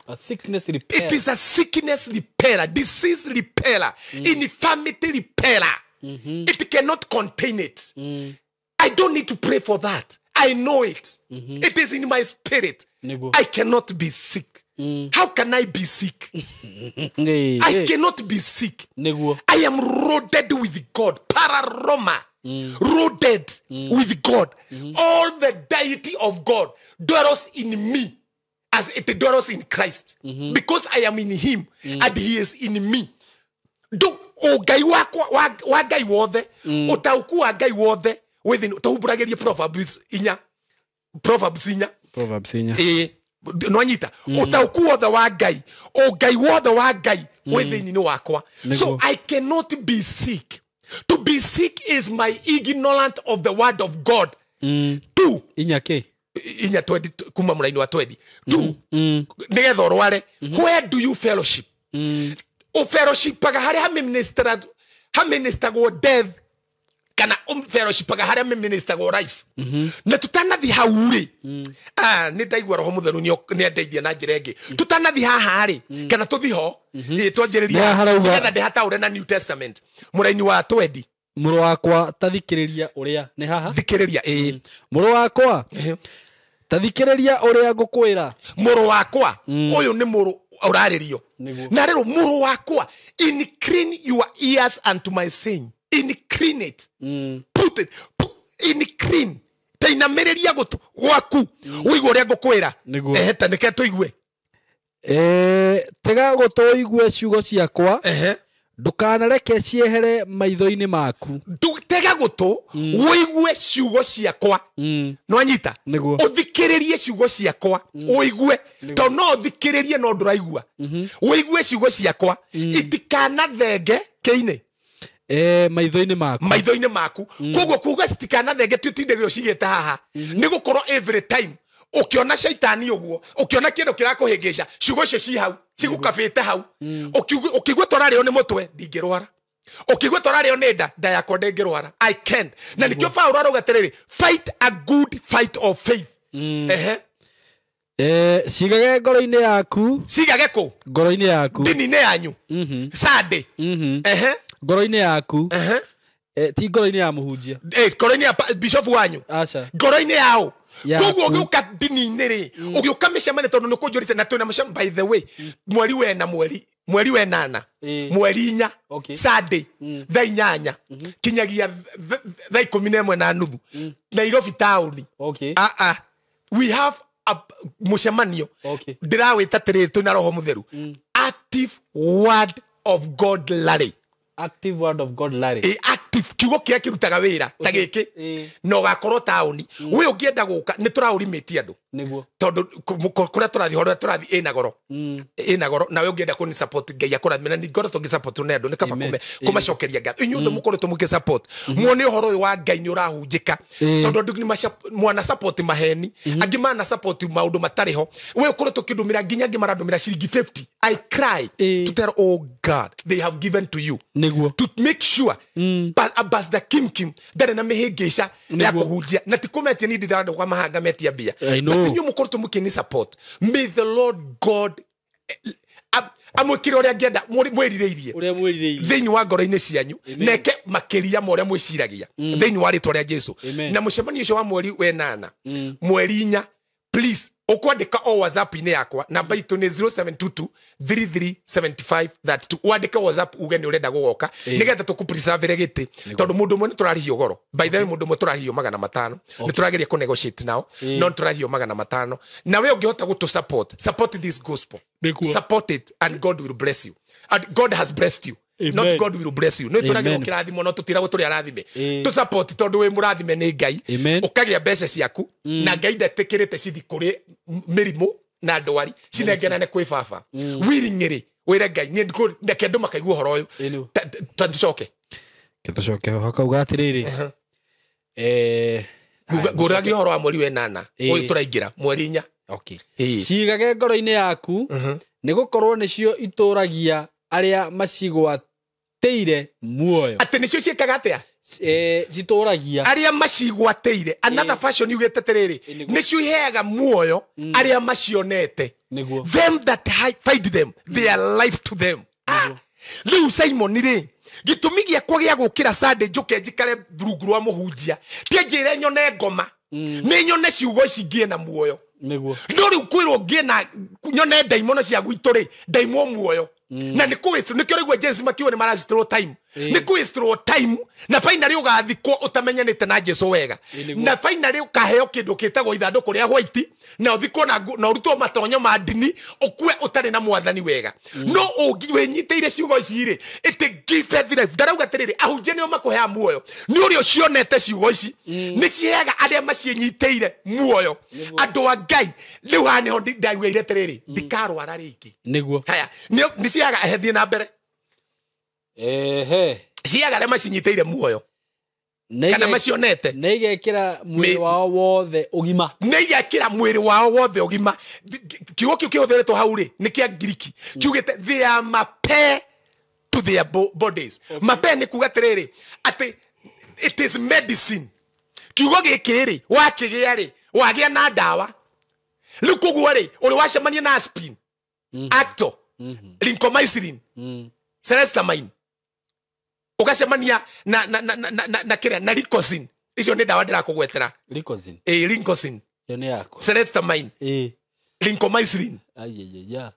A sickness repairer. It is a sickness repairer, disease repairer, infirmity repairer. It cannot contain it. I don't need to pray for that. I know it. It is in my spirit. I cannot be sick. How can I be sick? I cannot be sick. I am loaded with God. Pararoma. Loaded with God. All the deity of God dwells in me as it dwells in Christ. Because I am in him and he is in me. Do o Ngai wa Ngai wothe, ũtaũku wa Ngai wothe within tũhumbũragĩrie Proverbs inya. Proverbs inya. Proverbs inya. No anyita ũtaũku wothe wa Ngai, o Ngai wothe wa Ngai within wakwa. So I cannot be sick. To be sick is my ignorant of the word of God. Two. Inya ke? Inya 20 kuma muraini wa 20. Two. Nigetha ũrware. Where do you fellowship? O fellowshipaga haria haministeragwo death kana fellowshipaga haria haministeragwo life. Na tutanathi hau rĩ, nĩ ndaigua roho mũtheru nĩ andeithia na njĩra ĩngĩ. Tutanathi haha rĩ, kana tũthi ho, twanjĩrĩria nĩgetha ndĩhataũre na New Testament. Mũraini wa 20. Mũrũ wakwa tathikĩrĩria ũrĩa nĩ haha. Thikĩrĩria ĩĩ. Mũrũ wakwa tathikĩrĩria ũrĩa ngũkwĩra. Mũrũ wakwa ũyũ nĩ mũrũ ũrarĩrio. Na rĩu mũrũ wakwa, incline your ears unto my saying. Incline it. Put it. Incline. Tainamĩrĩria gũtũ gwaku ũigue ũrĩa ngũkwĩra. Nĩguo. Ta nĩke tũigue. Tega gũtũ ũigue ciugo ciakwa, ndũkanareke ciehere maitho-inĩ maku. Tega gũtũ ũigue ciugo ciakwa. Nĩwanyita? Nĩguo. Ũthikĩrĩrie ciugo ciakwa ũigue, tondũ no ũthikĩrĩrie no ndũraigua. Ũigue ciugo ciakwa itikanathenge kĩinĩ maitho-inĩ maku. Maitho-inĩ maku. Koguo kuga citikanathenge ti ũtinde ũcigĩte haha, nĩ gũkorwo every time ũkĩona caitani ũguo, ũkĩona kĩndũ kĩrakũhĩngĩca, ciugo icio ci hau, cigũkabĩte hau. Ũkĩigua tũrarĩo nĩ mũtwe, ndingĩrwara. Ũkĩigua tũrarĩo nĩ nda, nda yakwa ndĩngĩrwara. I can. Na nĩkĩo Paũlũ arauga atĩrĩrĩ, fight a good fight of faith. Cigage ngoro-inĩ yaku. Cigage kũ? Ngoro-inĩ yaku. Ndini-inĩ yanyu. Sunday. Ngoro-inĩ yaku. Ti ngoro-inĩ ya mũhunjia. Ngoro-inĩ ya bishop wanyu. Aca. Ngoro-inĩ yao. Koguo ũgĩũka ndini-inĩ rĩ, ũgĩũka mĩcemanio tondũ nĩũkũnjũrĩte na twĩna mũcemanio, by the way, mweri wena mweri wenana, mweri 4, Sunday, thaa 8, kinyagia thaa 11:30, Nairobi town. We have a mũcemanio. Ndĩrawĩta atĩrĩrĩ, twĩna Roho Mũtheru. Active Word of God Rally. Active Word of God Rally. Active kiugo kĩrĩa kĩrutaga wĩra ta gĩkĩ na ũgakorwo taũni. We ũngĩenda gũka nĩ tũraũrimĩtie andũ. Nĩguo. Tondũ kũrĩa tũrathiĩ, ũrĩa tũrathiĩ ĩna goro. Ĩna goro, nawe ũngĩenda kũni support Ngai akũrathime, na nĩ ngoro tũngĩ support nĩ andũ, nĩ kaba kũmacokeria ngatho. Inyuothe mũkoretwo mũkĩ support. Muone ũhoro ũyũ wa Ngai nĩ ũrahunjĩka. Tondũ andũ nĩ mwana support maheni, angĩ mana support maũndũ matarĩ ho. We ũkoretwo ũkĩndũmĩra nginya angĩ marandũmĩra ciringi 50. I cry to tell, oh God, they have given to you. Nĩguo. To make sure Ambassador Kim Kim ndarĩ na mĩhĩngĩca ya kũhunjia, na ti kũmetia ni ndĩrenda kwa mahanga metia mbia. But inyuĩ mũkoretwo mũkĩni support. May the Lord God amwĩkĩre ũrĩa angĩenda, mwĩrirĩirie thĩinĩ wa ngoro-inĩ cianyu, neke makĩria ma ũrĩa mwĩciragia thĩinĩ wa rĩtwa rĩa Jesu. Na mũcemanio ũcio wa mweri wenana, mweri 4, please ũkwandĩka o WhatsApp-inĩ yakwa, namba itũ nĩ 0722 3375 32. Wandĩke WhatsApp uge nĩ ũrenda gũgoka, nĩgetha tũkũpreserve gĩtĩ, tondũ mũndũ ũmwe nĩ tũrarĩhio goro. By the way, mũndũ ũmwe tũrarĩhio 500, nĩ tũrageria kũ negotiate nao, no nĩ tũrarĩhio 500. Na we ũngĩhota gũtũ support, support this gospel, support it, and God will bless you. And God has blessed you. Amen. Not God will bless you. No tũragĩrwo kĩrathimo, no tũtiragwo tũrĩ arathime. Tũ support tondũ wĩ mũrathime nĩ Ngai. Ũkagĩa mbeca ciaku, na Ngai ndetĩkĩrĩte cithi kũrĩ mĩrimũ na ndwari, cinengerane kwĩ baba. Willingly, wĩre Ngai, niĩ ndeke andũ makaigua ũhoro ũyũ. Tũcoke. Tũcoke ho hakauga atĩrĩrĩ. Ngũragia ũhoro wa mweri wenana, ũyũ tũraingĩra mweri 4. Cigage ngoro-inĩ yaku, nĩgũkorwo nĩcio itũragia arĩa macigwatĩire muoyo. Atĩ nĩcio ciĩkaga atĩa? Citũragia arĩa macigwatĩire. Another fashion yugĩte atĩrĩrĩ, nĩcio iheaga muoyo arĩa macionete. Them that find them, they are life to them. Rĩu Simon rĩ, gĩtũmi gĩakwa gĩa gũkĩra Sunday njũke njikare rungu rwa mũhunjia, ti njĩre nyone ngoma, nĩ nyone ciugo ici ngĩe na muoyo. Nĩguo. No rĩu kwĩrwo ngĩe na nyone ndaimono cia gwitũ rĩ, ndaimwo muoyo. Na nĩ kũ nĩkĩo rĩu James makiuga nĩ maracitĩrwo time. Nĩ kũwastĩrwo time, na finally ũgathikwo ũtamenyanĩte na Jesu wega. Na finally ũkaheo kĩndũ kĩtagwo ithandũkũ rĩa white, na ũthikwo na ũrutwo matonyo ma ndini, ũkue ũtarĩ na mwathani wega. No wĩnyitĩire ciugo ici rĩ, it giveth life. Ndarauga atĩrĩrĩ, ahunjia nĩo makũheaga muoyo. Nĩ ũrĩa ũcionete ciugo ici, nĩ ciheaga arĩa maciĩnyitĩire muoyo. Andũ a Ngai, rĩu haha nĩho ndaugĩire atĩrĩrĩ, ndikarwara rĩngĩ. Nĩguo. Haya, nĩ ciheaga thiĩ na mbere. Ciheaga arĩa macinyitĩire muoyo. Kana macionete. Nĩ igekĩra mwĩrĩ wao wothe ũgima. Nĩ igekĩra mwĩrĩ wao wothe ũgima. Kiugo kĩu kĩhũthĩrĩtwo hau rĩ, nĩ kĩa Ngiriki. Kiugĩte they are mape to their bodies. Mape nĩ kuga atĩrĩrĩ, atĩ it is medicine. Kiugo gĩkĩ rĩ, wakĩgĩa rĩ, wagĩa na ndawa. Rĩu koguo rĩ, ũrĩ wacemania na aspirin, Acto, lincomycin, celestamine, ũgacemania na kĩrĩa, na Lincocin. Icio nĩ ndawa ndĩrakũgwetera. Lincocin. Lincocin. Ĩyo nĩ yakwa. Celestamine. Lincomycin.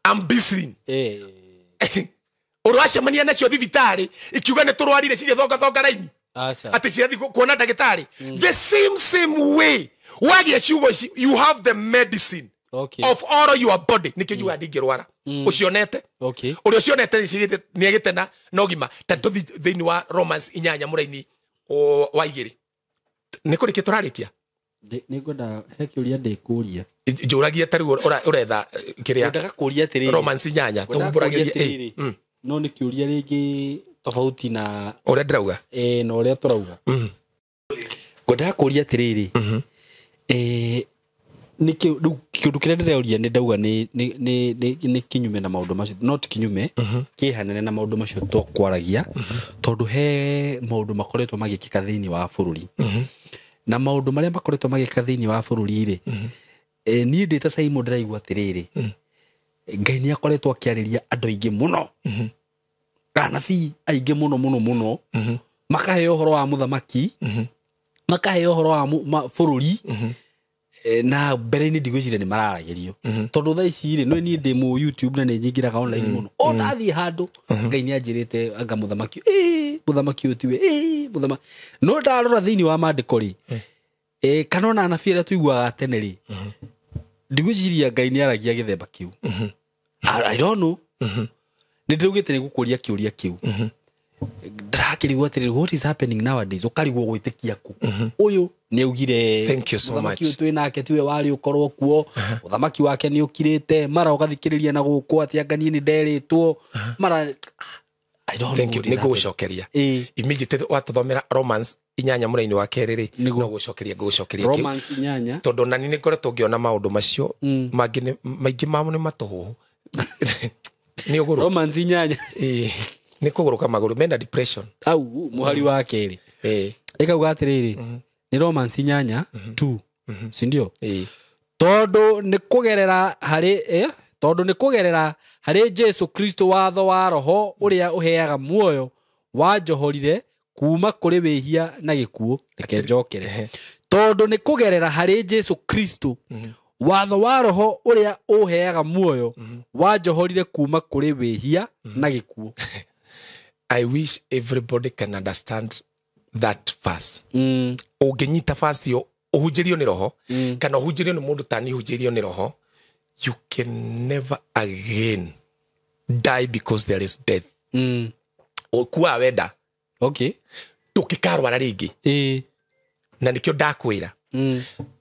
Ampicillin. Ũrĩ wacemania nacio thibitarĩ, ikiuga nĩ tũrwarire cigĩthongathonga raini. Atĩ cirathiĩ kuona ndagĩtarĩ. The same way Wagia ciugo ici, you have the medicine of all your body. Nĩkĩo njugaga ndingĩrwara. Ũcionete? Ũrĩa ũcionete nĩ agĩte na ũgima. Ta tũthiĩ thĩinĩ wa Romans 8 mũraini wa 2. Nĩ kũrĩkia tũrarĩkia? Nĩngwenda he kĩũria ndĩkũria. Njũragia ta rĩu ũretha kĩrĩa. Ngwendaga kũria atĩrĩrĩ. Romans 8 tũhumbũragĩrie. No nĩ kĩũria rĩngĩ tofauti na ũrĩa ndĩrauga. Na ũrĩa tũrauga. Ngwendaga kũria atĩrĩrĩ. Nĩ kĩũndũ kĩrĩa ndĩrauria nĩ ndauga nĩ kinyume na maũndũ macio, not kinyume, kĩhanene na maũndũ macio tũkwaragia, tondũ he maũndũ makoretwo magĩkĩka thĩinĩ wa bũrũri. Na maũndũ marĩa makoretwo magĩkĩka thĩinĩ wa bũrũri rĩ, niĩ ndĩ ta Simon ndĩraigua atĩrĩrĩ, Ngai nĩ akoretwo akĩarĩria andũ aingĩ mũno, anabii aingĩ mũno mũno mũno, makaheo ũhoro wa mũthamaki, makaheo ũhoro wa bũrũri, na mbere-inĩ ndigwĩciria nĩ mararagĩrio. Tondũ thaa ici rĩ, no niĩ ndĩ mũ YouTube na nĩ nyingĩraga online mũno. O ndathiĩ handũ, Ngai nĩ anjĩrĩte anga mũthamaki, mũthamaki ũyũ tiwe, mũthamaki. No ndarora thĩinĩ wa maandĩko rĩ, kana ona anabii arĩa tũiguaga tene rĩ, ndigwĩciria Ngai nĩ aragia gĩthemba kĩu. I don't know. Nĩ ndĩraugĩte nĩ gũkũria kĩũria kĩu. Ndĩrakĩrigwo atĩrĩrĩ, what is happening nowadays? Ũkarigwo gwĩtĩkia kũ? Ũyũ nĩ augire thank you so much. Mũthamaki ũyũ twĩ nake tiwe warĩ ũkorwo kuo, mũthamaki wake nĩ ũkirĩte, mara ũgathikĩrĩria na gũkũ atĩ anga niĩ nĩ nderĩtwo, mara I don't thank you. know. Nĩ ngũgũcokeria. Immediately watũthomera Romans 8 mũraini wa 2 rĩ, no gũcokeria ngũgũcokeria kĩu. Romans 8. Tondũ nani nĩ ngoretwo ngĩona maũndũ macio mangĩ maingĩ mamo nĩ matũhũhũ. Nĩ ũgũrũki. Romans 8. Nĩ kũgũrũka magũrũ, mena depression. Au mũhari wa 2. Ĩkauga atĩrĩrĩ, nĩ Romans 8 2, si ndio? Tondũ nĩ kũgerera harĩ tondũ nĩ kũgerera harĩ Jesu Kristo watho wa roho ũrĩa ũheaga muoyo wanjohorire kuma kũrĩ wĩhia na gĩkuũ. Reke njokere. Tondũ nĩ kũgerera harĩ Jesu Kristo watho wa roho ũrĩa ũheaga muoyo wanjohorire kuma kũrĩ wĩhia na gĩkuũ. I wish everybody can understand that verse. Ũngĩnyita verse ĩyo ũhunjĩrio nĩ roho, kana ũhunjĩrio nĩ mũndũ tani ũhunjĩrio nĩ roho, you can never again die because there is death. Ũkuaga wenda. Ndũngĩkarwara rĩngĩ. Na nĩkĩo ndakwĩra.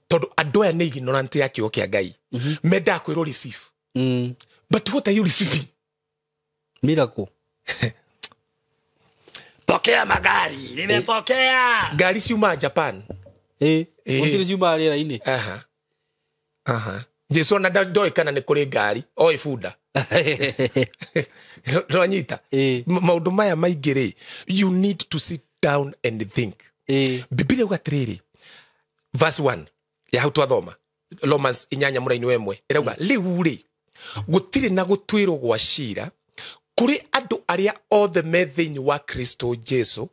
Tondũ andũ aya nĩ ignorant ya kiugo kĩa Ngai. Mendaga kwĩrwo receive. But what are you receiving? Miracle. Pokea magari, nimepokea. Ngari ciuma Japan. Gũtirĩ ciuma rĩera-inĩ. Jesu ona ndoĩ kana nĩ kũrĩ ngari, oĩ bunda. Ndwanyita. Maũndũ maya maingĩ rĩ, you need to sit down and think. Biblia ĩrauga atĩrĩrĩ, verse 1 ya hau twathoma, Romans 8 mũraini wa 1, ĩrauga rĩu rĩ, gũtirĩ na gũtuĩrwo gwa cira kũrĩ andũ arĩa othe me thĩinĩ wa Kristo Jesu,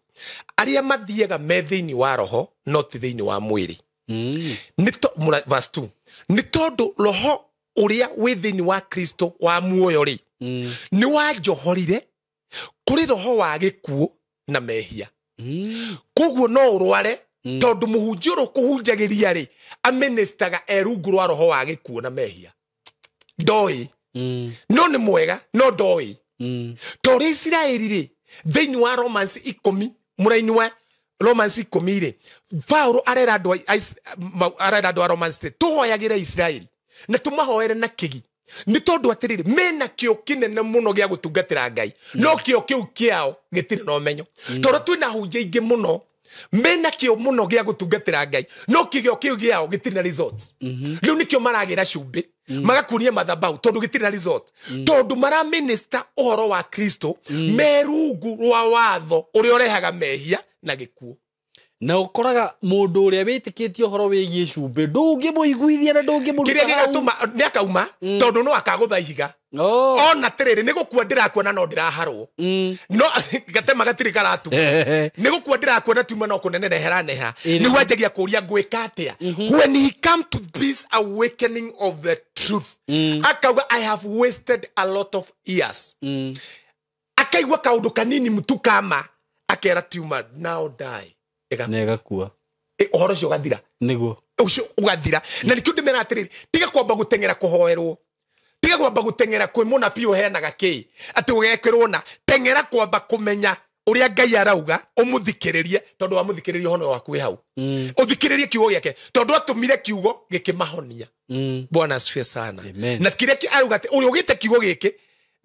arĩa mathiaga me thĩinĩ wa roho, no ti thĩinĩ wa mwĩrĩ. Verse 2, nĩ tondũ roho ũrĩa wĩ thĩinĩ wa Kristo wa muoyo rĩ, nĩ wanjohorire kũrĩ roho wa gĩkuũ na mehia. Koguo no ũrware, tondũ mũhunjia ũrĩa ũkũhunjagĩria rĩ, aministaga e rungu rwa roho wa gĩkuũ na mehia. Ndoĩ. No nĩ mwega, no ndoĩ. Tondũ Isiraeli rĩ, thĩinĩ wa Romans 10, mũraini wa Romans 10 rĩ, Paulo arera andũ a Romans tũhoyagĩre Isiraeli na tũmahoere na kĩgi. Nĩ tondũ atĩrĩrĩ, mena kĩo kĩnene mũno gĩa gũtungatĩra Ngai, no kĩo kĩu kĩao gĩtirĩ na ũmenyo. Tondũ twĩna hunjia ingĩ mũno mena kĩo mũno gĩa gũtungatĩra Ngai, no kĩgĩo kĩu gĩao gĩtirĩ na results. Rĩu nĩkĩo maragĩra cumbĩ, magakuria mathabahu tondũ gĩtirĩ na result. Tondũ maraminista ũhoro wa Kristo me rungu rwa watho ũrĩa ũrehaga mehia na gĩkuũ. Na ũkoraga mũndũ ũrĩa wĩtĩkĩtie ũhoro wĩgiĩ cumbĩ ndũngĩmũiguithia na ndũngĩmũruta kĩrĩa gĩgatũma nĩ akauma, tondũ no akagũtha ihiga. Ona atĩrĩrĩ, nĩ gũkua ndĩrakua na no ndĩraharwo. No gatema gatirĩ karatuma. Nĩ gũkua ndĩrakua na tiuma no kũneneneha neha. Nĩ wanjagia kũũria ngwĩka atĩa. When he come to this awakening of the truth, akauga I have wasted a lot of years. Akaigua kaũndũ kanini mtu kama akera tiuma now die. Nĩ gakua. Ũhoro ũcio ũgathira. Nĩguo. Ũcio ũgathira. Na nĩkĩo ndĩmera atĩrĩrĩ, tiga kwamba gũteng'era kũhoerwo, tiga kwamba gũteng'era kwĩ mũnabii ũheanaga kĩ atĩ ũgekĩrwo, na teng'era kwamba kũmenya ũrĩa Ngai arauga, ũmũthikĩrĩrie, tondũ wamũthikĩrĩria ũhono waku wĩ hau. Ũthikĩrĩrie kiugo gĩake, tondũ atũmire kiugo gĩkĩmahonia. Bwana asifiwe sana. Amen. Na kĩrĩa arauga atĩ ũrĩa ũgĩte kiugo gĩkĩ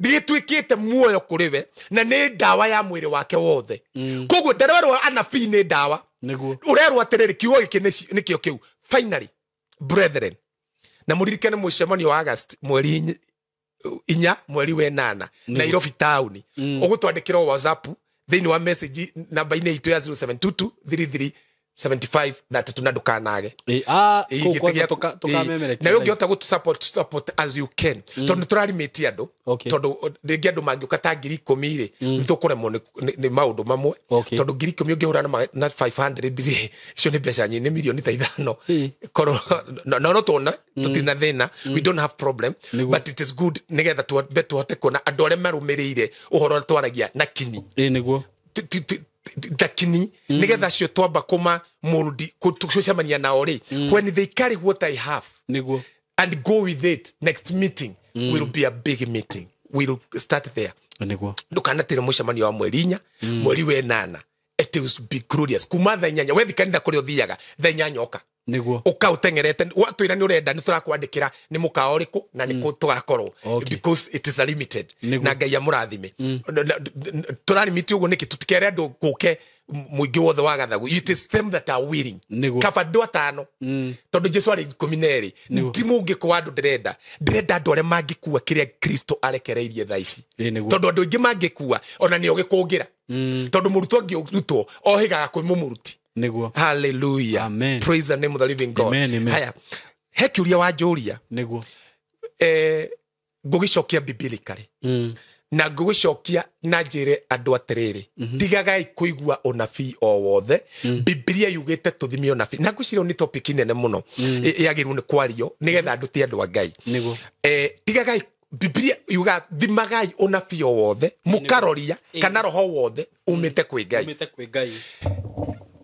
gĩtuĩkĩte muoyo kũrĩ we, na nĩ ndawa ya mwĩrĩ wake wothe. Koguo ndarerwo anabii nĩ ndawa. Nĩguo. Ũrerwo atĩrĩrĩ, kiugo gĩkĩ nĩkĩo kĩu. Finally, brethren, na mũririkane mũcemanio wa August mweri 4 mweri wa 8 Nairobi town. Ũgũtwandĩkĩra o WhatsApp thĩinĩ wa message namba-inĩ itũ ya 0722 33 75 32, na ndũkanage. Kũu kwanza tũkamemerekia. Na ũngĩhota gũtũ support, support as you can, tondũ nĩ tũrarimĩtie andũ. Tondũ rĩngĩ andũ mangĩũka ta 10,000 rĩ, nĩ tũkũremwo nĩ maũndũ mamwe. Tondũ 10,000 ũngĩhũra na 500 rĩ, icio nĩ mbeca nyingĩ, nĩ mirioni ta 5. Korwo no tuone tũtirĩ na thĩna, we don't have problem. But it is good nĩgetha twambe tũhote kuona andũ arĩa marũmĩrĩire ũhoro ũrĩa twaragia na kinyi. Nĩguo. Lakini nigetha acio twamba kũma mũrudi gũcemania nao rĩ, when they carry what I have Nĩguo. and go with it, next meeting will be a big meeting, we'll start there. Nĩguo. Ndũkanatĩre mũcemanio wa mweri 4 mweri wa 8. It will be glorious. Kuma thaa 8 wethi kanitha kũrĩa ũthiaga thaa 8 oka. Nĩguo. Ũka ũteng'erete, watwĩra nĩ ũrenda, nĩ tũrakwandĩkĩra nĩ mũkawa ũrĩkũ na nĩ kũ tũgakorwo. Because it is a limited. Na Ngai amũrathime. Tũrarimiti ũguo nĩkĩ? Tũtikere andũ gũke mũingĩ wothe wa gathagu. It is them that are willing. Kaba andũ 5. Tondũ Jesu arĩ 12. Ti mũngĩko wa andũ ndĩrenda. Ndĩrenda andũ arĩa mangĩkua kĩrĩa Kristo arekereirie thaa ici. Tondũ andũ aingĩ mangĩkua ona nĩ ogĩkũngĩra. Tondũ mũrutwo angĩrutwo ohĩgaga kwĩ mũmũruti. Nĩguo. Hallelujah. Amen. Praise the name of the living God. Amen, amen. Haya, he kĩũria wanjũria. Nĩguo. Ngũgĩcokia biblically. Na ngũgĩcokia na njĩre andũ atĩrĩrĩ, tigagai kũigua ũnabii o wothe. Bibilia yugĩte tũthime ũnabii. Na ngwĩciria nĩ topic nene mũno yagĩrĩirwo nĩ kwario nĩgetha andũ ti andũ a Ngai. Nĩguo. Tigagai, Bibilia yuga thimagai ũnabii o wothe, mũkaroria kana roho wothe umĩte kwĩ Ngai. Umĩte kwĩ Ngai.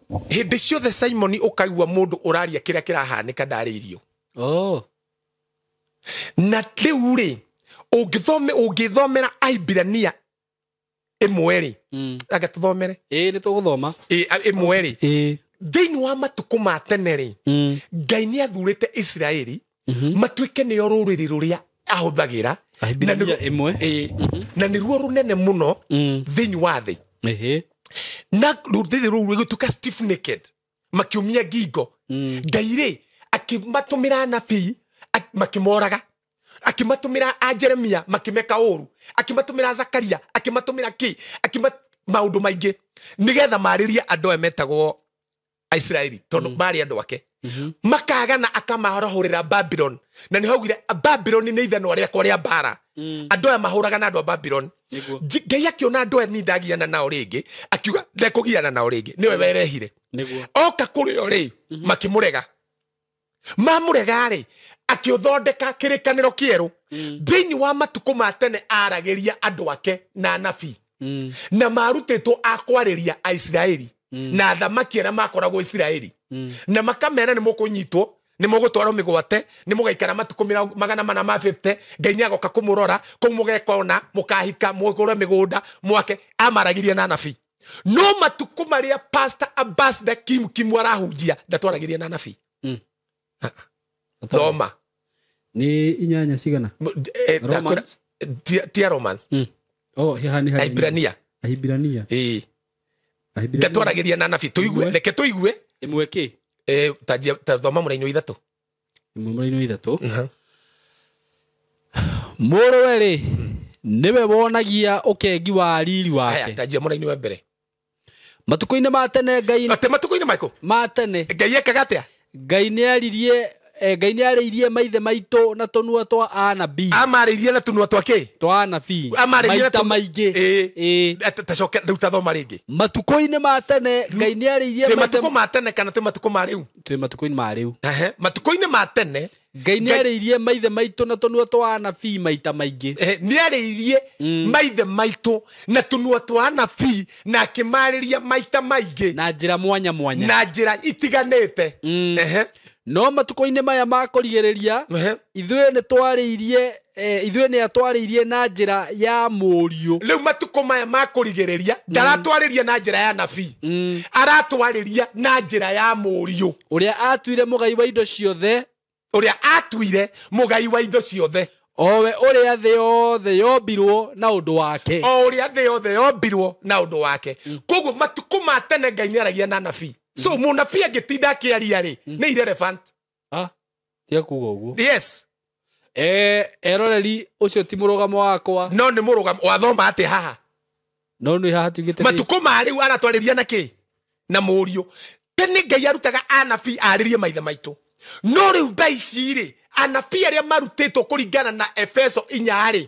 Hĩndĩ ciothe Simon ũkaigua mũndũ ũraria kĩrĩa kĩrahanĩka ndarĩ irio. Na rĩu rĩ, ũngĩthomera Aibirania 1 rĩ, anga tũthomere? Nĩ tũgũthoma. 1 rĩ. Thĩinĩ wa matukũ ma tene rĩ, Ngai nĩ athurĩte Isiraeli matuĩke nĩo rũrĩrĩ rũrĩa ahũthagĩra. Ahibirania 1. Na nĩruo rũnene mũno thĩinĩ wa thĩ. Na rũrĩrĩ rũu rũgĩtuĩka stiff naked, makiumia ngingo. Ngai rĩ, akĩmatũmĩra anabii, makĩmoraga. Akĩmatũmĩra a Jeremia, makĩmeka ũru. Akĩmatũmĩra Zakaria, akĩmatũmĩra kĩ, maũndũ maingĩ nĩgetha marĩrie andũ aya metagwo Aisiraeli, tondũ marĩ andũ ake. Makagana akamarahũrĩra Babylon. Na nĩ haugire Babylon nĩ ithanwa rĩakwa rĩa mbara. Andũ aya mahũraga na andũ a Babylon. Ngai akĩona andũ aya ni ndagiana nao rĩngĩ, akiuga ndekũgiana nao rĩngĩ, nĩwe werehire. Oka kũrĩ o rĩ, makĩmũrega. Mamũrega rĩ, akĩũthondeka kĩrĩkanĩro kĩerũ. Thĩinĩ wa matukũ ma tene aragĩria andũ ake na anabii. Na marutĩtwo a kwarĩria Aisiraeli na athamaki arĩa makoragwo Isiraeli. Na makamera nĩ mũkũnyitwo, nĩ mũgũtwarwo mĩgwate, nĩ mũgaikara matukũ 450, Ngai nĩ agoka kũmũrora, kũu mũgekona, mũkahika, mũgũre mĩgũnda, mwake. Amaragĩria na anabii. No matukũ marĩa Pastor Ambassador Kim Kim arahunjia, ndatwaragĩria na anabii. Thoma. Nĩ 8 cigana? Romans? Tia Romans. Oh, haha nĩ harĩ Ahibirania. Ahibirania. Ahibirania. Ndatwaragĩria na anabii. Tũigue, reke tũigue. 1 kĩ? Ta thoma mũraini wa 3. 1 mũraini wa 3. Mũrũwe rĩ, nĩwe wonagia ũkengi wa riri wake. Haya, tanjia mũraini wa mbere. Matukũ-inĩ ma tene Ngai Ate matukũ-inĩ Michael? Ma tene. Ngai ekaga atĩa? Ngai nĩ arĩirie maithe maitũ na tũnua twa anabii. Amarĩirie na tũnua twa kĩ? Twa anabii. Amarĩirie na Maita maingĩ. Tacoke rĩu tathoma rĩngĩ. Matukũ-inĩ ma tene Ngai nĩ arĩirie Twĩ maithe matukũ ma tene kana twĩ matukũ ma rĩu? Twĩ matukũ-inĩ ma rĩu. Matukũ-inĩ ma tene Ngai nĩ arĩirie maithe maitũ na tũnua twa anabii maita maingĩ. Nĩ arĩirie maithe maitũ na tũnua twa anabii na akĩmarĩria maita maingĩ. Na njĩra mwanya mwanya. Na njĩra itiganĩte. No matukũ-inĩ maya ma kũrigĩrĩria, ithuĩ nĩ twarĩirie, ithuĩ nĩ atwarĩirie na njĩra ya mũriũ. Rĩu matukũ maya ma kũrigĩrĩria ndaratwarĩria na njĩra ya nabii, aratwarĩria na njĩra ya mũriũ, ũrĩa atuire mũgai wa indo ciothe, ũrĩa atuire mũgai wa indo ciothe, owe ũrĩa thĩ yothe yombirwo na ũndũ wake. O ũrĩa thĩ yothe yombirwo na ũndũ wake. Koguo matukũ ma tene Ngai nĩaragia na nabii. So mũnabii angĩtinda akĩaria rĩ, nĩ irrelevant. Tiga kuga ũguo. Yes. Eroreri ũcio ti mũrũgamo wakwa. No nĩ mũrũgamo wathoma atĩ haha. No nĩ haha tuugĩte matukũ ma rĩu aratwarĩria na kĩ? Na mũriũ. Tene Ngai arutaga anabii arĩrie maithe maitũ. No rĩu thaa ici rĩ, anabii arĩa marutĩtwo kũringana na Efeso 4 rĩ,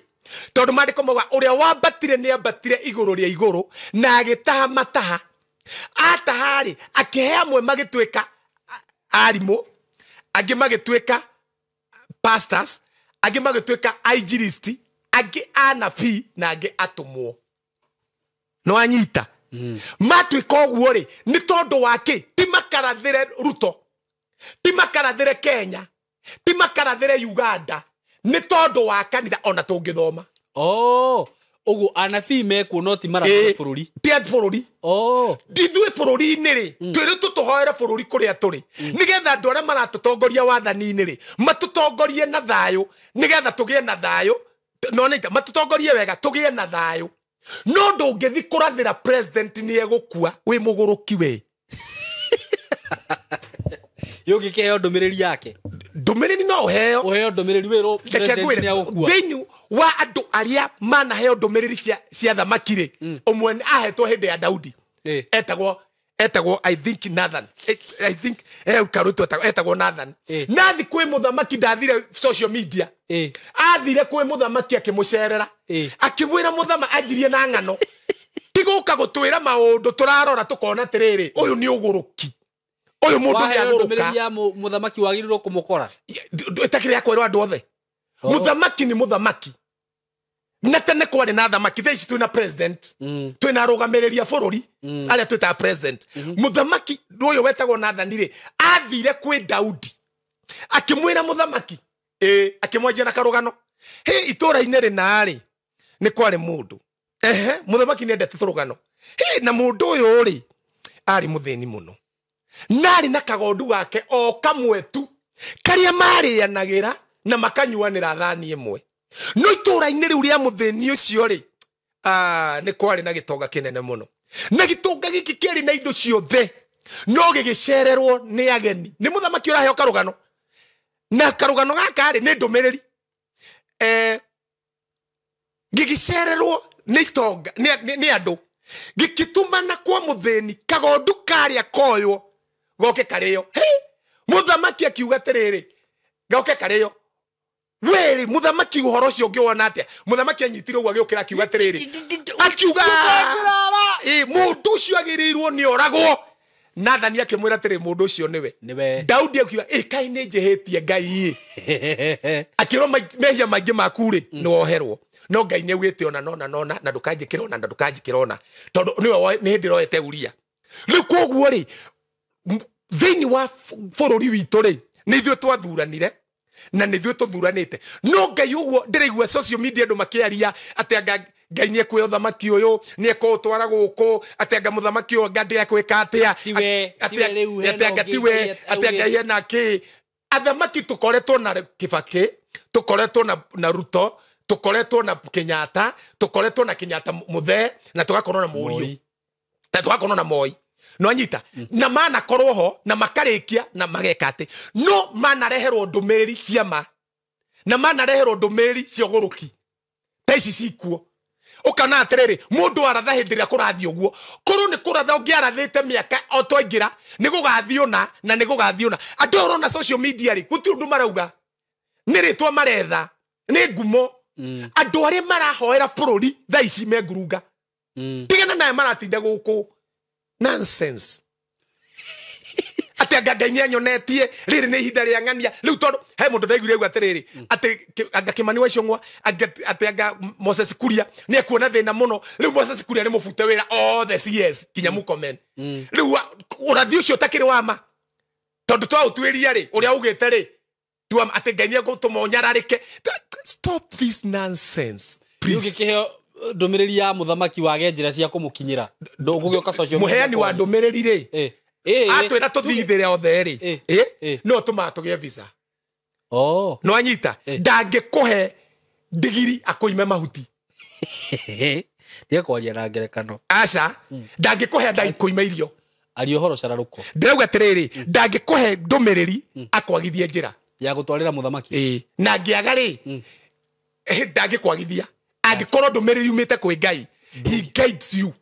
tondũ maandĩko mauga ũrĩa wambatire nĩ ambatire igũrũ rĩa igũrũ na agĩtaha mataha. Ataha rĩ, akĩhe amwe magĩtuĩka arimũ, angĩ magĩtuĩka pastors, angĩ magĩtuĩka ainjilisti, angĩ anabii na angĩ atũmwo. No anyita. Matuĩka ũguo rĩ, nĩ tondũ wa kĩ? Ti makarathĩre Ruto, ti makarathĩre Kenya, ti makarathĩre Uganda, nĩ tondũ wa kanitha ona tũngĩthoma. Ũguo anabii mekuo no ti marathĩre bũrũri. Ti bũrũri. Ithuĩ bũrũri-inĩ rĩ, twĩrĩtwo tũhoere bũrũri kũrĩa tũrĩ, nĩgetha andũ arĩa maratũtongoria wathani-inĩ rĩ, matũtongorie na thayũ, nĩgetha tũgĩe na thayũ. No nĩ matũtongorie wega tũgĩe na thayũ. No ndũngĩthiĩ kũrathĩra president nĩ egũkua wĩ mũgũrũki we. Yũngĩkĩheo ndũmĩrĩri yake. Ndũmĩrĩri no ũheo. Ũheo ndũmĩrĩri wĩrwo president nĩ egũkua. Thĩinĩ wa andũ arĩa manaheo ndũmĩrĩri cia thamaki rĩ, ũmwe ahetwo hĩndĩ ya Daudi. Etagwo I think Nathan. I think karũtũ etagwo Nathan. Nathi kwĩ mũthamaki ndathire social media. Athire kwĩ mũthamaki akĩmũcerera. Akĩmwĩra mũthamaki anjirie na ng'ano. Ti gũka gũtwĩra maũndũ tũrarora tũkona atĩrĩrĩ, ũyũ nĩ ũgũrũki. Ũyũ mũndũ nĩ agũrũka. Ndũmĩrĩri ya mũthamaki wagĩrĩirwo kũmũkora. Ĩtakĩrĩ ya kwĩrwo andũ othe. Mũthamaki nĩ mũthamaki. Na tene kwarĩ na thamaki, thaa ici twĩna president, twĩna arũgamĩrĩri a bũrũri arĩa twĩtaga president. Mũthamaki ũyũ wetagwo Nathan rĩ, athire kwĩ Daudi akĩmwĩra mũthamaki, akĩmwanjia na karũgano. Hĩ, itũũra-inĩ rĩna rĩ, nĩ kwarĩ mũndũ. Mũthamaki nĩ endete tũrũgano. Hĩ, na mũndũ ũyũ rĩ, arĩ mũthĩni mũno. Narĩ na kagondu gake o kamwe tu, karĩa marĩanagĩra na makanyuanĩra thani ĩmwe. No itũũra-inĩ rĩu rĩa mũthĩni ũcio rĩ, nĩ kwarĩ na gĩtonga kĩnene mũno. Na gĩtonga gĩkĩ kĩarĩ na indo ciothe, no gĩgĩcererwo nĩ ageni. Nĩ mũthamaki ũraheo karũgano. Na karũgano gaka rĩ, nĩ ndũmĩrĩri. Gĩgĩcererwo nĩ itonga, nĩ andũ. Gĩkĩtũmana kwa mũthĩni kagondu karĩa koywo goke karĩo. Mũthamaki akiuga atĩrĩrĩ, goke karĩo. Weri mũthamaki ũhoro ũcio ũngĩwona atĩa? Mũthamaki anyitire ũguo agĩũkĩra akiuga atĩrĩrĩ, akiuga mũndũ ũcio agĩrĩirwo nĩ oragwo. Nathani akĩmwĩra atĩrĩ, mũndũ ũcio nĩwe. Daudi akiuga, kaĩ nĩ njĩhĩtie Ngai ĩ. Akĩrwo mehia maingĩ maku rĩ, nĩ woherwo. No Ngai nĩ augĩte ona nona nona na ndũkanjĩkĩra ona na ndũkanjĩkĩra ona, tondũ nĩwe nĩ hĩndĩ ĩroete Uria. Rĩu koguo rĩ, thĩinĩ wa bũrũri witũ rĩ, nĩ ithuĩ twathuranire na nĩ ithuĩ tũthuranĩte. No Ngai ũguo ndĩraigua social media andũ makĩaria atĩ anga Ngai nĩ ekuoya ũthamaki ũyũ, nĩ ekũũtwara gũkũ, atĩ anga mũthamaki ũyũ anga ndĩekwĩka atĩa, atĩ anga tiwe, atĩ anga hena kĩ. Athamaki tũkoretwo na Kibaki, tũkoretwo na Ruto, tũkoretwo na Kenyatta, tũkoretwo na Kenyatta mũthee, na tũgakorwo na Mũriũ, na tũgakorwo na Moi. No anyita na manakorwo ho na makarĩkia na mageka atĩ no manareherwo ndũmĩrĩri cia ma na manareherwo ndũmĩrĩri cia ũgũrũki ta ici cikuo. Ũkona atĩrĩrĩ, mũndũ aratha hĩndĩ ĩrĩa kũrathiĩ ũguo, korwo nĩ kũratha ũngĩarathĩte mĩaka o twaingĩra nĩ gũgathiĩ ũna na nĩ gũgathiĩ ũna. Andũ aya ũrona social media rĩ, gũtirĩ ũndũ marauga, nĩ rĩtwa maretha, nĩ ngumo. Andũ arĩa marahoera bũrũri thaa ici me ngurunga. Tigana naye maratinda gũkũ. Nonsense. Atĩ anga Ngai nĩanyonetie rĩrĩ nĩ ihinda rĩa ng'ania. Rĩu tondũ he mũndũ ndaiguire auga atĩrĩrĩ, atĩ anga Kĩmani wa Icũng'wa, atĩ anga Moses Kuria nĩ ekuona thĩna mũno. Rĩu Moses Kuria nĩ mũbute wĩra othe CS nginya Murkomen. Rĩu ũrathi ũcio ũtakĩrĩ wa ma, Tondu twaũtuĩria rĩ ũrĩa ugĩte rĩ atĩ Ngai nĩegũtũma ũnyararĩke. Stop this nonsense please. Ũngĩkĩheo ndũmĩrĩri ya mũthamaki wage njĩra cia kũmũkinyĩra ndũgũgĩũka social media Mũheani wa ndũmĩrĩri rĩ atwĩra tũthithĩre othe rĩ no tũmaga tũgĩe visa. No anyita ndangĩkũhe ndigiri akũime mahuti. Tiga kwaria na ngerekano. Aca ndangĩkũhe ndangĩkũime irio. Aria ũhoro cararũko. Ndĩrauga atĩrĩrĩ ndangĩkũhe ndũmĩrĩri akwagithie njĩra ya gũtwarĩra mũthamaki. Na angĩaga rĩ ndangĩkwagithia. Angĩkorwo ndũmĩrĩri yumĩte kwĩ Ngai, he guides you.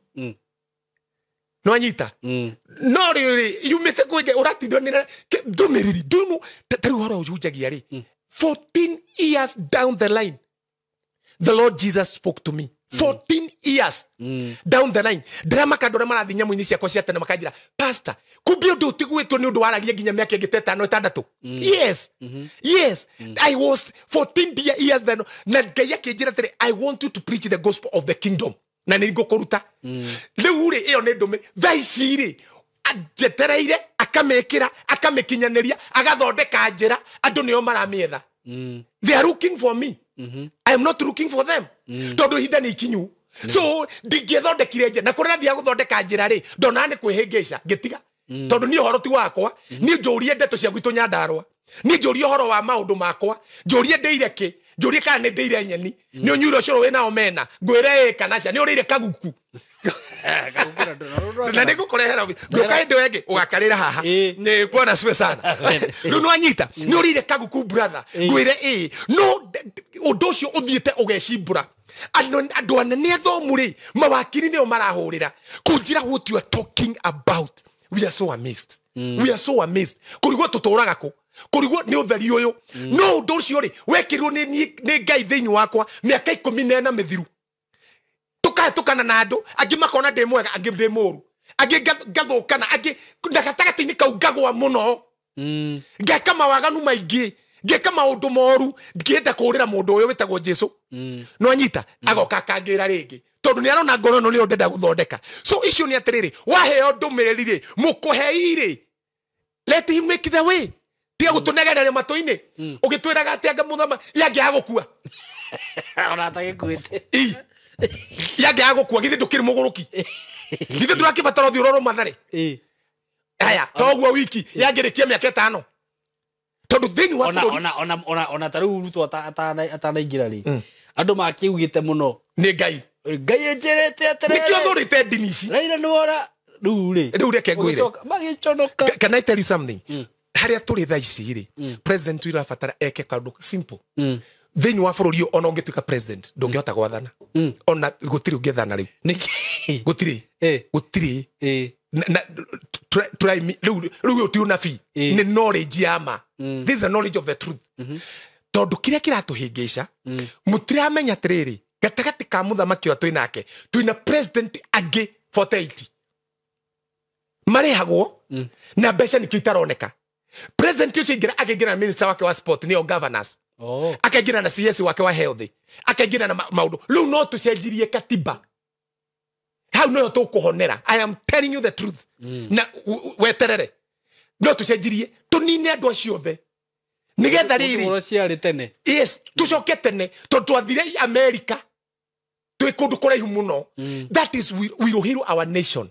No anyita no rĩrĩ yumĩte kwĩ Ngai ũratindwo ndũmĩrĩri ndũnu ta rĩu ũhoro ũhunjagia rĩ 14 years down the line the Lord Jesus spoke to me. 14 years down the line ndĩramaka andũ arĩa marathiĩ nyamũ-inĩ ciakwa cia tene makanjĩra pastor kumbe ũndũ ũtiguĩtwo nĩ ũndũ waragia nginya mĩaka ĩngĩ ta ĩtano ĩtandatũ. Yes. Yes. I was 14 years then na Ngai akĩnjĩra atĩrĩ I want you to preach the gospel of the kingdom na nĩ ngũkũruta. Rĩu rĩ ĩyo nĩ ndũmĩrĩri thaa ici rĩ njetereire akamĩkĩra akamĩkinyanĩria agathondeka njĩra andũ nĩo maramĩetha. They are looking for me. I am not looking for them. Tondu ihinda nĩ ikinyu. So ndingĩthondekire njĩra na kũrĩa thiaga gũthondeka njĩra rĩ ndonaga nĩ kwĩhĩngĩca ngĩtiga. Tondu niĩ ũhoro ti wakwa, niĩ njũrie ndeto cia gwitũ Nyandarũa, niĩ njũrie ũhoro wa maũndũ makwa, njũrie ndĩire kĩ, njũrie kana nĩ ndĩire nyeni, nĩ ũnyuire ũcũrũ wĩna omena, ngwĩre ĩ kana ca, nĩ ũrĩire kaguku. Na nĩ ngũkũrehera ngũka hĩndĩ ĩyo ĩngĩ ũgakarĩra haha. Nĩ bwana siwe sana. Rĩu nĩwanyita nĩ ũrĩire kaguku brother, ngwĩre ĩ no ũndũ ũcio ũthiĩte ũgecimbũra. Andũ anene athomu rĩ mawakiri nĩo marahũrĩra kũnjĩra what you are talking about. We are so amazed. We are so amazed. Kũrigwo tũtũraga kũ, kũrigwo nĩ ũtheri ũyũ. No ũndũ ũcio rĩ wekĩrirwo nĩ Ngai thĩinĩ wakwa mĩaka 14 mĩthiru. Tũkahĩtũkana na andũ angĩ makona ndĩ mwega angĩ ndĩ mũru angĩ ngathũkana angĩ na gatagatĩ-inĩ kau ngagwa mũno. Ngeka mawaganu maingĩ, ngeka maũndũ moru ngĩenda kũũrĩra mũndũ ũyũ wĩtagwo Jesu. No anyita agoka akangĩra rĩngĩ tondu nĩ arona ngoro ĩno nĩyo ndenda gũthondeka. So icio nĩ atĩrĩrĩ waheo ndũmĩrĩri rĩ mũkũhei rĩ let him make the way. Tiga gũtũnegereria matũ-inĩ ũgĩtwĩraga atĩ anga mũthama yangĩaga gũkua. Ona atagĩkuĩte. Yangĩaga gũkua githĩ ndũkĩrĩ mũgũrũki, githĩ ndũrakĩbatara ũthiĩ ũrorwo Mathare. Aya toguo wiki yangĩrĩkia mĩaka 5 tondu thĩinĩ wa bũrũri ona ta rĩu Ruto atanaingĩra rĩ andũ makiugĩte mũno nĩ Ngai. Ngai ĩnjĩrĩte atĩrĩrĩ nĩkĩo thũrĩte ndini ici. Raila nĩwona rĩu rĩ rĩu reke ngwĩre magĩconoka. Can I tell you something? Harĩa tũrĩ thaa ici rĩ president witũ arabatara eke kaũndũ simple. Thĩinĩ wa bũrũri ũyũ ona ũngĩtuĩka president ndũngĩhota gwathana. Ona gũtirĩ ũngĩathana rĩu. Nĩkĩ? Gũtirĩ. Gũtirĩ. Try me rĩu ũyũ ti ũnabii nĩ knowledge ya ma. This is a knowledge of the truth. Tondũ kĩrĩa kĩratũhĩngĩca mũtiramenya atĩrĩrĩ gatagatĩ ka mũthamaki ũrĩa twĩ nake twĩna president angĩ 48 marĩhagwo na mbeca nĩkĩo itaroneka. President ũcio aingĩra akaingĩra na minister wake wa sport nĩo governors. Akaingĩra na CS wake wa health, akaingĩra na maũndũ. Rĩu no tũcenjirie katiba hau noyo tũkũhonera. I am telling you the truth. Na weterere no tũcenjirie tũnine andũ acio othe nĩgetha rĩrĩ ciarĩ tene. Yes, tũcoke tene tondũ twathire America twĩ kũndũ kũraihu mũno. That is we will heal our nation.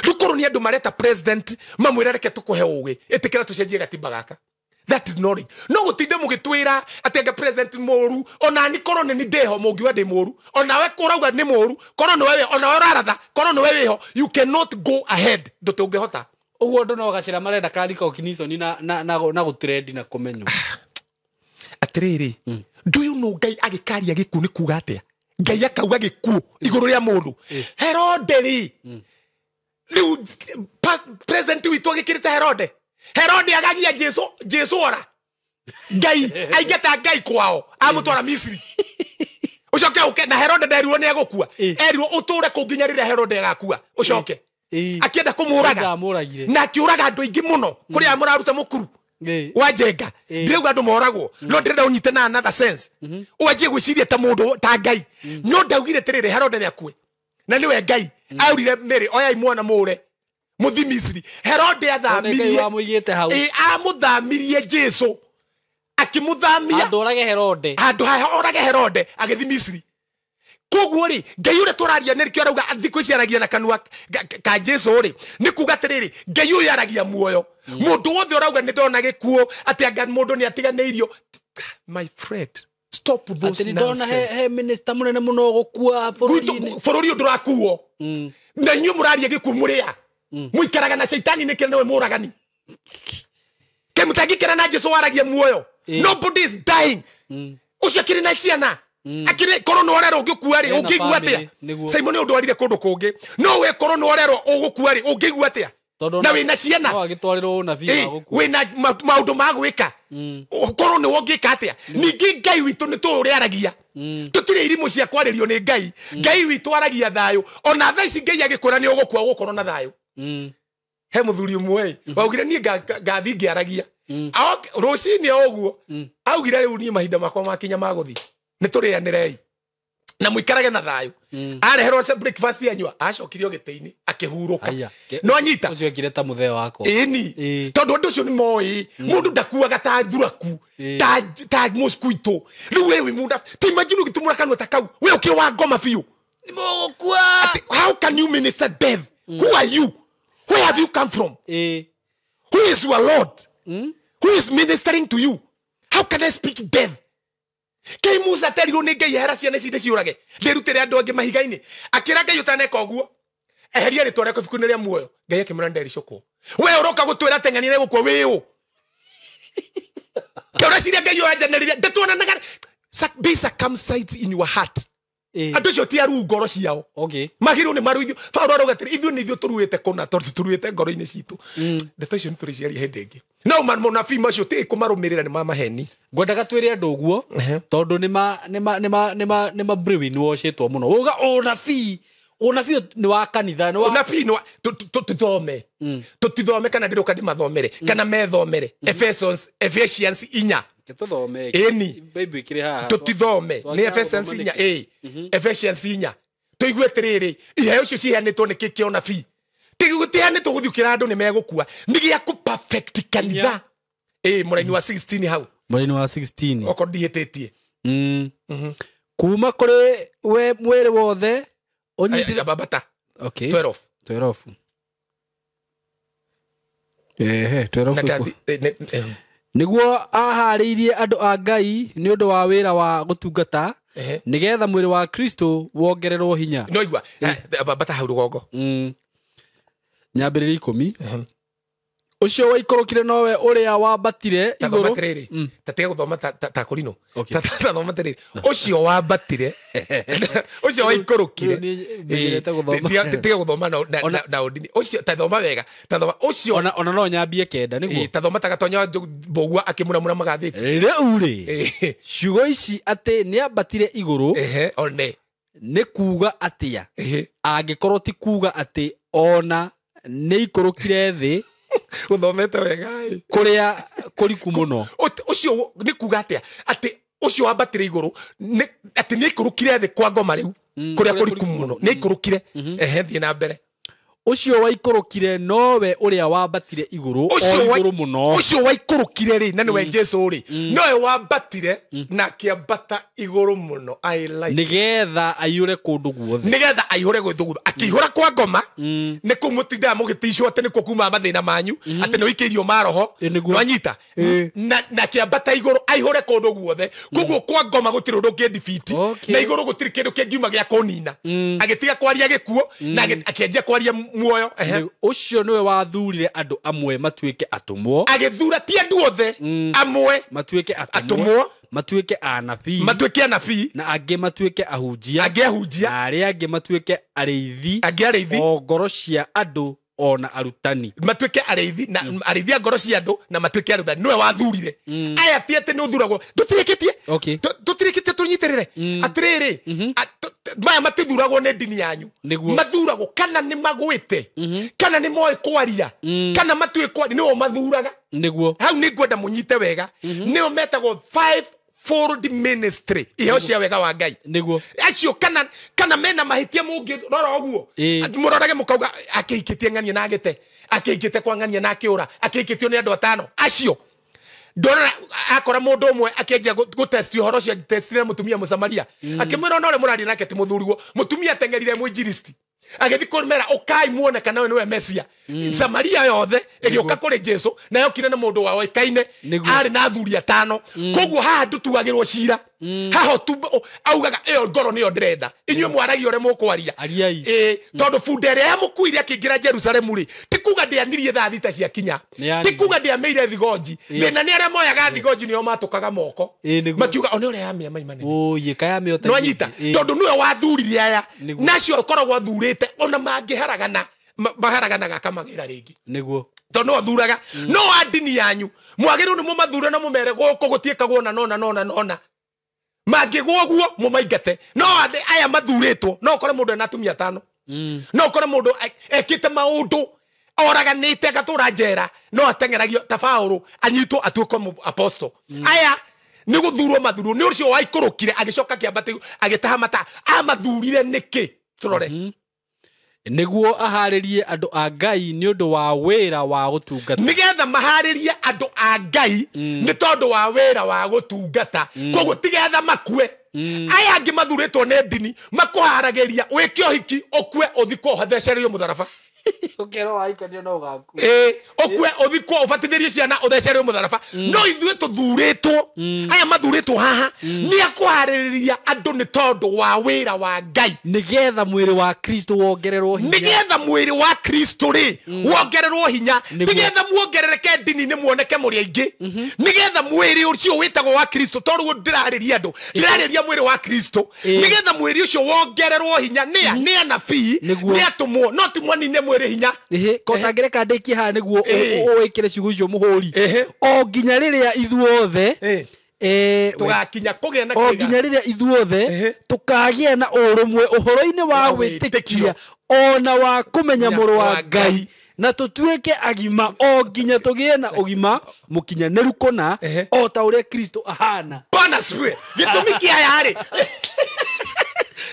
Rĩu korwo nĩ andũ mareta president mamwĩre reke tũkũhe ũgĩ ĩtĩkĩra tũcenjie gatiba gaka. That is knowledge. No gũtinde mũgĩtwĩra atĩ anga president mũru ona ni korwo nĩ ndĩho mũngiuga ndĩ mũru onawe kũrauga nĩ mũru korwo nĩwe onawe ũraratha korwo nĩwe wĩho you cannot go ahead ndũngĩhota. Ũguo andũ no gacĩra marenda ka recognition na gũtrend na kũmenywo. Atĩrĩrĩ do you know Ngai agĩkaria gĩkuũ nĩ kuga atĩa? Ngai akauga gĩkuũ igũrũ rĩa mũndũ. Herode rĩ rĩu president witũ agĩkĩrĩte Herode. Herode agagia Jesu ora Ngai aingata Ngai kwao amũtwara Misiri. Ũcoke ũke na Herode nderirwo nĩ egũkua. Erirwo ũtũre kũu nginya rĩrĩa Herode agakua ũcoke. Akĩenda kũmũraga na akĩũraga andũ aingĩ mũno kũrĩa mũraruta mũkuru wa Njenga. Ndĩrauga andũ moragwo no ndĩrenda ũnyite na another sense. Ũanjie gwĩciria ta mũndũ ta Ngai. No ndaugire atĩrĩrĩ Herode nĩ akue na nĩwe Ngai aurire Mary oyai mwana mũre Muthi Misiri. Herode athamirie. Amũigĩte hau. Amuthamirie Jesu. Akimuthamia. Andũ orage Herode. Andũ orage Herode agĩthi Misiri. Koguo rĩ Ngai ũrĩa tũraria nĩkĩo arauga thikũ ici aragia na kanua ka Jesu rĩ nĩ kuga atĩrĩrĩ Ngai ũyũ aragia muoyo. Mũndũ wothe ũrauga nĩ ndona gĩkuũ atĩ anga mũndũ nĩ atiganĩirio. My friend, stop those nonsense. He minister munene muno gukua bũrũri-inĩ. Bũrũri ũyũ ndũrakuo. Na inyuĩ mũraria gĩkuũ mũrĩa. Mũikaraga na shaitani nĩkĩ nĩwe mũragani. Kĩmũtangĩkĩra na Jesu waragia muoyo. Nobody is dying. Ũcio akĩrĩ na ciana. Akĩrĩ korwo nĩ ũrerwo ũngĩkua rĩ ũngĩigua atĩa? Simon ũndũ warire kũndũ kũngĩ. No we korwo nĩ ũrerwo ũgũkua rĩ ũngĩigua atĩa? Na wĩna ciana. No agĩtwarĩrwo ũnabii wa gũkua. Wĩna maũndũ ma gwĩka. Korwo nĩ wongĩka atĩa? Ningĩ Ngai witũ nĩ tũĩ ũrĩa aragia. Tũtirĩ irimũ cia kwarĩrio nĩ Ngai. Ngai witũ aragia thayũ. Ona thaa ici Ngai agĩkwĩra nĩ ũgũkua ũgũkorwo na thayũ. He mũthuri ũmwe waugire niĩ ngathi ngĩaragia. Rũcinĩ o ũguo augire rĩu niĩ mahinda makwa makinya ma gũthiĩ. Nĩ tũrĩanĩrei na mũikarage na thayũ. Areherwo breakfast anyua acokirio gĩtĩ-inĩ akĩhurũka. No anyita ũcio ekire ta mũthee wakwa. Ĩni tondũ andũ ũcio nĩ moĩ mũndũ ndakuaga ta thuraku ta mosquito. Rĩu we wĩ mũndũ ta imagine ũgĩtumũra kanua ta kau we ũkĩrĩ wa ngoma biũ. Nĩ mũgũkua. How can you minister death? Who are you? Where have you come from? Who is your Lord? Who is ministering to you? How can I speak death? Kei Musa terirwo nĩ Ngai ehera ciana ici ndĩciũrage ndĩrutĩre andũ angĩ mahiga-inĩ. Akĩra Ngai ũtaneka ũguo eheria rĩtwa rĩakwa ibuku-inĩ rĩa muoyo. Ngai akĩmwĩra ndericũkwo. We ũroka gũtwĩra teng'ania nĩ gũkua wĩ ũ? Ũreciria Ngai ũyũ anjanĩrĩire ndĩtuonanaga. Be circumcised in your heart. Andũ acio ti aru ngoro ciao. Magĩrĩirwo nĩ maruithio. Paũlũ arauga atĩrĩ ithuĩ nĩ ithuĩ tũruĩte kũna tondũ tũruĩte ngoro-inĩ citũ. Ndeto icio nĩ tũrĩciaria hĩndĩ ĩngĩ. No mũnabii macio tĩ kũmarũmĩrĩra nĩ ma maheni. Ngwendaga twĩre andũ ũguo tondũ nĩ ma brainwashĩtwo mũno. Uga ũnabii ũnabii nĩ wa kanitha nĩ wa ũnabii nĩ wa tũthome. Tũtithome kana ndĩroka ndĩmathomere kana methomere. Ephesians 4. Tũthome. Ĩni. Bible ĩkĩrĩ haha. Tũtithome. Nĩ Ephesians 4. Ephesians 4. Tũigue atĩrĩrĩ iheo icio ciheanĩtwo nĩ kĩ kĩa ũnabii. Gũtiheanĩtwo gũthiĩ ũkĩra andũ nĩ megũkua. Nĩ gĩa kũ perfect kanitha. Mũraini wa 16 hau. Mũraini wa 16. Okorwo ndihĩtĩtie. Kuma kũrĩ we mwĩrĩ wothe ũnyitire babata. Okay. 12. 12. Ehe, 12. Nĩguo aharĩirie andũ a Ngai nĩ ũndũ wa wĩra wa gũtungata nĩgetha mwĩrĩ wa Kristo wongererwo hinya. No igua babata hau rũgongo. Nyambĩrĩria 10. Ũcio waikũrũkire nowe ũrĩa wambatire igũrũ. Ta tiga gũthoma ta Korino. Ta thoma atĩrĩrĩ ũcio wambatire ũcio waikũrũkire. Tiga gũthoma na ũndini. Ũcio ta thoma wega. Ta thoma ũcio ona no nyambie 9 nĩguo. Ta thoma ta Gatonya Mbũgua akĩmuramura magathĩti. Rĩu rĩ ciugo ici atĩ nĩambatire igũrũ one nĩ kuga atĩa angĩkorwo ti kuga atĩ ona nĩ ikũrũkire thĩ uthomete wega kuria kuriku muno. Ucio ni kuga atia ati ucio wambatire iguru ati ni ikurukire thi kwa ngoma riu kuria kuriku muno ni ikurukire ehe thie na mbere. Ucio waikurukire nowe uria wambatire iguru o iguru muno. Ucio waikurukire ri na niwe Jesu ri nowe wambatire na akiambata iguru muno. I like nigetha aiyure kundu guothe nigetha aiyure gwithu guothe akiihura kwa ngoma ni kuu mutindaga mugiticwo ati nikuo kuma mathina manyu ati ni uikirio maroho nwanyita na akiambata iguru aihure kundu guothe. Koguo kwa ngoma gutiri undu ngindibiti na iguru gutiri kindu kingiuma gia kunina. Agitiga kwaria gikuo na akianjia kwaria muoyo. Ucio niwe wathurire andu amwe matuike atumwo. Agithura ti andu othe amwe matuike atumwo matuike anabii matuike anabii na angi matuike ahunjia angi ahunjia na aria angi matuike areithi angi areithi o ngoro cia andu ona arutani matuike areithi na areithi a ngoro cia andu na matuike arutani. Niwe wathurire aya ti ati ni uthuragwo tutirikitie tutirikitie tunyitirire atiriri maya matithuragwo ni ndini yanyu mathuragwo kana ni magwite kana ni moe kwaria kana matue kwaria nio mathuraga niguo hau ni ngwenda munyite wega nio metagwo fivefold ministry, iheo cia wega wa Ngai. Niguo. Acio kana mena mahĩtia mũngĩrora ũguo, Ĩĩ. mũrorage mũkauga akĩhikĩtie ng'ania na agĩte, akĩhikĩte kwa ng'ania na akĩũra, akĩhikĩtio nĩ andũ atano. Acio ndona akora mũndũ ũmwe akĩanjia gũtesti ũhoro ũcio, testire mũtumia Mũsamaria, akĩmwĩra ona ũrĩa mũraria nake ti mũthuriguo. Mũtumia ateng'erire mwinjilisti agĩthiĩ kũmera ũkai muone kana ũyũ nĩwe Mesia. Samaria yothe ĩgĩũka kũrĩ Jesu, na yokire na mũndũ waoĩkaine Nĩguo. arĩ na athuri atano. Koguo haha ndũtuagĩrwo cira, haha augaga ĩyo ngoro nĩyo ndĩrenda, inyuĩ mwaragia ũrĩa mũkwaria. Ariai. Ĩĩ, tondũ bunda ĩrĩa yamũkuire akĩingĩra Jerusalemu rĩ, ti kuga ndĩanirie thaa thita ciakinya, Nĩanirie. ti kuga ndĩamĩire thigonji. Thĩna nĩ arĩa moyaga thigonji nĩo matũkaga moko, Ĩĩ, nĩguo. makiuga one ũrĩa yamĩa mai manene. Ũyĩ kayamĩ ota. Nwanyita, tondũ nĩwe wathurire aya, Nĩguo. nacio akoragwo athurĩte ona mangĩharagana, maharaganaga akamagĩra rĩngĩ. Niguo. Tondũ nĩwe athuraga. No a ndini yanyu mwagĩrĩirwo nĩ mũmathure na mũmere gũkũ gũtiĩkagwo na nona nona nona, mangĩgwo ũguo mũmaingate. No aya mathurĩtwo, no ũkore mũndũ ena atumia atano, no ũkore mũndũ ekĩte maũndũ oraganĩte agatũra njera, no ateng'eragio ta Paũlũ anyitwo atuĩke apostle. Aya nĩ gũthurwo mathurwo, nĩ ũcio waikũrũkire agĩcoka kĩambata agĩtaha mata. Amathurire nĩkĩ? Tũrore. Nĩguo aharĩrie andũ a Ngai nĩ ũndũ wa wĩra wa gũtungata. Nĩgetha maharĩrie andũ a Ngai nĩ tondũ wa wĩra wa gũtungata. Koguo tigetha makue. Aya angĩ mathurĩtwo nĩ ndini makũharagĩria wĩke ũhiki, ũkue ũthikwo ũthecererio mũtharaba. Ũkerwo waikanio no ũgakua. Ĩĩ, ũkue ũthikwo ũbatithĩrio ciana ũthecererio mũtharaba. No ithuĩ tũthurĩtwo, aya mathurĩtwo haha nĩ akũharĩrĩria andũ nĩ tondũ wa wĩra wa Ngai, Nĩgetha mwĩrĩ wa Kristo wongererwo hinya. Nĩgetha mwĩrĩ wa Kristo rĩ wongererwo hinya. Nĩguo. Nĩgetha muongerereke ndini-inĩ muoneke mũrĩ aingĩ, nĩgetha mwĩrĩ ũcio wĩtagwo wa Kristo, tondũ ũguo ndĩrarĩria andũ, ndĩrarĩria mwĩrĩ wa Kristo, nĩgetha mwĩrĩ ũcio wongererwo hinya. Nĩ anabii, Nĩguo. nĩ atũmwo, no ti mwanine mwĩrĩ hinya. Ĩhĩ, kotangĩreka ndĩkie haha nĩguo Ĩĩ. ũwĩkĩre ciugo icio mũhũri. Ĩhĩ. O nginya rĩrĩa ithuothe, Ĩĩ. Tũgakinya kũgĩa na o kĩga. nginya rĩrĩa ithuothe Ĩhĩ. tũkagĩa na ũrũmwe ũhoro-inĩ wa Wa wĩtĩkia wĩtĩkio. ona wa kũmenya Nya mũrũ wa wa Ngai, Ngai. na tũtuĩke agima o nginya tũgĩe na ũgima mũkinyanĩru kũna, Ehe. o ta ũrĩa Kristo ahana. Bwana asifiwe. Gĩtũmi kĩa aya rĩ,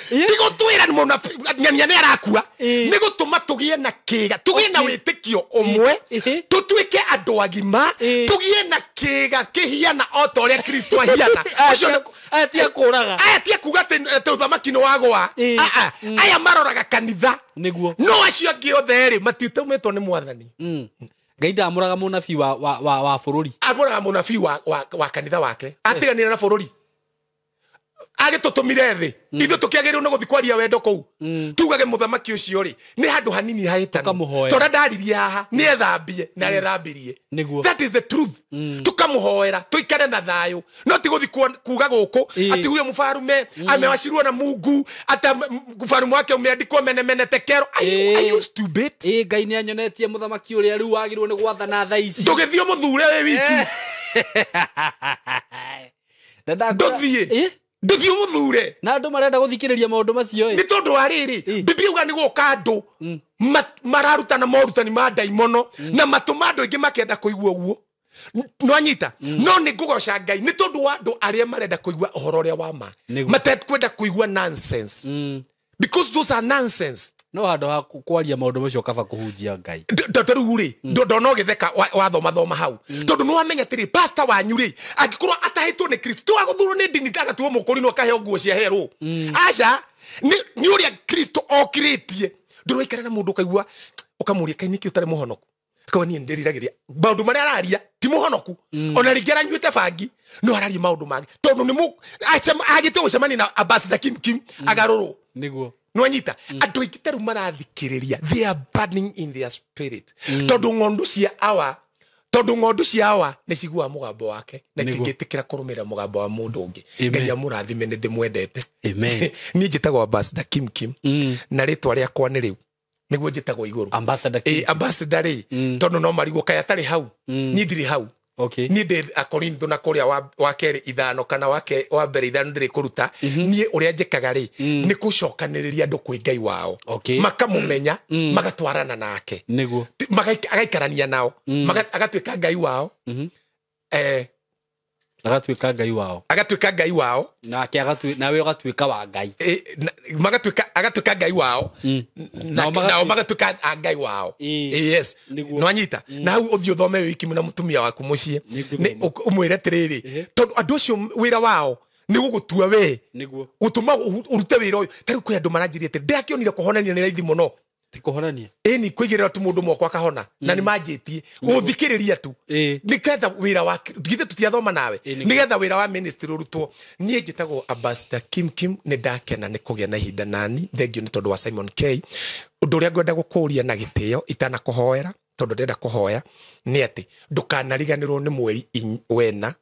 ti gũtwĩra nĩ mũnabii ng'ania nĩ arakua, Ĩĩ. nĩ gũtũma tũgĩe na kĩga, tũgĩe na Okay. wĩtĩkio ũmwe, Ĩhĩ. tũtuĩke andũ agima, Ĩĩ. tũgĩe na kĩga kĩhiana o ta ũrĩa Kristo ahiana. Ũcio nĩ- Aya ti a kũraga. Aya ti a kuga atĩ ũthamaki nĩ wagũa. Ĩĩ. Ah, ah. Aya maroraga kanitha. Nĩguo. No acio angĩ othe rĩ, matiũtũmĩtwo nĩ mwathani. Ngai ndamũraga mũnabii wa bũrũri. Amũraga mũnabii wa kanitha wake, atiganire na bũrũri, agĩtũtũmire thĩ. Ithuĩ tũkĩagĩrĩirwo nĩ gũthiĩ kwaria wendo kũu, tugage mũthamaki ũcio rĩ nĩ handũ hanini hahĩtanu, Tũkamũhoera. tondũ ndaririe haha nĩ ethambie na arethambirie. Nĩguo. That is the truth. Tukamũhoera tũikare na thayũ, no ti gũthiĩ kuga gũkũ Ĩĩ. atĩ huyo mfarume amewashirwo na Mungu, ata mfarume wake umeandikwo menemene tekero. Are you, Ĩĩ. are you stupid? Ĩ, Ngai nĩ anyonetie mũthamaki ũrĩa rĩu wagĩrĩirwo nĩ gwathana thaa ici. Ndũgĩthiĩ ũmũthure wĩ wiki. Na ndakwĩra- Ndũthiĩ. Ĩ? Ndũthiĩ ũmũthure. Na andũ marenda gũthikĩrĩria maũndũ macio ĩ. Nĩ tondũ wa rĩrĩ, Ĩ. Biblia uga nĩ gũka andũ mararutana morutani ma ndaimono, na matũma andũ aingĩ makenda kũigua ũguo. Nwanyita, no nĩ ngũgoca Ngai nĩ tondũ wa andũ arĩa marenda kũigua ũhoro ũrĩa wa ma, Nĩguo. matekwenda kũigua nonsense, because those are nonsense. No handũ ha kwaria maũndũ macio kaba kũhunjia Ngai. Ta rĩu rĩ, ndona ũgĩtheka wathomathoma hau, tondũ nĩ wamenya atĩrĩ, pastor wanyu rĩ, angĩkorwo atahĩtwo nĩ Kristo, ti wa gũthurwo nĩ ndini agatuo mũkũrinwo akaheo nguo cia herũ. Aca, nĩ ũrĩa Kristo okirĩtie. Ndũraikara na mũndũ ũkaigua ũkamũria kaĩ nĩkĩ ũtarĩ mũhonoku, akauga niĩ nĩndĩriragĩria maũndũ marĩa araria ti mũhonoku. Ona rĩngĩ aranyuĩte bangi, no araria maũndũ mangĩ, tondũ nĩ agĩte gũcemania na ambassador Kim Kim agarũrwo. Nĩguo. Nwanyita, andũ aingĩ ta rĩu marathikĩrĩria, they are burning in their spirit, tondũ ng'ondu cia awa, tondũ ng'ondu cia awa nĩ ciguaga mũgambo wake na Nĩguo. itingĩtĩkĩra kũrũmĩrĩra mũgambo wa mũndũ ũngĩ. Amen. Ngai amũrathime, nĩ ndĩmwendete. Amen. Niĩ njĩtagwo ambassador Kim Kim, na rĩtwa rĩakwa nĩ rĩu nĩguo njĩtagwo igũrũ. Ambassador Kim. Ĩ, ambassador rĩ, tondũ no marigwo kaĩ atarĩ hau, niĩ ndirĩ hau. Okay. Niĩ ndĩ Akorintho na kũrĩa wa kerĩ ithano kana wa mbere ithano ndĩrĩ kũruta. Niĩ ũrĩa njĩkaga rĩ, nĩ gũcokanĩrĩria andũ kwĩ Ngai wao, Okay. makamũmenya, magatwarana nake. Nĩguo. Agaikarania nao, agatuĩka Ngai wao. Agatuĩka Ngai wao. Agatuĩka Ngai wao. Nake nawe ũgatuĩka wa Ngai. Magatuĩka, agatuĩka Ngai wao. Nao magatuĩka a Ngai wao. Yes. Nĩwanyita? Na hau ũthiĩ ũthome wĩ wiki na mũtumia waku mũciĩ. Nĩngũthoma. Nĩ ũmwĩre atĩrĩrĩ, tondũ andũ acio wĩra wao nĩ gũgũtua we, gũtũma ũrute wĩra ũyũ. Ta rĩu kwĩ andũ maranjĩria atĩ ndĩrakĩonire kũhonania nĩ raithi mũno. Ti kũhonania. Ĩni kũigĩrĩra tu mũndũ moko akahona, na nĩ manjĩtie gũthikĩrĩria tu nĩgetha wĩra wa githĩ tũtiathoma nawe, nĩgetha wĩra wa ministry ũrutwo. Niĩ njĩtagwo Ambassador Kim Kim. Nĩ ndakena nĩ kũgĩa na ihinda nani. Thank you nĩ tondũ wa Simon K. Ũndũ ũrĩa ngwenda gũkũria na gĩtĩo itanakũhoera, tondũ ndĩrenda kũhoya, nĩ atĩ ndũkanariganĩrwo nĩ mweri wena,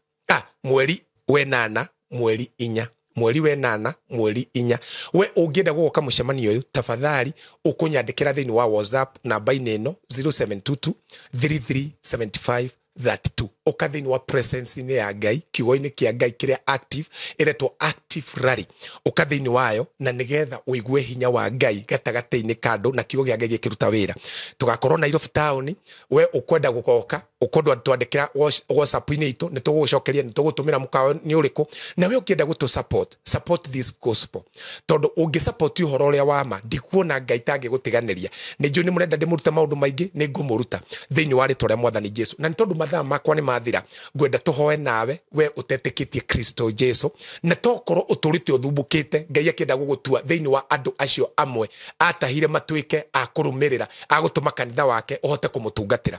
mweri wenana, mweri inya, mweri wenana, mweri inya. We ũngĩenda gũgoka mũcemanio ũyũ, tafadhali ũkũnyandĩkĩra thĩinĩ wa WhatsApp namba-inĩ ĩno, 0722 3375 32. Ũka thĩinĩ wa presence-inĩ ya Ngai, kiugo-inĩ kĩa Ngai kĩrĩa active, ĩretwo Active Rally. Ũka thĩinĩ wayo na nĩgetha ũigue hinya wa Ngai gatagatĩ-inĩ ka andũ na kiugo kĩa Ngai gĩkĩruta wĩra. Tũgakorwo Nairobi taũni. We ũkwenda gũgoka, ũkwenda twandĩkĩra WhatsApp-inĩ itũ, nĩ tũgũgũcokeria, nĩ tũgũtũmĩra mũkawa nĩ ũrĩkũ. Na we ũngĩenda gũtũ support, support this gospel, tondũ ũngĩ support ũhoro ũrĩa wa ma, ndikuona Ngai tangĩgũtiganĩria. Nĩ njũĩ nĩ mũrenda ndĩmũrute maũndũ maingĩ, nĩ ngũmũruta thĩinĩ wa rĩtwa rĩa Mwathani Jesu. Na nĩ tondũ mathaa makwa nĩ mathira, ngwenda tũhoe nawe, we ũtetĩkĩtie Kristo Jesu, na tokorwo ũtũrĩte ũthumbũkĩte, Ngai akĩenda gũgũtua thĩinĩ wa andũ acio amwe atahire matuĩke a kũrũmĩrĩra, a gũtũma kanitha wake ũhote kũmũtungatĩra.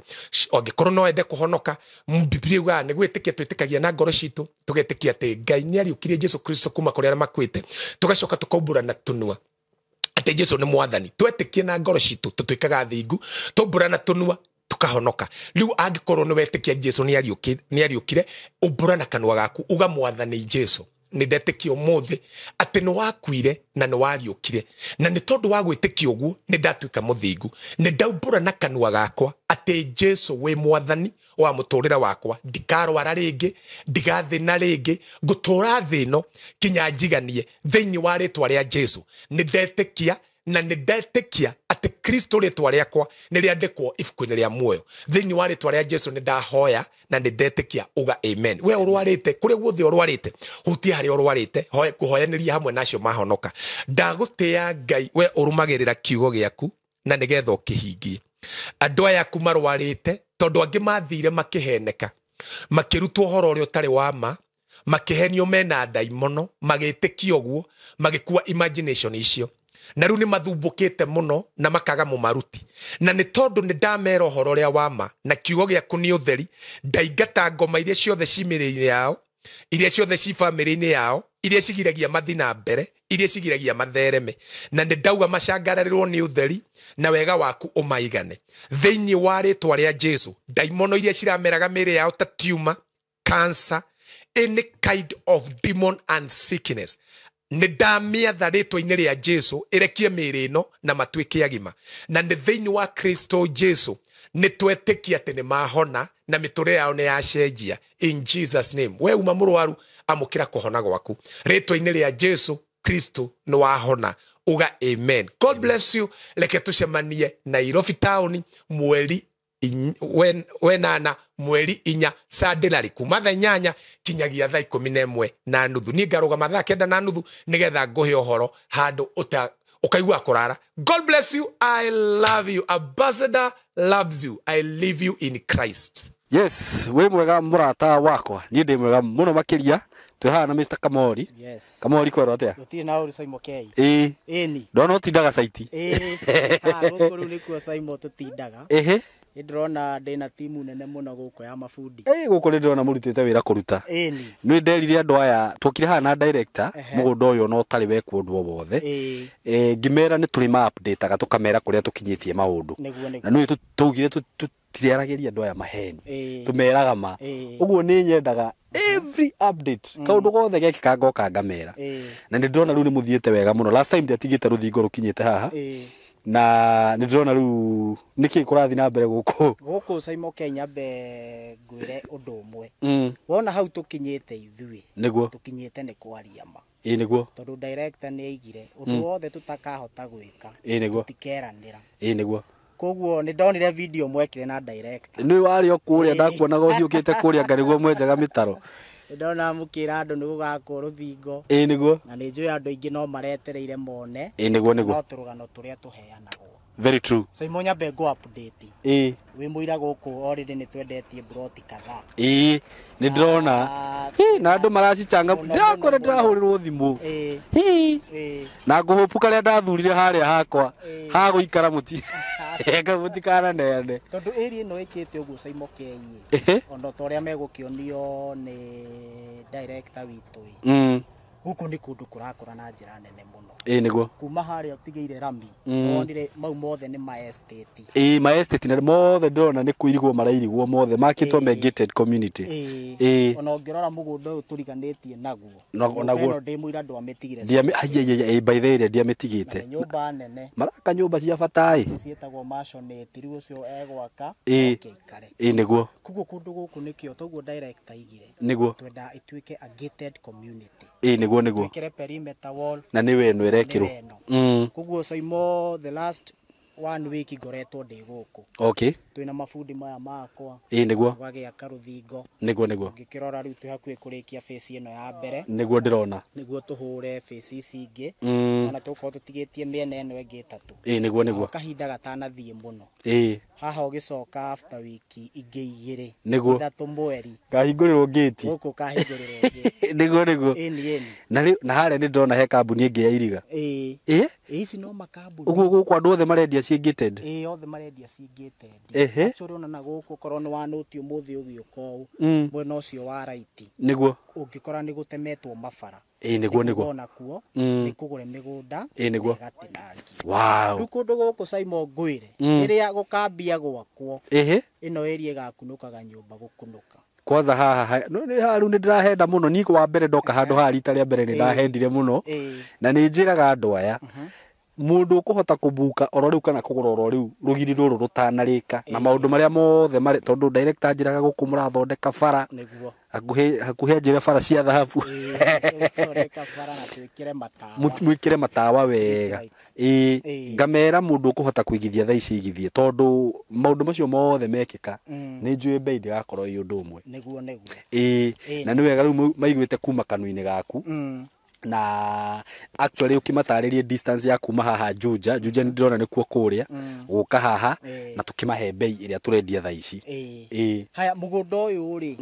Angĩkorwo no ende kũhonoka, Bibilia yugaga nĩ gwĩtĩkia twĩtĩkagia na ngoro citũ, tũgetĩkia atĩ Ngai nĩ ariũkirie Jesu Kristo kuma kũrĩ arĩa makuĩte, tũgacoka tũkaumbũra na tũnua atĩ Jesu nĩ Mwathani. Twetĩkie na ngoro citũ tũtuĩkaga thingu, tũmbũra na tũnua tukahonoka. Rĩu angĩkorwo nĩ wetĩkia Jesu nĩ ariũkire, umbũra na kanua gaku, uga, "Mwathani Jesu, nĩ ndetĩkia ũmũthĩ atĩ nĩ wakuire na nĩ wariũkire, na nĩ tondũ wa gwĩtĩkia ũguo nĩ ndatuĩka mũthingu. Nĩ ndaumbũra na kanua gakwa atĩ Jesu wĩ Mwathani wa mũtũrĩre wakwa. Ndikarwara rĩngĩ, ndigathĩna rĩngĩ, ngũtũra thĩ ĩno kinya njiganie. Thĩinĩ wa rĩtwa rĩa Jesu nĩ ndetĩkia, na nĩ ndetĩkia atĩ Kristo rĩtwa rĩakwa nĩ rĩandĩkwo ibuku-inĩ rĩa muoyo. Thĩinĩ wa rĩtwa rĩa Jesu nĩ ndahoya na nĩ ndetĩkia." Uga amen. We ũrwarĩte, kũrĩa guothe ũrwarĩte, hutia harĩa ũrwarĩte, kũhoyanĩria hamwe nacio mahonoka. Ndagũtĩa Ngai, we ũrũmagĩrĩra kiugo gĩaku na nĩgetha ũkĩhingie. Andũ aya aku marwarĩte tondũ angĩ mathire makĩheneka, makĩrutwo ũhoro ũrĩa ũtarĩ wa ma, makĩhenio mena ndaimono, magĩtĩkia ũguo, magĩkua imagination icio, na rĩu nĩ mathumbũkĩte mũno na makaga mũmaruti. Na nĩ tondũ nĩ ndamera ũhoro ũrĩa wa ma na kiugo gĩaku nĩ ũtheri, ndaingata ngoma iria ciothe ci mĩrĩ-inĩ yao, iria ciothe ci bamĩrĩ-inĩ yao, iria cigiragia mathi na mbere, iria cigiragia mathereme, na nĩ ndauga macangararĩrwo nĩ ũtheri na wega waku ũmaigane thĩinĩ wa rĩtwa rĩa Jesu. Ndaimono iria cirameraga mĩrĩ yao ta tumor, cancer, any kind of demon and sickness, nĩ ndamĩatha rĩtwa-inĩ rĩa Jesu ĩrekie mĩrĩ ĩno na matuĩke agima. Na nĩ thĩinĩ wa Kristo Jesu nĩ twetĩkia atĩ nĩ mahona na mĩtũrĩre yao nĩ yacenjia, in Jesus name. We uma mũrwaru, amũkĩra kũhona gwaku rĩtwa-inĩ rĩa Jesu Kristo. Nĩ wahona, uga amen. God bless you. Reke tũcemanie Nairobi town mweri wenana, mweri inya, Sunday, kuma thaa 8 kinyagia thaa 11:30. Niĩ ngarũgama thaa 9:30 nĩgetha ngũhe ũhoro handũ ũkaigua kũrara. God bless you. I love you. Ambassador loves you. I leave you in Christ. Yes, wĩ mwega mũrata wakwa? Niĩ ndĩ mwega mũno makĩria. Twĩ haha na Mr Kamori. Yes. Kamori, kwerwo atĩa? Gũtirĩ na ũru, Simon K. Ĩĩ. Ĩni. Ndona ũtindaga site. Ĩĩ. Haha gũkũ rĩu nĩkuo, Simon, tũtindaga. Nĩ ndĩrona ndĩna timu nene mũno gũkũ ya mabundi. Ĩ, gũkũ nĩ ndĩrona mũrutĩte wĩra kũruta. Ĩni. Nĩ nderire andũ aya twokire haha na director, mũgũnda ũyũ ona ũtarĩ wekwo ũndũ o wothe. Ngĩmera nĩ tũrĩ ma updateaga, tũkamera kũrĩa tũkinyĩtie maũndũ. Nĩguo. Na nĩ tũugire tũtiriaragĩria andũ aya maheni, tũmeraga ma. Ũguo nĩ nyendaga every update, kaũndũ gothe gekĩka ngoka ngamera. Na nĩ ndĩrona rĩu nĩ mũthiĩte wega mũno. Last time ndiatigĩte rũthingo rũkinyĩte haha. Na nĩ ndĩrona rĩu nĩkĩ kũrathiĩ na mbere gũkũ? Gũkũ, Simon K, nyambe ngwĩre ũndũ ũmwe. Wona hau tũkinyĩte ithuĩ, tũkinyĩte nĩ kwaria ma. Ĩ nĩguo. Tondũ director nĩ aigire ũndũ wothe tũtakahota gwĩka, Ĩ nĩguo. tũtikeranĩra. Ĩ nĩguo. Koguo nĩ ndonire video mwekire na director. Nĩ warĩ o kũrĩa ndakuonaga ũhiũkĩte kũrĩa ngarĩguo mwenjaga mĩtaro. Ndona mukira andu ni gugakwo ruthingo. Ĩĩ nĩguo. Na nĩ njũĩ andũ aingĩ no maretereire mone. Ĩĩ nĩguo nĩguo. No tũrũgano tũrĩa tũheanagwo. Very true. Saimo nyambe ngo update. Ĩĩ. Wĩ mũira gũkũ already nĩ twendetie broti kadhaa. Ĩĩ nĩ ndĩrona. Na andũ maracichanga ndĩrakora ndĩrahũrĩrwo thimũ. Ĩĩ. Na ngũhũpu karĩa ndathurire harĩa hakwa ha gũikara mũti. Eka mũtikananeane. Tondũ area ĩno ĩkĩte ũguo Saimo KE. Ona ta ũrĩa megũkĩonio nĩ director witũ ĩ. Gũkũ nĩ kũndũ kũrakũra na njĩra nene mũno. Ĩĩ nĩguo. Kuma harĩa ũtigĩire rami. Wonire mau mothe nĩ ma estate. Ĩĩ ma estate na mothe ndĩrona nĩ kũirigwo marairigwo mothe makĩtwo me gated community. Ĩĩ. Ona ũngĩrora mũgũnda ũyũ tũriganĩtie naguo. Naguo ndĩ mũira ndwamĩtigire. Ndiamĩ by the way ndiamĩtigĩte. Nyũmba nene. Maraka nyũmba cia bata ĩ. Ciĩtagwo maisonette rĩu ũcio egwaka. Ĩĩ. Ĩĩ nĩguo. Koguo kũndũ gũkũ nĩkĩo toguo director aigire. Nĩguo. Twenda ĩtuĩke a gated community. Ĩĩ nĩguo nĩguo. Twĩkĩre perimeter wall. Na nĩ weno ĩrekĩrwo. Koguo Saimo the last 1 week ngoretwo ndĩ gũkũ. Okay. Twĩna mabundi maya makwa. Ĩĩ nĩguo. Gwagĩaka rũthingo. Nĩguo nĩguo. Ũngĩkĩrora rĩu twĩ hakuhĩ kũrĩkia phase ĩno ya mbere. Nĩguo ndĩrona. Nĩguo tũhũre phase ici ingĩ. Ona tũgũkorwo tũtigĩtie mĩena ĩno ĩngĩ ĩtatũ. Ĩĩ nĩguo nĩguo. Kahinda gatanathiĩ mũno. Ĩĩ. Haha ũgĩcoka after wiki ingĩ igĩrĩ. Nĩguo. Ithatũ mweri. Kahingũrĩrwo gate. Gũkũ kahingũrĩrwo gate. Nĩguo nĩguo. Ĩni ĩni. Na rĩu na harĩa nĩ ndĩrona he kambuni ĩngĩ ya iriga. Ĩĩ. Ĩĩ. Ici no makambuni. Ũguo gũkũ andũ othe marendia ciĩ gated. Ĩĩ othe marendia ciĩ gated. Actually ona na gũkũ korwo nĩ wanũti ũmũthĩ ũgĩũka ũũ. Mwena ũcio wa right. Nĩguo. Ũngĩkora nĩ gũtemetwo mabara. Ĩĩ nĩguo nĩguo. Ona kuo nĩ kũgũre mĩgũnda. Ĩĩ nĩguo. Ĩgatinangio. Wow. Rĩu kũndũ gũkũ Saimo ngwĩre. Rĩrĩa gũkambia gwakwo. Ĩhĩ. Ĩno area ĩgakunũkaga nyũmba gũkunũka. Kwanza haha rĩu nĩ ndĩrahenda mũno niĩ wa mbere ndoka handũ haha rita rĩa mbere nĩ ndahendire mũno. Na nĩ njĩraga andũ aya. Mũndũ ũkũhota kũbuka oro rĩu kana kũgũra oro rĩu rũgiri rũrũ rũtanarĩka na maũndũ marĩa mothe marĩ tondũ director njĩraga gũkũ mũrathondeka bara. Nĩguo. Hakuhĩ njĩre bara cia thahabu. Thondeka bara na twĩkĩre matawa. Mwĩkĩre matawa wega. Ĩĩ ngamera mũndũ ũkũhota kũigithia thaa ici igithie tondũ maũndũ macio mothe mekĩka nĩ njũĩ bei ndĩgakorwo ĩ ũndũ ũmwe. Nĩguo nĩguo. Ĩĩ na nĩ wega rĩu maiguĩte kuma kanua-inĩ gaku. Na actually ukimatarĩrie distance ya kuma haha Juja Juja nĩ ndĩrona nĩkuo kũrĩa gũka haha na tũkĩmahe bei ĩrĩa tũrendia thaa ici. Ĩĩ. Haya mũgũnda ũyũ rĩ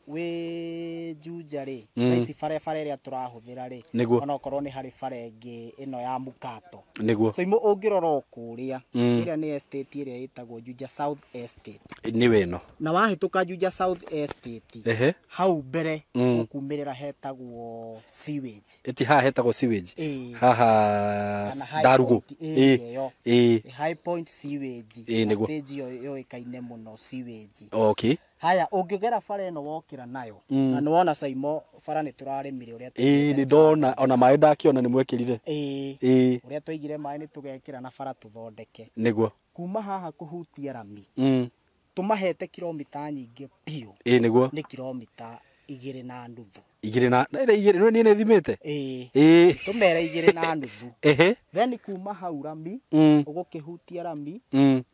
wĩ Juja rĩ thaa ici barabara ĩrĩa tũrahũthĩra rĩ ona okorwo nĩ harĩ bara ĩngĩ ĩno ya Mukato. Nĩguo. Saimo ũngĩrora o kũrĩa ĩrĩa nĩ estate ĩrĩa ĩtagwo Juja South Estate. Nĩ weno. Na wahĩtũka Juja South Estate hau mbere ũkumĩrĩra hetagwo sewage. Haha hetagwo sewage. Haha Ndarugo. Ĩĩ. High Point sewage. Ĩĩ nĩguo. Stage ĩyo yũĩkaine mũno sewage. Okay. Haya ũngĩgera bara ĩno wokĩra nayo na nĩwona Saimo bara nĩ tũrarĩmire ũrĩa. Ĩĩ nĩ ndona ona maĩ ndakĩona nĩ mwekĩrire. Ĩĩ. Ũrĩa twaigire maĩ nĩ tũgekĩra na bara tũthondeke. Nĩguo. Kuma haha kũhutia rami. Tũmahete kilomita nyingĩ biũ. Ĩĩ nĩguo. Nĩ kilomita 2.5. Igĩrĩ na igĩrĩ niĩ nĩ thimĩte. Ĩĩ. Tũmere 2.5. Ehe. Then kuma hau rami ũgũkĩhutia rami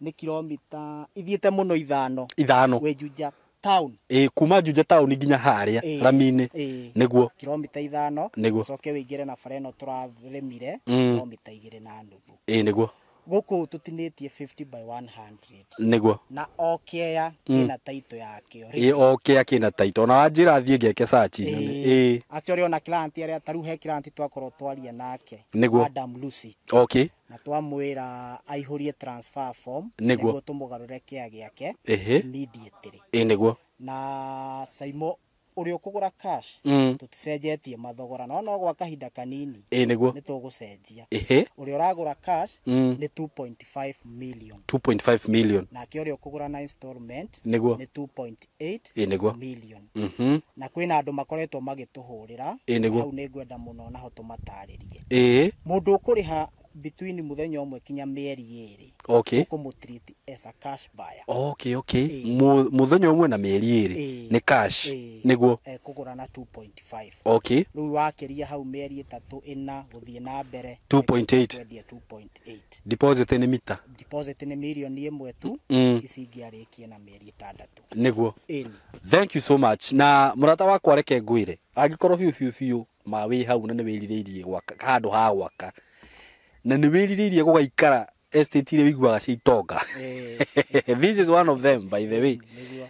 nĩ kilomita ithiĩte mũno ithano. Ithano. Wĩ Juja town. Ĩĩ kuma Juja town nginya harĩa rami-inĩ. Nĩguo. Kilomita 5. Nĩguo. Ũcoke wĩingĩre na bara ĩno tũrarĩmire kilomita 2.5. Ĩĩ nĩguo. Gũkũ tũtinĩtie 50 by 100. Nĩguo. Na o kĩea kĩna taito yakĩo. Ĩĩ o kĩea kĩna taito. Ona wanjĩra thiĩ ngeke search. Ĩĩ. Actually ona client arĩa ta rĩu he client twakorwo twaria nake. Nĩguo. Adam Lucy. Okay. Na twamwĩra aihũrie transfer form. Nĩguo. Tũmũgarũre kĩea gĩake. Immediately. Ĩĩ nĩguo. Na Saimo ũrĩa ũkũgũra cash tũticenjetie mathogora no gwa kahinda kanini. Ĩĩ nĩguo. Nĩ tũgũcenjia. Ĩhĩ. Ũrĩa ũragũra cash nĩ 2.5 million. 2.5 million. Nake ũrĩa ũkũgũra na installment nĩguo nĩ 2.8 Ĩĩ nĩguo. million. Na kwĩna andũ makoretwo magĩtũhũrĩra. Ĩĩ nĩguo. Hau nĩ ngwenda mũno naho tũmatarĩrie. Ĩĩ. Mũndũ ũkũrĩha Between muthenya ũmwe kinya mĩeri 2. Okay. Ũkũmũtreat as a cash buyer. Okay, okay. Muthenya ũmwe na mĩeri 2 nĩ cash. Nĩguo. Kũgũra na 2.5. Okay. Rĩu wakĩria hau mĩeri 3 4 gũthiĩ na mbere 2.8. Kwendia 2.8. Deposit nĩ mita. Deposit nĩ mirioni 1 tu. Ici ingĩ arĩkie na mĩeri 6. Nĩguo. Ĩni. Thank you so much. Na mũrata wakwa reke ngwĩre, angĩkorwo biũ biũ biũ ma wĩ hau na nĩ wĩrirĩirie gwaka handũ ha gwaka na nĩ wĩrirĩirie gũgaikara estate iria wĩiguaga cia itonga, this is one of them, by the way.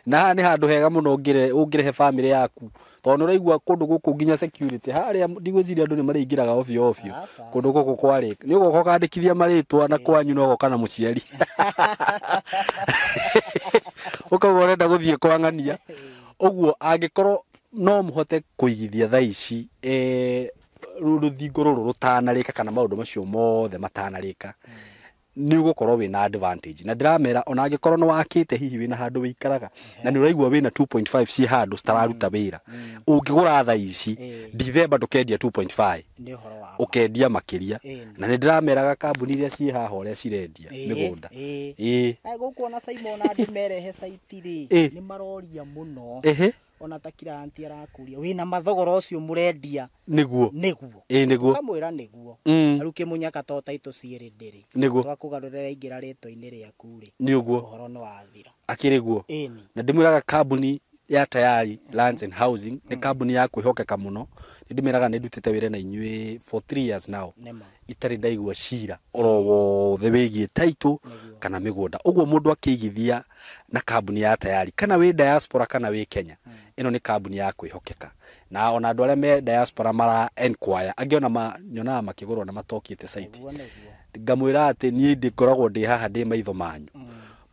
Na haha nĩ handũ hega mũno ũngĩrehe family yaku, tondũ nĩ ũraigua kũndũ gũkũ nginya security harĩa ndigwĩciria andũ nĩ marĩingĩraga ovyo ovyo kũndũ gũkũ kwarĩ nĩ ũgoka ũkandĩkithia marĩtwa na kwanyu no ũgoka na mũciari ũkauga ũrenda gũthiĩ kwang'ania. Ũguo angĩkorwo no mũhote kũigithia thaa ici rũthingo rũrũ rũtanarĩka kana maũndũ macio mothe matanarĩka, nĩ ũgũkorwo wĩna advantage. Na ndĩramera ona angĩkorwo nĩ wakĩte hihi wĩna handũ wĩikaraga na nĩ ũraigua wĩna 2.5 ciĩ handũ citararuta wĩra, ũngĩgũra thaa ici Dithemba ndũkendia 2.5, Nĩ ũhoro wa ũkendia makĩria. Na nĩ ndĩrameraga kambuni iria ciĩ haha ũrĩa cirendia mĩgũnda. Ĩĩ. Gũkũ ona Simon andũ merehe site rĩ, nĩ maroria mũno. Ona ta client arakũria wĩna mathogora ũcio mũrendia. Nĩguo. Nĩguo. Ĩĩ nĩguo. Ũkamwĩra nĩguo. Rĩu kĩmũnyaka to taitũ ciĩrĩ ndĩrĩ. Nĩguo. Twakũgarũrĩra ingĩra rĩtwa-inĩ rĩaku rĩ. Nĩ ũguo. Ũhoro nĩ wathira. Akĩrĩ guo. Ĩni. Na ndĩmwĩraga kambuni ya Tayari Lands and Housing nĩ kambuni ya kwĩhokeka mũno. Nĩ ndĩmĩraga nĩ ndutĩte wĩra na inyuĩ for 3 years now. Nĩma. Itarĩ ndaigua cira oro wothe wĩgiĩ title kana mĩgũnda. Ũguo mũndũ akĩigithia na kambuni ya Tayari kana wĩ diaspora kana wĩ Kenya, ĩno nĩ kambuni ya kwĩhokeka. Na ona andũ arĩa me diaspora mara enquire, angĩ ona nyonaga makĩgũrwo na matokĩte site. Ngamwĩra atĩ niĩ ndĩkoragwo ndĩ haha ndĩ maitho manyu.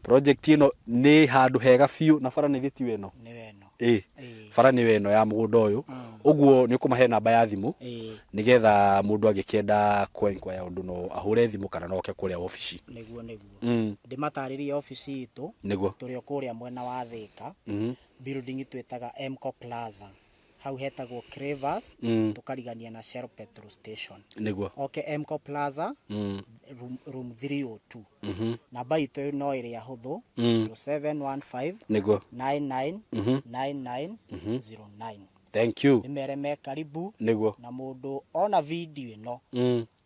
Project ĩno nĩ handũ hega biũ na bara nĩ gĩtiwe ĩno. Ĩĩ. Bara nĩ ĩno ya mũgũnda ũyũ. Ũguo nĩ ũkũmahe namba ya thimũ nĩgetha mũndũ angĩkĩenda kwenquire ũndũ no ahũre thimũ kana no oke kũrĩa obici. Nĩguo nĩguo. Ndĩmatarĩrie obici itũ. Nĩguo. Tũrĩ o kũrĩa mwena wa Thĩka. Building twĩtaga Mco Plaza. Hau hetagwo Cravers, tũkarigania na Shell petrol station. Nĩguo. Oke Mco Plaza, room 302. Namba itũ no ĩrĩa hũthũ, 0715 Nĩguo. 99 99 09. Thank you. Nĩmere me karibu. Nĩguo. Na mũndũ ona video ĩno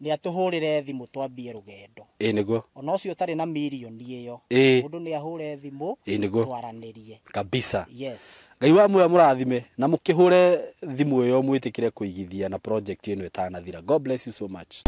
nĩ atũhũrĩre thimũ twambie rũgendo. Ĩĩ nĩguo. Ona ũcio ũtarĩ na mirioni ĩyo, mũndũ nĩ ahũre thimũ twaranĩrie. Kabisa. Yes. Ngai wa muoyo mũrathime na mũkĩhũre thimũ ĩyo mwĩtĩkĩre kũigithia na project ĩno ĩtanathira. God bless you so much.